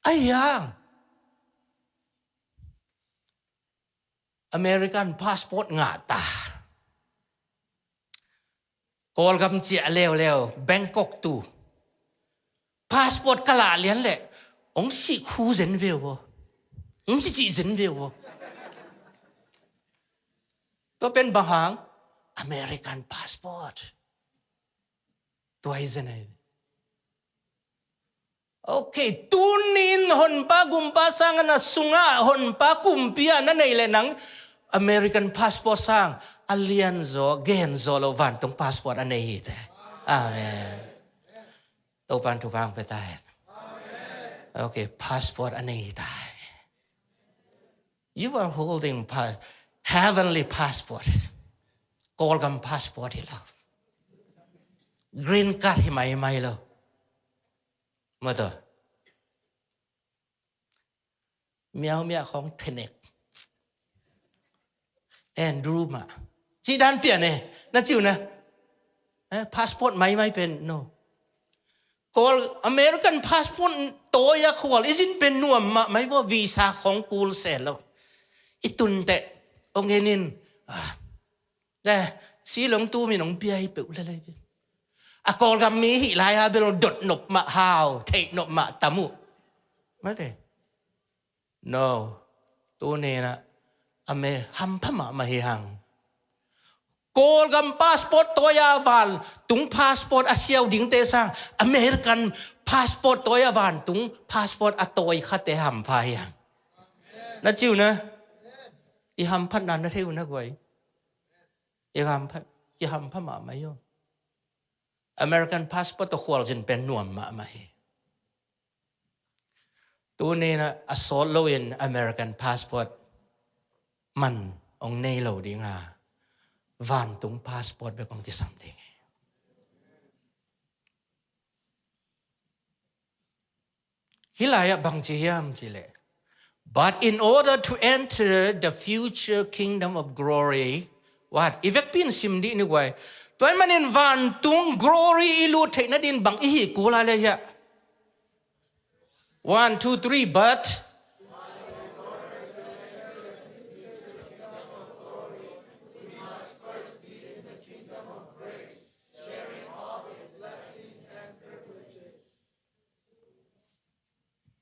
Ahi hang American passport ngah ta. Kawlgam ciah leuleu Bangkok tu passport ka lah lian leh hong sih khu zen ve uh aw. Hong sih cih zen ve uh aw. Tua pen bang hang? American passport. Tua hi zen ahi. Okay, tuni in Honpa gumpa sangin a sungah Honpa kumpi a na neih leh nang American passport sang a lianzaw genzaw lo vantung passport a nei hi te. Amen. Topan thupha hong pia ta hen. Okay, passport a nei hi ta. You are holding pa- heavenly passport. Kawlgam passport hi lo. Green card hi maimai lo. Mawtaw. Miaumia khawng thenek. Andrew mah. Cih dan pian e. Na ci uh na. Eh, passport maimai pen no. Kawl American passport tawi a khual i zin pen nuam mahmai vaw, visa khawng kul se lo. I tun teh. Ong en in. Ah. Te, silong tu min ong pia hi peuh le lai ve. A Kawlgam mi hih lai a bel dot nop mah hau, theih nop mah tam uh. Mate. No. Tuni in a me hampha mahmah hi hang. Kawlgam passport tawi a vantung passport a siau dingte sang American passport tawi a vantung passport a tawi khate hampha hi hang. Na ci uh na. I hamphatna na thei uh na guai. I hamphat, i hampha mahmah hi aw. American passport tawh khualzin pen nuam mahmah hi. Tuni in a sawt loin American passport man ong nei lo ding a, vantung passport bek ong kisam ding hi. Hih lai ah bang ci hiam cih leh, but in order to enter the future kingdom of glory, what? I vekpi in sim dih ni guai. Tua ahih manin vantung glory i lut theih nadin bang i hih kul a le hiah. One, two, three, but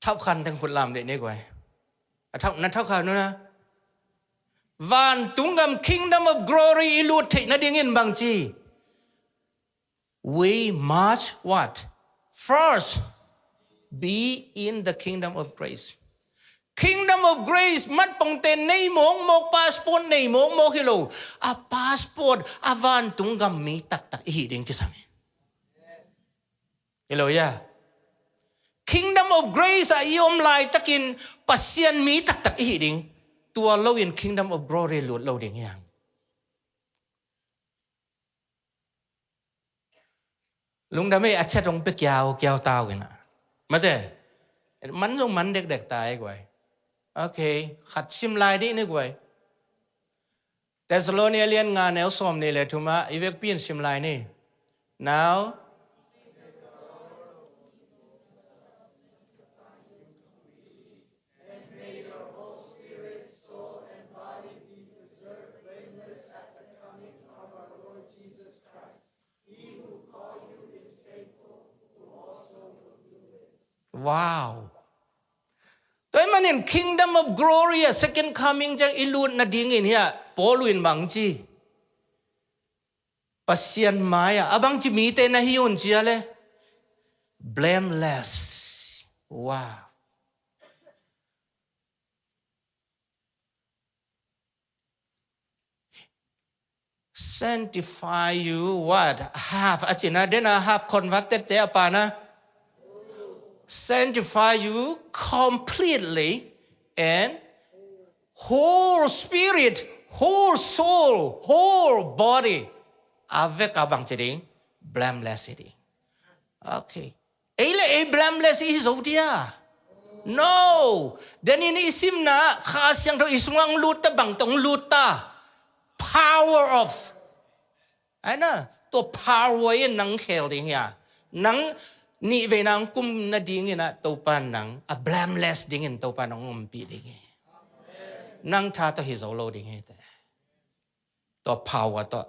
thauhkhan teng khut lam deh ne guai. A thauh, na thauhkhan uh na. Vantung gam kingdom of glory i lut theih nadingin bang ci? We must what? First, be in the kingdom of grace. Kingdom of grace, matpongte nei mawkmawk, passport nei mawkmawk hi lo. A passport, a vantung gam mi taktak i hih ding kisam hi. Hi lo ia. Kingdom of grace ah i om laitakin Pasian mi taktak i hih ding. Tua loin kingdom of glory lut lo ding hiang. Lungdam ei, a chat hong pia kiau kiau tau kina. Mate. Man zong man dekdek ta ei guai. Okay. Khat sim lai dih ni guai. Thessalonia lian nga neu sawm nih le thum ah i vekpi in sim lai ni. Now, wow. Tua ahih manin kingdom of glory a second coming ciang i lut nadingin hiah Paul in bang ci? Pasian mai-ah a bangci mite na hi un cia le? Blameless. Wow. Sanctify you what? Half. A cina dena half converted te a pana. Sanctify you completely and whole spirit, whole soul, whole body. A vek a bangci ding, blameless hi ding. Okay. Ei le ei blameless i hi zo dia? No. Denin i simna Kha Siangtho i sungah hong lut ta, bang tawh hong lut ta? Power of Aina, tua power in nang khel ding hi a, nang nihveina hong kum nadingin ah Topa nang a blameless dingin Topa nang ompih ding hi. Nang tha tawh hi zo lo ding hi te. Tua power tawh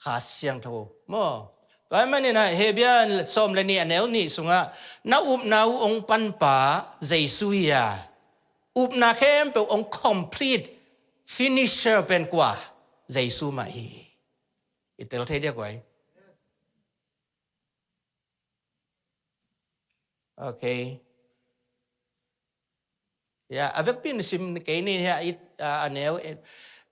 Kha Siangtho maw. Tua ahih manin ah Hebrew sawm le nih a neu nih sungah na upna uh hong panpa Jesu hi a, upna khempeuh hong complete, finisher pen kua? Jesu mah hi. I tel thei diak uai. Okay. Ya, a vekpi in sim kei ni hi a, it, uh, a neu, it,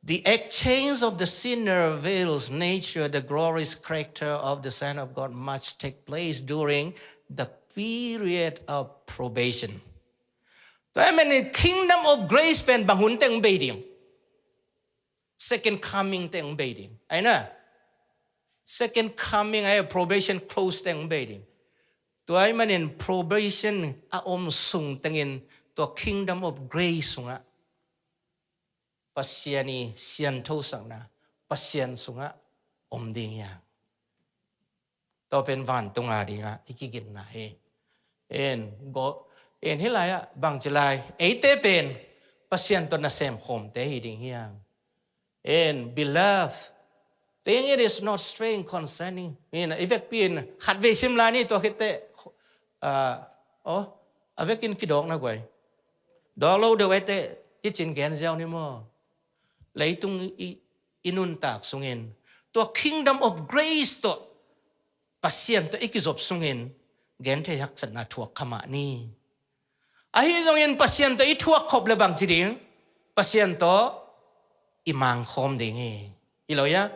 the exchange of the sinner veils nature, the glorious character of the Son of God must take place during the period of probation. Tua ahih manin kingdom of grace pen bang hun teng bei ding? Second coming teng bei ding. Aina, second coming, ai, probation close teng bei ding. Tua ahih manin probation a om sung tengin tua kingdom of grace sungah Pasian i sianthosakna Pasian sungah om ding hi a. Tua pen vantung a dingah i kiginna hi. En go, en hih lai-ah bangci lai, eite pen Pasian tawh nasem khawmte hi ding hiam? En, beloved, think it is not strange concerning. En, i vekpi in khatvei sim lai ni tua khitteh, ah, oh, a vekin kidawkna guai. Dawk lo deuh eite i cin gen ziau ni maw? Leitung i, i nuntak sungin tua kingdom of grace tawh Pasian tawh i kizop sungin genthei haksatna thuak kha mah ni. Ahi zongin Pasian tawh i thuak khop le bangci ding? Pasian tawh i mangkhawm ding hi. Hi lo hia?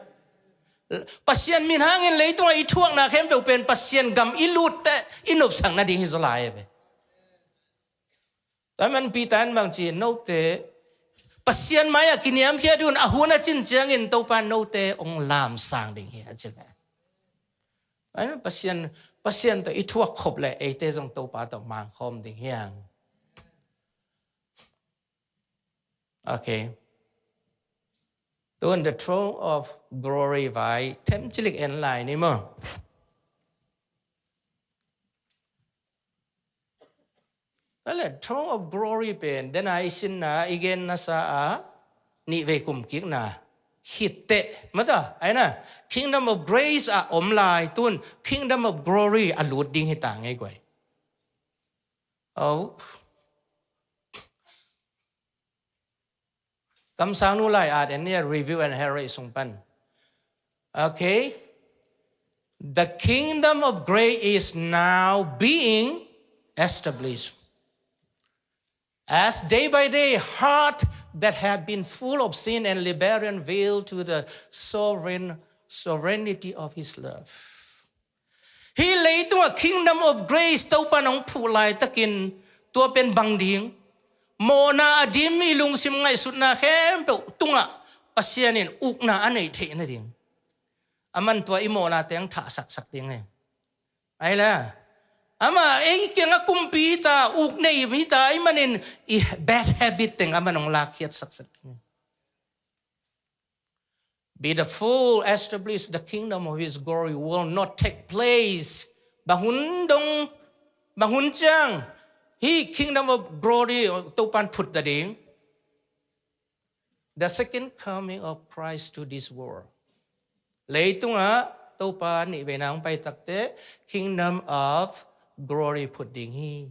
Pasian min hangin leitungah i thuakna khempeuh pen Pasian gam i lutteh i nopsak nading hi zaw lai ve. Tua ahih manin Peter in bangci, note Pasian mai-ah kiniamkhiat un, a hun a cin ciangin Topa note hong lamsang ding hi a ci ve. Aina, Pasian, Pasian tawh i thuak khop le eite zong Topa tawh mangkhawm ding hiang. Okay. Tun the throne of glory vai themcilik en lai ni maw? Tua leh throne of glory pen dena i sinna i genna sa a nihvei kumkikna khitteh mata, aina, kingdom of grace a om lai tun kingdom of glory a lut ding hi ta ngei guai. Oh. Kamsangnu lai-at en ni a, Review and Herald sung pan. Okay. The kingdom of grace is now being established. As day by day, hearts that have been full of sin and rebellion yield to the sovereign, sovereignty of his love. Hih leitungah kingdom of grace Topa in hong phuh laitakin tua pen bang ding? Mawhna a dim i lungsim ngaihsutna khempeuh tungah Pasian in ukna a neih theih nading. Aman tua i mawhna teng thahsaksak ding e. Ai la. Amah ei kiangah kumpi hi ta, uk nei hi ta, ahih manin i bad habit teng aman hong lakkhiat saksak ding e. Be the full establish the kingdom of his glory will not take place. Bang hun dong, bang hun ciang hih kingdom of glory Topa in phut ta ding? The second coming of Christ to this world. Leitungah Topa nihveina hong pai takteh kingdom of glory phut ding hi.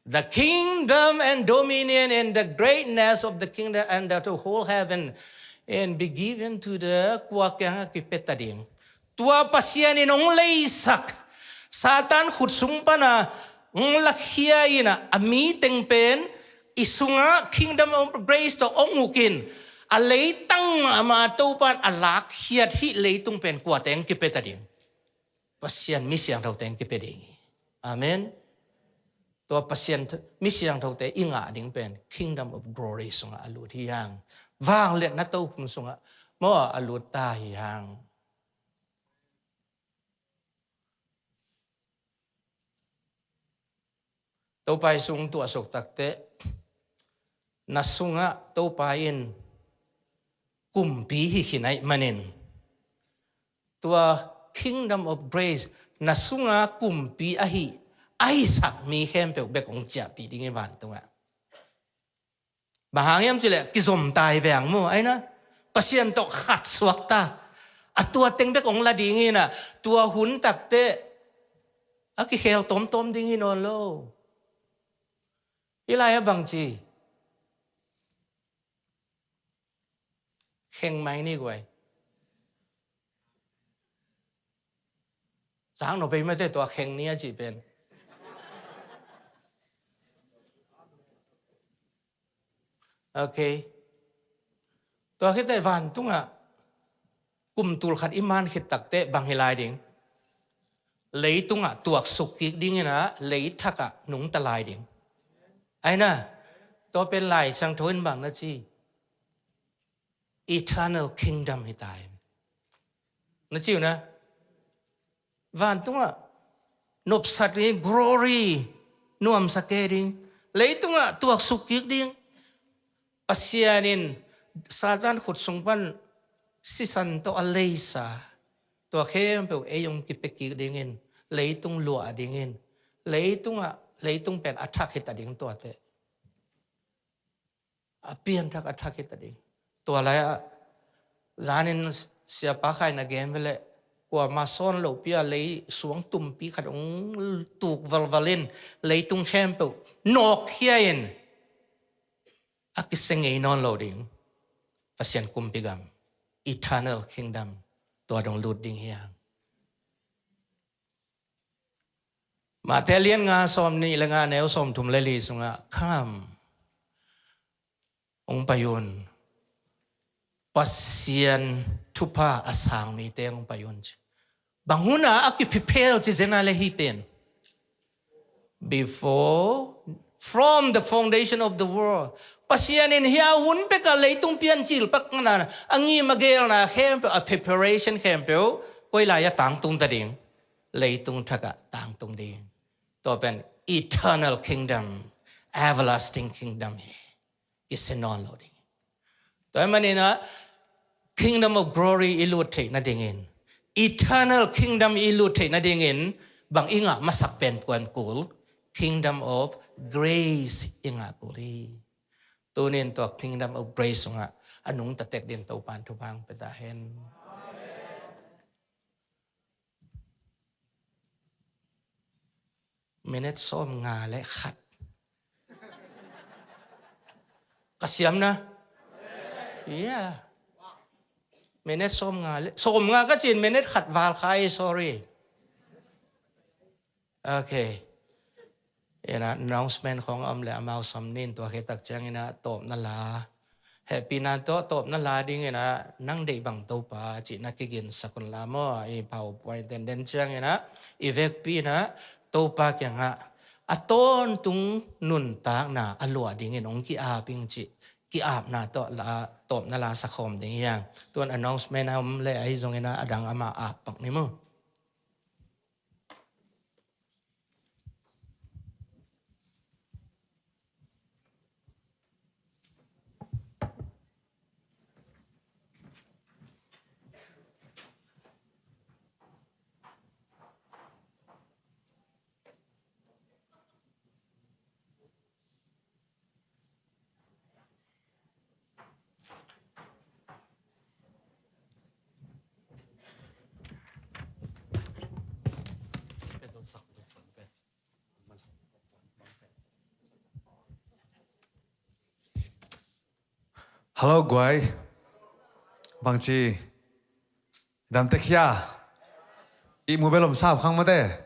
The kingdom and dominion and the greatness of the kingdom and the whole heaven and be given to the, kua kiangah kipia ta ding? Tua Pasian in hong leisak, Satan khut sung pana hong lakhia in a, a mi teng pen i sungah kingdom of grace tawh hong uk in, a leitang mahmah Topa in a lakkhiat hih leitung pen kua teng kipia ta ding? Pasian mi siangtho teng kipia ding hi. Amen. Tua Pasian th-, mi siangthote i ngah ding pen kingdom of glory sungah a lut hi hang. Vangliatna tokhom sungah maw a lut ta hi hang. Topa i sung tuahsuk takteh na sungah Topa in kumpi hi khin ahih manin Tua kingdom of grace, na sunga kumpi ahi, ahisak mi khempeuh bek hong ciahpih ding hi vantungah. Bang hang hiam cih leh kizom tai veng maw, aina Pasian tawh khat suak ta. A tua teng bek hong la ding hi na, tua hun takteh a kikhel tawmtawm ding hi nawn lo. Hih lai-ah bang ci? Kheng mai ni guai. Sang no pei mate tua kheng ni a cih pen. Ok. Tua khit teh vantungah kum tul khat i man khit takteh bang hi lai ding? Leitungah tuaksuk kik ding hi na, leithakah nungta lai ding. Aina, tua pen Lai Siangtho in bang na ci? Eternal kingdom hi ta hi. Na ci uh na? Vantungah nopsak ding, glory, nuamsa kei ding. Leitungah tuaksuk kik ding. Pasian in Satan khut sung pan sisan tawh a leisa, tua khempeuh ei hong kipia kik dingin, leitung luah dingin, leitungah, leitung pen a thak hi ta ding tuate. A pianthak a thak hi ta ding. Tua lai-ah zanin Siapa Khai na gen ve leh, kuama sawn lopi a lei suang tumpi khat hong tuk valval in, leitung khempeuh nawkkhia in, a kisia ngei nawn lo ding Pasian kumpi gam, eternal kingdom, tua dong lut ding hi hang. Mate lian nga sawm nih le nga neu sawm thum le li sungah, "Come, hong pai un. Pasian thupha a sang mite hong pai un," ci. Bang hun a a kiphipel ci zen a le hih pen? Before, from the foundation of the world. Pasian in hih a hun pek a leitung piancil pak na, a ngim a gelna khempeuh, a preparation khempeuh, koi lai-ah tangtung ta ding? Leitung thakah tangtung ding. Tua pen eternal kingdom, everlasting kingdom hi. Kisia nawn lo ding. Tua ahih manin ah kingdom of glory i lut theih nadingin, eternal kingdom i lut theih nadingin, bang i ngah masak pen kuan kul? Kingdom of grace i ngah kul hi. Tunin tua kingdom of grace sungah a nungta tek din Topan thupha hong pia ta hen. Minute sawm nga le khat. Ka siam na? Yeah. Minute sawm nga le, sawm nga ka cin, minute khat val kha hi, sorry. Ok. Ina announcement khong a om le amau sam nin, tua khit tak ciang ina tawpna la. Hehpihna tawh tawpna la ding ina nang deih bang Topa cih na kiginsak un la maw, i PowerPoint tenden ciang ina i vekpi ina Topa kiangah a tawntung nuntakna a luah dingin hong ki-ap ing cih ki-apna tawh la, tawpna la sakhawm ding hi hang. Tuan announcement a om le ahi zong ina a dang ama ap pak ni maw. Hello guai. Bangci. Dam tek hia. I mu belom sap khang mate.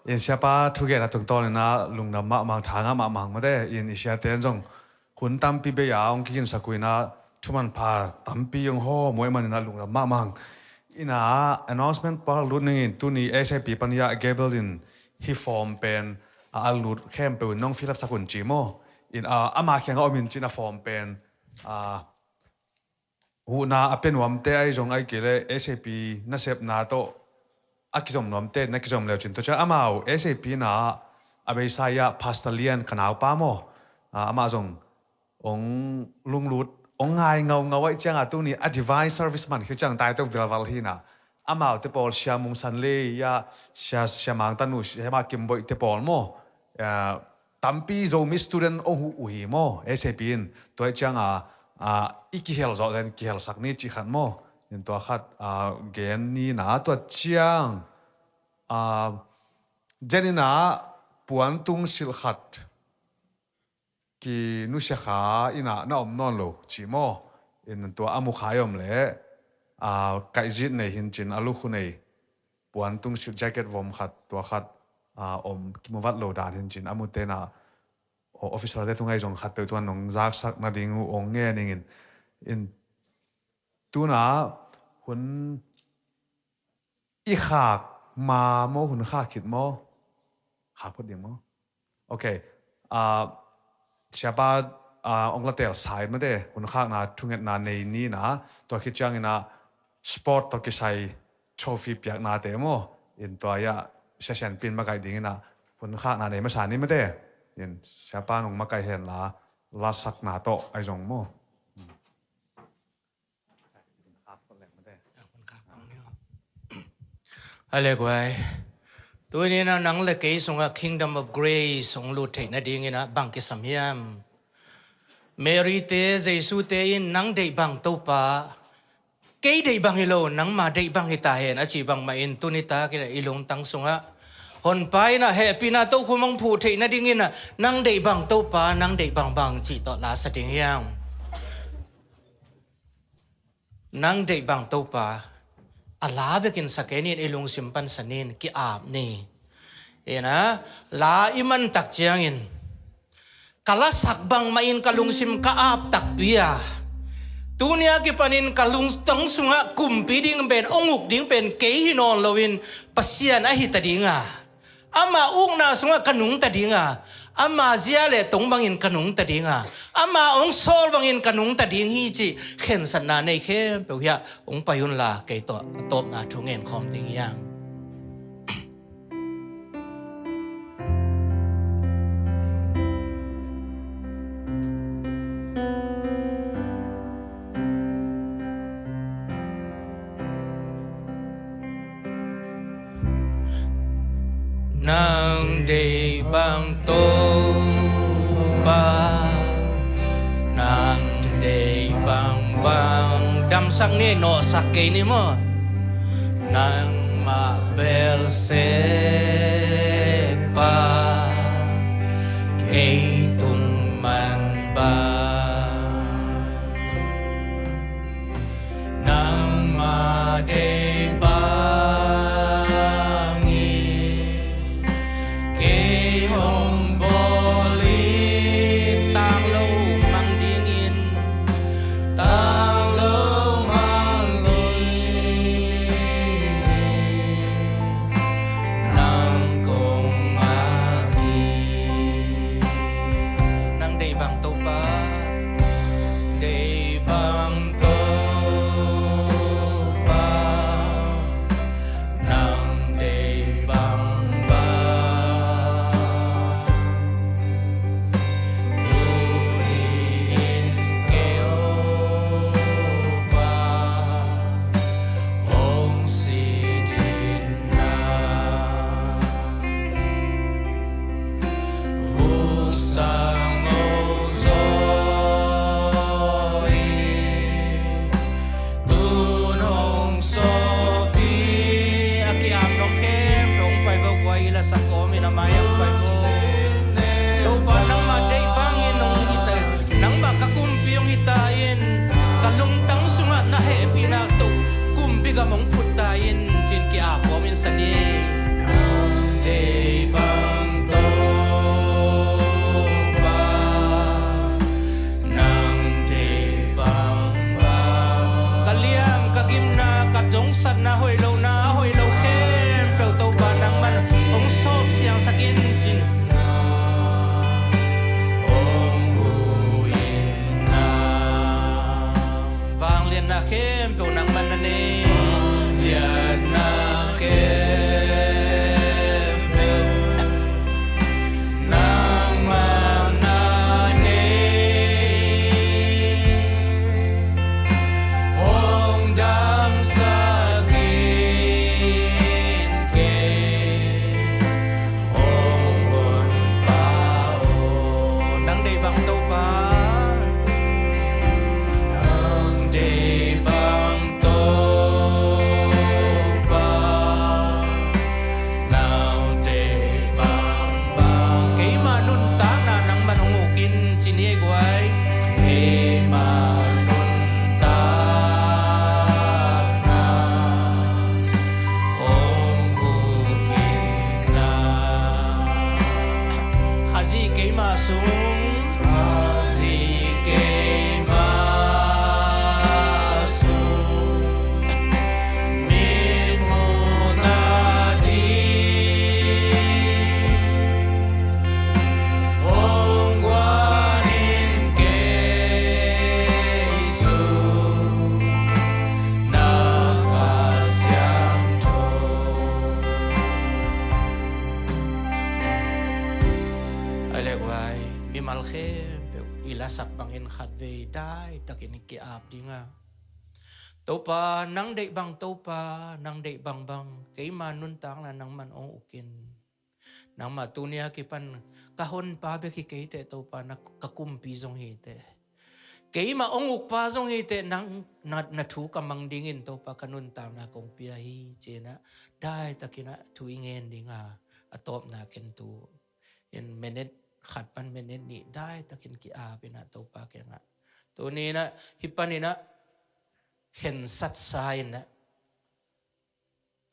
In siapa thugen a tungtawn ina lungdam mahmah, thangah mahmah mate. In i siate in zong hun tampi bei a hong kiginsak uh ina thuman pha tampi hong hawm uh ahih manin a lungdam mahmah. Ina announcement pawlkhat lut ningin tuni SAP pan hia Gabriel in hih form pen a, a lut khempeuh in nong fill up sak un ci maw. In a, ama kiangah om in cin a form pen a, huhna a pia nuamte ahi zong ahi kei le SAP nasepna tawh a kizom nuamte na kizom leu cin tua ciang amau SAP na a beisa ia Pastor Lian ka naupa maw, a, amah zong hong lunglut, hong ngai ngaungau ahih cianga tuni a divine service man khit ciang tai tawh vilval hi na. amaute pawl, Sia Mung San Lei, ya, Sia, Sia Mang Tanu, Sia Ma Kim Boih te pawl maw, ah, tampi Zomi student ong huh uh hi maw, A C P in. Tua hi ciang a, ah, i kihel zawh den kihelsak ni cih khat maw. In tua khat, ah, gen ni na, tua ciang, ah, Jen in ah puantung silh khat kinusia kha in ah na om nawn lo cih maw. In tua a mu kha i om leh, ah, kaihzit nei hi cin, a lukhu nei puantung silh jacket vom khat, tua khat, ah, om kimu vat lo dan hi cin, a mute in ah officer te tungah zong khat peuh tua nong zaksak nading uh ong ngen ing in. In tu in ah hun i khak ma maw, hun khak khit maw? Khak phot ding maw? Ok. Ah, siapa, ah, ong la tel sa in mate, hun khakna thungetna nei ni na, tua khit ciang in ah sport tawh kisai trophy piaknate maw. In tua ah Sia Sian Pi in makaih ding in ah hun khakna nei masa ni mate. In siapa nong makaih hen la, lasakna tawh ahi zong maw. Hale guai. Tuni in ah nang le kei sungah Kingdom of Grace hong lut theih nading in ah bang kisam hiam? Mary te, Jesu te in nang deih bang Topa, kei deih bang hi lo, nangma deih bang hi ta hen a cih bangmah in tuni tak in ah i lungtang sungah Honpa in ah hehpihna tokhom hong phuh theih nading in ah nang deih bang Topa, nang deih bang bang cih tawh la sa ding hiam? Nang deih bang Topa, a la bekin sa kei ni in, i lungsim pan sa ni in, ki-ap ni. In ah la i man tak ciangin ka lasak bangmah in ka lungsim ka ap takpi a, tuni a kipanin ka lungtang sungah kumpi ding pen, ong uk ding pen kei hi nawn loin Pasian ahi ta ding a, ama ukna sungah ka nungta ding a, ama zia le tong bangin ka nungta ding a, ama ong sawl bangin ka nungta ding hi cih khensatna nei khempeuh hiah ong pai unla, kei tawh a tawpna thu ngen khawm ding hiang. Nang deih bang Topa, nang deih bang bang. Damsak ni, nawhsak kei ni maw. Nangmah bel sepa, kei tung man bang. Nangmah deih bangin kei hong bawl in, tang lo mang dingin, tang lo mang dingin. Nang Mah sung, Khazih keimah sung, mitmuhna ding hong guan in kei sung, na Kha Siangtho. Ai le guai, mimal khempeuh i lasak bangin khatvei daitakin ki-ap ding a, Topa, nang deih bang, Topa, nang deih bangbang, keima nuntakna nangman hong uk in. Nangmah tuni a kipan ka honpa bek hi kei teh, Topa, na, ka kumpi zong hi teh, keima hong ukpa zong hi teh, nang na, na thu ka mang dingin, Topa, ka nuntakna kong pia hi, ci-in ah, daitakin ah thu i ngen ding a, a tawpna ken tu in, minit khat pan minit nih daitakin ki-ap in ah, Topa kiangah, tuni in ah, hih panin ah khensatsa in ah,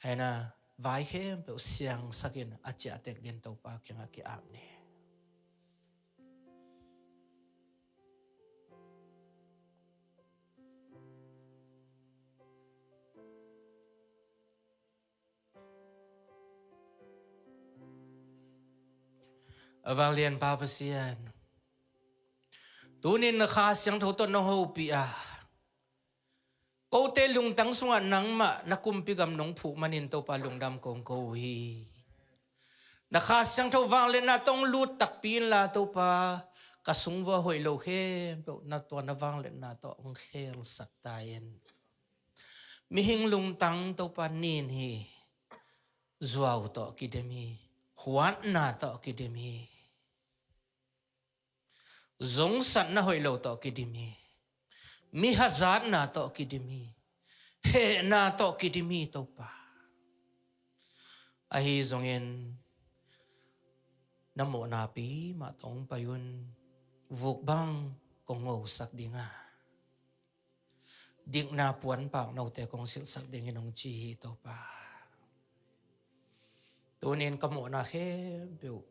ai na, vai khempeuh siangsak in a ciahtek dingin Topa kiangah ki-ap ni. A vanglian Pa Pasian, tunin na Kha Siangtho tawh nong hopih a, kote lungtang sungah nangmah na kumpi gam nong phuh manin, Topa, lungdam kong ko uh hi. Na Kha Siangtho vangliatna tawh hong lut takpi inla, Topa, ka sung vua hoih lo khempeuh na, tua na vangliatna tawh hong khelsak ta in. Mihing lungtang, Topa, nin hi. Zuau tawh kidim hi. Huatna tawh kidim hi. Zongsatna hoih lo tawh kidim hi. Mi hazatna tawh kidim hi. Hehna tawh kidim hi, Topa. Ahi zongin na mawhna pi mah tawh hong pai un. Vuk bang kong ngosak ding a, dikna puanpak note kong silhsak dingin hong ci hi, Topa. Tunin ka mawhna khempeuh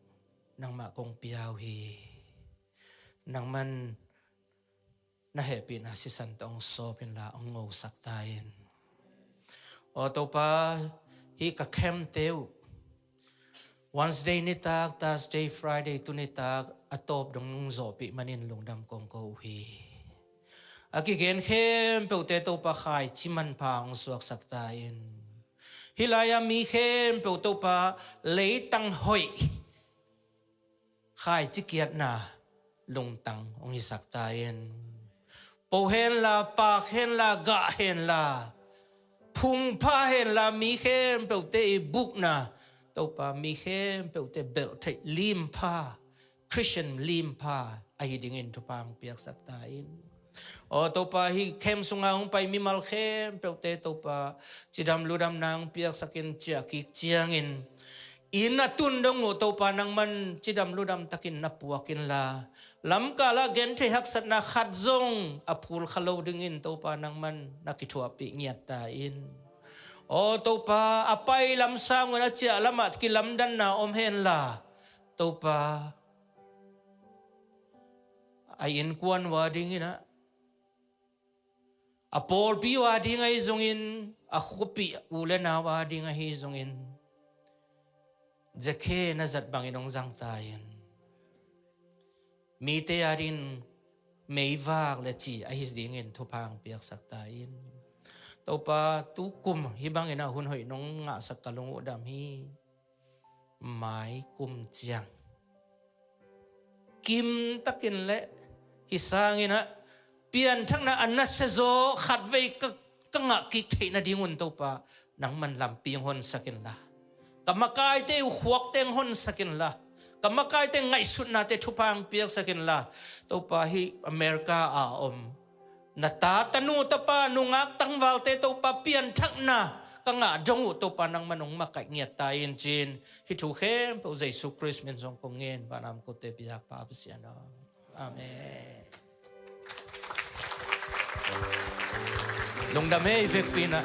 nangmah kong pia uh hi. Nangman na hehpihna sisan tawh hong sawp inla, hong ngosak ta in. Aw Topa, hih ka camp-te uh Wednesday nitak, Thursday, Friday, tu nitak a tawp dong zawhpih manin lungdam kong ko uh hi. A kigen khempeuhte Topa khaici manpha hong suaksak ta in. Hih lai-a mi khempeuh Topa leitang hoih khaici kiatna lungtang hong hisak ta in. Po henla, pak henla, gah henla, phungpha henla, mi khempeuhte i bukna Topa, mi khempeuhte belh theih limpha, Christian limpha ahi dingin thupha hong piaksak ta in. Aw Topa, hih camp sunga hong pai mimal khempeuhte Topa, cidam ludamna hong piaksak in, ciah kik ciangin inn a tun dong uh Topa, nangman cidam ludam takin na puak inla, lamkal ah gentheih haksatna khat zong a phulkha lo dingin Topa, nangman na kithuahpih ngiat ta in. Aw Topa, a pai lam sang un a ciah lamah kilamdanna om henla, Topa, a innkuan uh a dingin ah, a pawlpi uh a ding ahi zongin, a khuapi u le nau a ding ahi zongin, Zakhe na zat bangin hong zang ta in. Mite a dingin meivak le ci ahi dingin thupha hong piaksak ta in. Topa, tu kum hih bangin ah hun hoih nong ngahsak ka lung uh dam hi. Mai kum ciang kimtakin le hih sangin ah pianthakna a nasia zaw khatvei ka, ka ngah kik theih nadingun Topa, nangman lampi hong honsak inla, ka makaite uh khuakte hong honsak inla, ka makaite ngaihsutnate thupha hong piaksak inla, Topa, hih America a om na ta, tanu, tapa, nungak tangvalte Topa, pianthakna ka ngah dong uh Topa, nangman hong makaih ngiat ta in, ci-in hih thu khempeuh Jesu Khrist min suang kong ngen, vanam kote biak Pa Pasian aw. Amen. Lungdam hi. I vekpi in ah